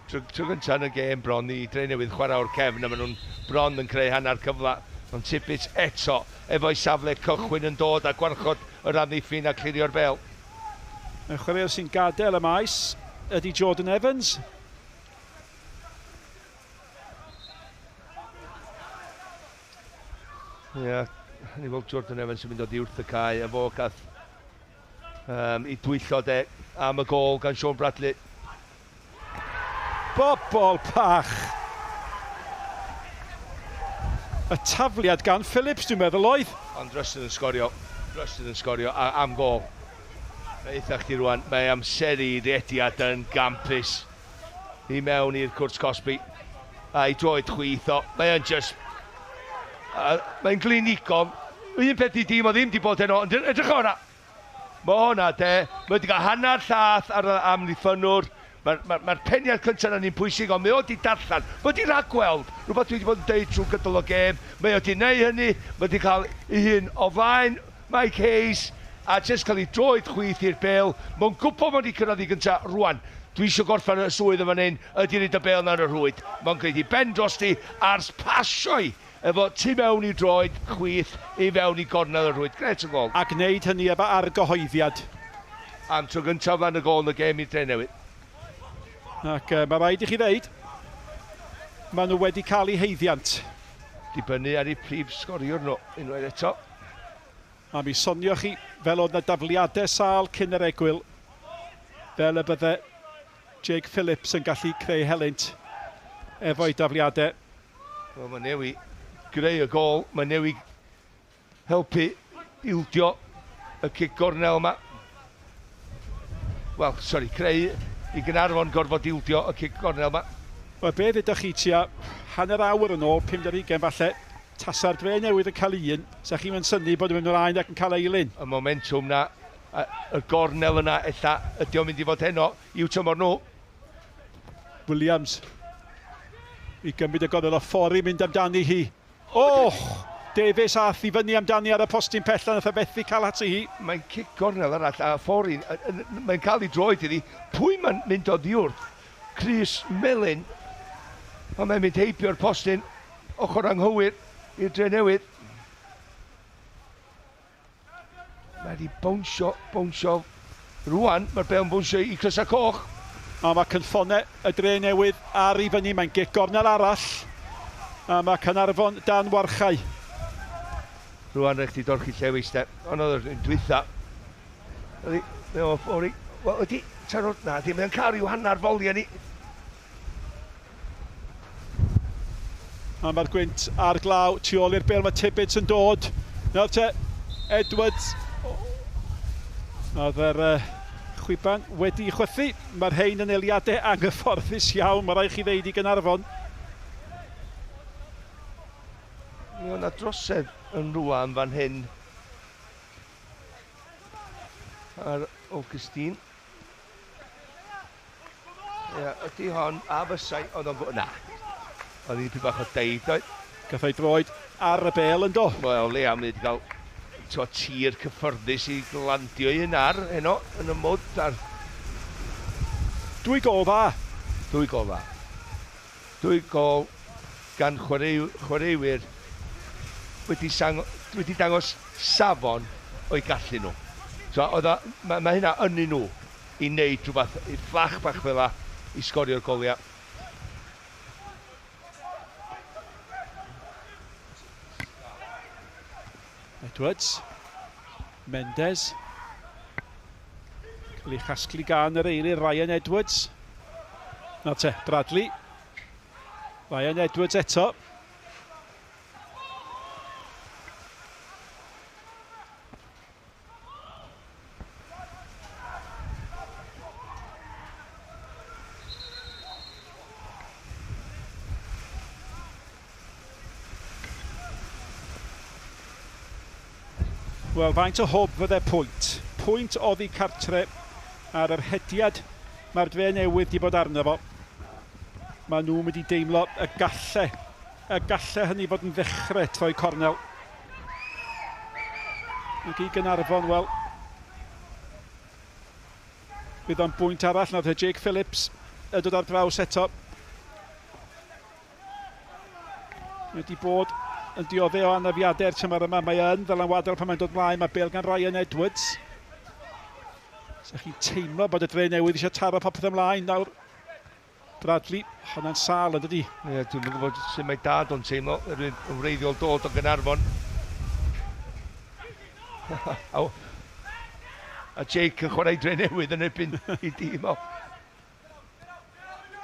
Tro gyntaf yn y gêm bron i Dre Newydd chwarae o'r cefn, a maen nhw'n bron yn creu hanner cyfle. Ond Tibbetts eto, efo'i safle cychwyn yn dod a gwarchod yr amddiffyn a clirio'r bel. Y chwaraewr sy'n gadael y maes ydy Jordan Evans. Ie, yeah, ni weld Jordan Evans yn mynd o wrth y cae, a fo gath i dwyllo de am y gôl gan Sean Bradley. Bobol pach! Y tafliad gan Phillips, dwi'n meddwl oedd. Ond Russell yn sgorio, Russell yn sgorio a, am gôl. Eitha chdi rwan, mae amseru rediad yn gampus i mewn i'r cwrt cosbi. A i droed chwith o, mae yn just... Mae'n glinigol. Un peth i dîm o ddim di bod heno, ond edrych o hwnna. Mae hwnna de, mae wedi cael hanner llath ar y amddiffynnwr. Mae'r ma peniad cyntaf yna'n un pwysig, ond mae o wedi darllen, mae wedi rhagweld, rhywbeth dwi wedi bod yn deud trwy gydol o gêm, mae o wedi neud hynny, mae wedi cael ei hun o flaen Mike Hayes, a jyst cael ei droed chwith i'r bel. Mae'n gwybod mae wedi cyrraedd i gyntaf rwan. Dwi eisiau gorffen y swydd yma fan hyn, ydy reid y bel na'n y rhwyd. Mae'n gwneud i ben drosti a'r pasio i efo tu mewn i droed chwith i fewn i gornel y rhwyd. Gret o gol. A gwneud hynny efo argyhoeddiad. Am tro gyntaf fan y gol yn y gêm i'r Dre Newydd. Ac mae rhaid i chi ddeud, maen nhw wedi cael eu haeddiant. Dibynnu ar eu prif sgoriwr nhw unwaith eto. A mi sonioch chi, fel oedd na dafliadau sâl cyn yr egwyl, fel y bydde Jake Phillips yn gallu creu helynt efo'i dafliadau. Wel, mae newi greu y gol, mae newi helpu ildio y cic gornel yma. Wel, sori, creu i Gaernarfon gorfod ildio y cic gornel yma. Wel, be ddeudoch chi tua hanner awr yn ôl, 50 falle, tasa'r Dre Newydd yn cael un, sa chi'n mynd synnu bod yn mynd ymlaen ac yn cael eilun. Y momentum na, y gornel yna, ella ydy o'n mynd i fod heno i'w tymor nhw. Williams i gymryd y gornel o ffordd i mynd amdani hi. Oh! Davies ath i fyny amdani ar y postyn pella, nath o fethu cael ati hi. Mae'n cic gornel arall, a ffordd mae'n cael ei droed iddi. Pwy mae'n mynd o ddiwrth? Crys Melyn. Ond mae'n mynd heibio'r postyn ochr anghywir i'r Dre Newydd. Mae wedi bownsio, bownsio. Rwan, mae'r bel yn bownsio i Crysa Coch. A mae cynffonau y Dre Newydd ar i fyny. Mae'n gic gornel arall. A mae Caernarfon dan warchau. Rwan rhaid chdi dorchi llewis de. Ond oedd yr un dwytha. Ydy, mae o ffori. Wel, ydy, tarod, na, ddim yn cael rhyw hanner foli ni. A mae'r gwynt a'r glaw tu ôl i'r bel, mae Tibbets yn dod. Nawr te, Edwards. Oedd yr chwiban wedi chwythu. Mae'r rhain yn eiliadau anghyfforddus iawn, mae rhaid chi ddeud i Gaernarfon. Mi oedd 'na drosedd yn rwan fan hyn ar Augustine. Ie, ydy hon a fysai, oedd o'n... Na, oedd hi'n bach o deud, oedd. Gath o'i droed ar y bel yn do. Wel, le am wedi cael to, tir cyffyrddus i glandio un ar heno yn y mwd ar... Dwy gol dda. Dwy gol dda. Dwy gol gan chwaraewyr wedi, wedi dangos safon o'i gallu nhw. So, oedd mae ma hynna yn nhw i wneud rhywbeth, i fflach bach fel la, i sgorio'r goliau. Edwards. Mendes. Cael ei chasglu gan yr eilydd Ryan Edwards. Nawr te, Bradley. Ryan Edwards eto. Wel, faint o hwb fydde pwynt? Pwynt oddi cartre ar yr hediad mae'r Dre Newydd wedi bod arno fo. Mae nhw'n mynd i deimlo y galle, y galle hynny fod yn ddechrau troi cornel. Ac i Gaernarfon, wel, bydd o'n bwynt arall. Nawr Jake Phillips yn dod ar draws eto. Wedi bod yn dioddef o anafiadau'r tymor yma. Mae yn ddylanwadol pan mae'n dod mlaen. Mae bel gan Ryan Edwards. Sa chi'n teimlo bod y Dre Newydd eisiau taro popeth ymlaen nawr. Bradley, honna'n sâl yn dydi? Ie, dwi'n gwybod sut mae dad o'n teimlo, yr un yn wreiddiol dod o Gaernarfon. A Jake yn chwarae Dre Newydd yn erbyn i dîm o.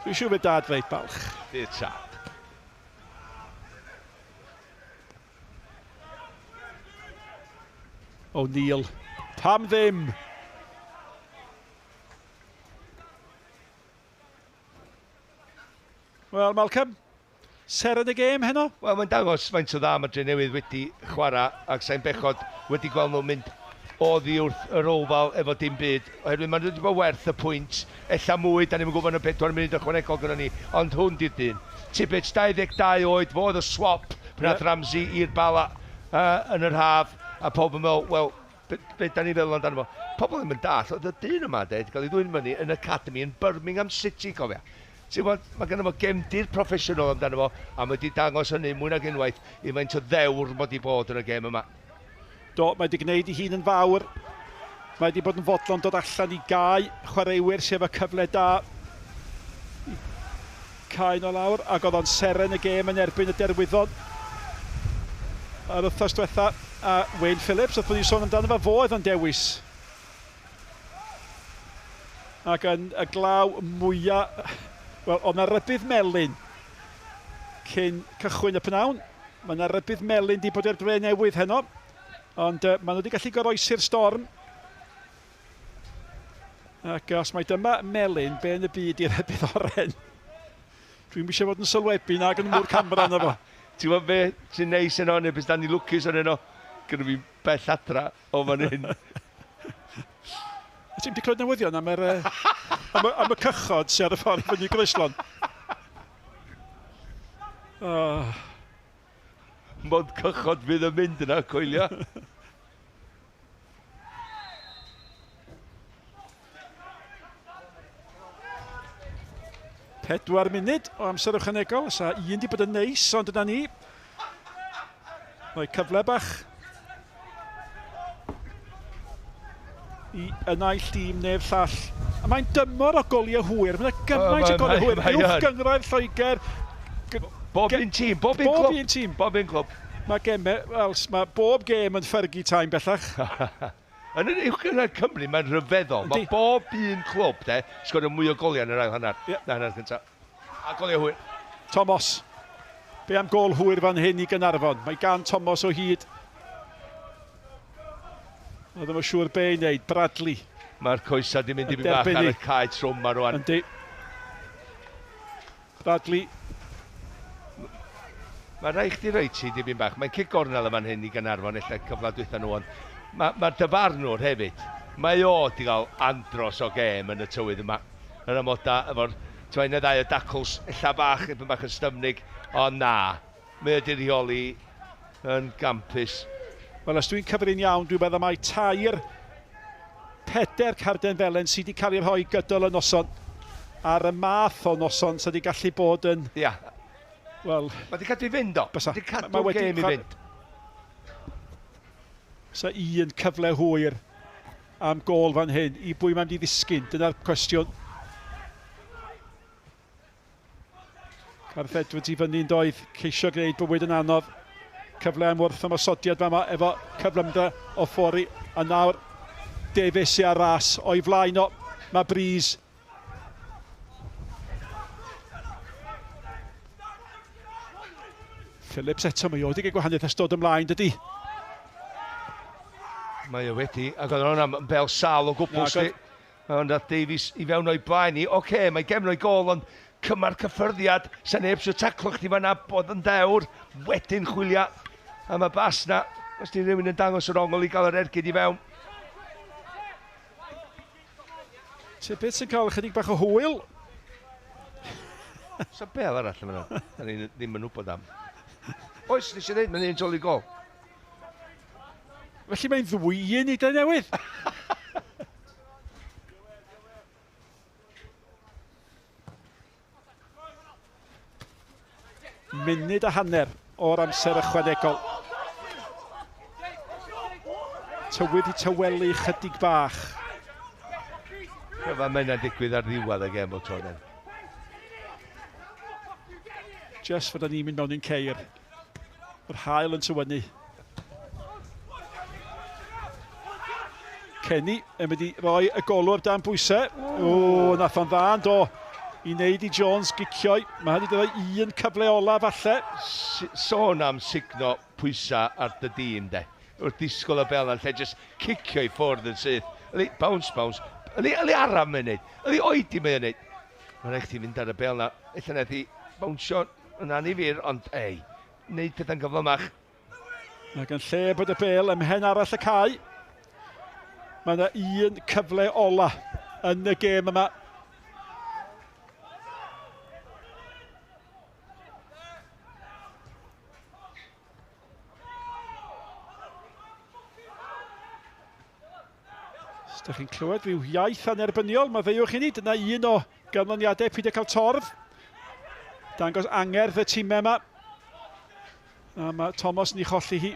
Dwi'n siŵr bydd dad reit balch. Bydd tad. O'Neill. Pam ddim? Wel, Malcolm, seren y gêm heno? Wel, mae'n dangos faint o dda mae Dre Newydd wedi chwarae ac sa'n bechod wedi gweld nhw'n mynd oddi wrth yr Oval efo dim byd, oherwydd maen nhw wedi bod werth y pwynt, ella mwy, da ni'n gwybod yn y 4 munud ychwanegol gyda ni, ond hwn di'r dyn. Tibbets, 22 oed, fo oedd y swap pan ath Ramsey i'r Bala yn yr haf, a pob yn meddwl, wel, be, be da ni feddwl amdano fo? Pobl ddim yn dall, oedd y dyn yma, de, wedi cael ei ddwyn fyny yn Academy yn Birmingham City, cofia. Ti'n gwybod, mae gynno fo gefndir proffesiynol amdano fo, a mae wedi dangos hynny mwy nag unwaith i faint o ddewr mod i bod yn y gêm yma. Do, mae wedi gwneud ei hun yn fawr. Mae wedi bod yn fodlon dod allan i gau chwaraewyr sef y cyfle da i cael nhw lawr, ac oedd o'n seren y gêm yn erbyn y Derwyddon yr wythnos diwetha. A Wayne Phillips, wrth bod ni'n sôn amdano fo, fo oedd o'n dewis. Ac yn y glaw mwyaf, wel, oedd 'na rybudd melyn cyn cychwyn y pnawn. Mae yna rybudd melyn di bod i'r Dre Newydd heno, ond maen nhw wedi gallu goroesi'r storm. Ac os mae dyma melyn, be yn y byd i'r rhybudd oren? Dwi'm eisiau fod yn sylwebu nag yn mwr camera na fo. Ti'n gwybod be sy'n neis yno, neu beth da ni lwcus o'n yno? Gynnu fi bell adra o fan hyn. Ti'n di clywed newyddion am, yr, am, y, am y cychod sy'n ar y ffordd i fyny Groeslon? Oh. Mond cychod fydd yn mynd yna, coelio. Pedwar munud o amser ychwanegol. Sa un di bod yn neis, ond dyna ni. Rhoi cyfle bach i y naill dîm neu'r llall. A mae'n dymor o goliau hwyr. Mae'n gymaint o goliau hwyr. Uwch gynghrair Lloegr. Bob un tîm, bob un clwb. Bob un tîm. Bob un clwb. Mae gemau, wel, mae bob gêm yn Fergie time bellach. Yn yr Uwch Gynghrair Cymru, mae'n rhyfeddol. Mae bob un clwb, de, sgorio mwy o goliau yn yr ail hanner. Yeah. Na hanner cyntaf. A goliau hwyr. Thomas. Be am gol hwyr fan hyn i Gaernarfon? Mae gan Thomas o hyd. Oedd ddim yn siŵr be i wneud. Bradley. Mae'r coesau di mynd i bach ar y cae trwm ma rwan. Yndi. Bradley. Mae rhaid chdi roi ti dipyn bach. Mae'n cic gornel yma'n hyn i Gaernarfon, ella cyfle dwytha nhw, ond mae'r ma dyfarnwr hefyd, mae o di gael andros o gêm yn y tywydd yma. Yn amoda, efo'r un neu ddau o dacls, ella bach, ipyn bach yn styfnig, ond na, mae o di rheoli yn gampus. Wel, os dwi'n cyfri'n iawn, dwi'n meddwl mai tair, peder carden felen sydd wedi cael ei rhoi gydol y noson ar y math o noson sydd wedi gallu bod yn... Ia. Wel... Mae wedi cadw i fynd o. Bysa. Mae wedi cadw'r gêm i fynd. Sa un cyfle hwyr am gôl fan hyn. I bwy mae'n di ddisgyn? Dyna'r cwestiwn. Gareth Edwards i fyny'n doedd. Ceisio gwneud bywyd yn anodd. Cyfle am wrth ymosodiad fama efo cyflymdra o Ffori. A nawr Davies i ar ras o'i flaen o. Mae Breeze. Phillips eto, mae o wedi cael gwahaniaeth ers dod ymlaen, dydy? Mae o wedi, ac oedd hwnna'n bel sal o gwbl. Na, Ond nath Davies i fewn o'i blaen i. Oce, mae gefn o'i gol, ond cyma'r cyffyrddiad. Sa neb sy'n taclo chdi fan'na, bod yn dewr, wedyn chwilio am y bas na. Os di rhywun yn dangos yr ongl i gael yr ergyd i fewn. Tibbetts yn cael ychydig bach o hwyl. Sa bel arall yma nhw. Da ni ddim yn wybod am. Oes, nes i ddweud, mae'n un toli gol. Felly mae'n ddwy un i Drenewydd. Munud a hanner o'r amser ychwanegol. Tywydd i tywelu chydig bach. Cyfan mae hynna'n digwydd ar ddiwedd y gêm o tro den. Just fod ni'n mynd mewn i'n ceir. Yr haul yn tywynnu. Kenny yn mynd i roi y golwr dan bwysau. O, nath o'n dda yn do. I wneud i Jones gicioi. Mae hynny wedi rhoi un cyfle ola falle. Sôn am sugno pwysau ar dy dîm, de. Wrth disgwyl y bel yn lle just cicio i ffwrdd yn syth. Yli, bounce, bounce. Yli, yli araf mae'n neud. Yli oedi mae'n neud. Mae'n rhaid chdi fynd ar y bel na. Ella nath i bownsio yn anifir, ond ei, neud pethau'n gyflymach. Ac yn lle bod y bel ym mhen arall y cae, mae yna un cyfle ola yn y gêm yma. Os ydych chi'n clywed rhyw iaith anerbyniol, mae ddeuwch i ni, dyna un o ganlyniadau peidio cael torf. Dangos angerdd y tîmau yma. A mae Thomas yn ei cholli hi.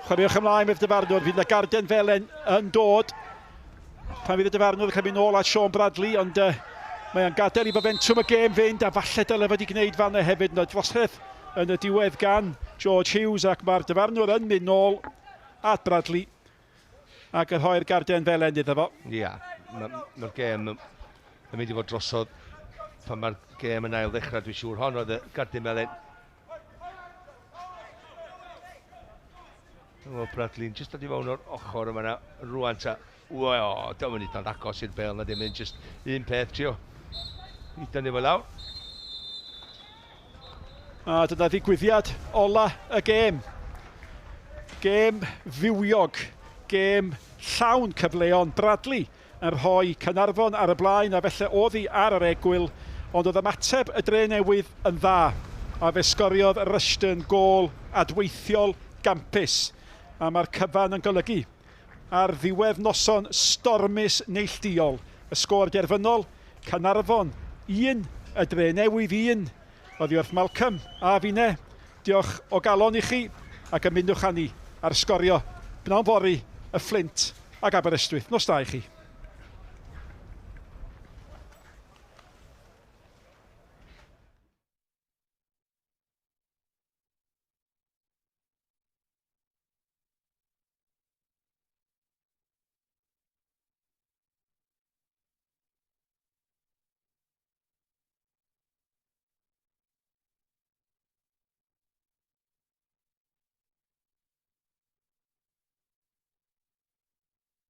Chwaraewch ymlaen fydd dyfarnwr, fydd yna garden felen yn dod. Pan fydd y dyfarnwr yn cael mynd nôl at Sean Bradley, ond mae o'n gadael i fomentwm y gêm fynd, a falle dyle fod wedi gwneud fanna hefyd. Yna drosedd yn y diwedd gan George Hughes, ac mae'r dyfarnwr yn mynd nôl at Bradley ac yn rhoi'r garden felen iddo fo. Ia, mae'r gêm yn mynd i fod drosodd pan mae'r gêm yn ail ddechrau, dwi'n siŵr. Hon oedd y garden melen. O, Bradley'n jyst dod i fewn o'r ochr yma na, rwan ta. Wel, dyma ni dan agos i'r bel na dim yn just un peth trio. I dynnu fo lawr. A dyna ddigwyddiad ola y gêm. Gêm fywiog, gêm llawn cyfleon. Bradley yn rhoi Caernarfon ar y blaen a felly oedd hi ar yr egwyl, ond oedd ymateb y Dre Newydd yn dda a fe sgoriodd Rushton gôl adweithiol gampus a mae'r cyfan yn golygu ar ddiwedd noson stormus neillduol y sgôr derfynol Caernarfon 1, y Dre Newydd 1, oddi wrth Malcolm a finne. Diolch o galon i chi ac ymunwch â ni ar Sgorio bnawn fory, y Fflint ac Aberystwyth. Nos da i chi.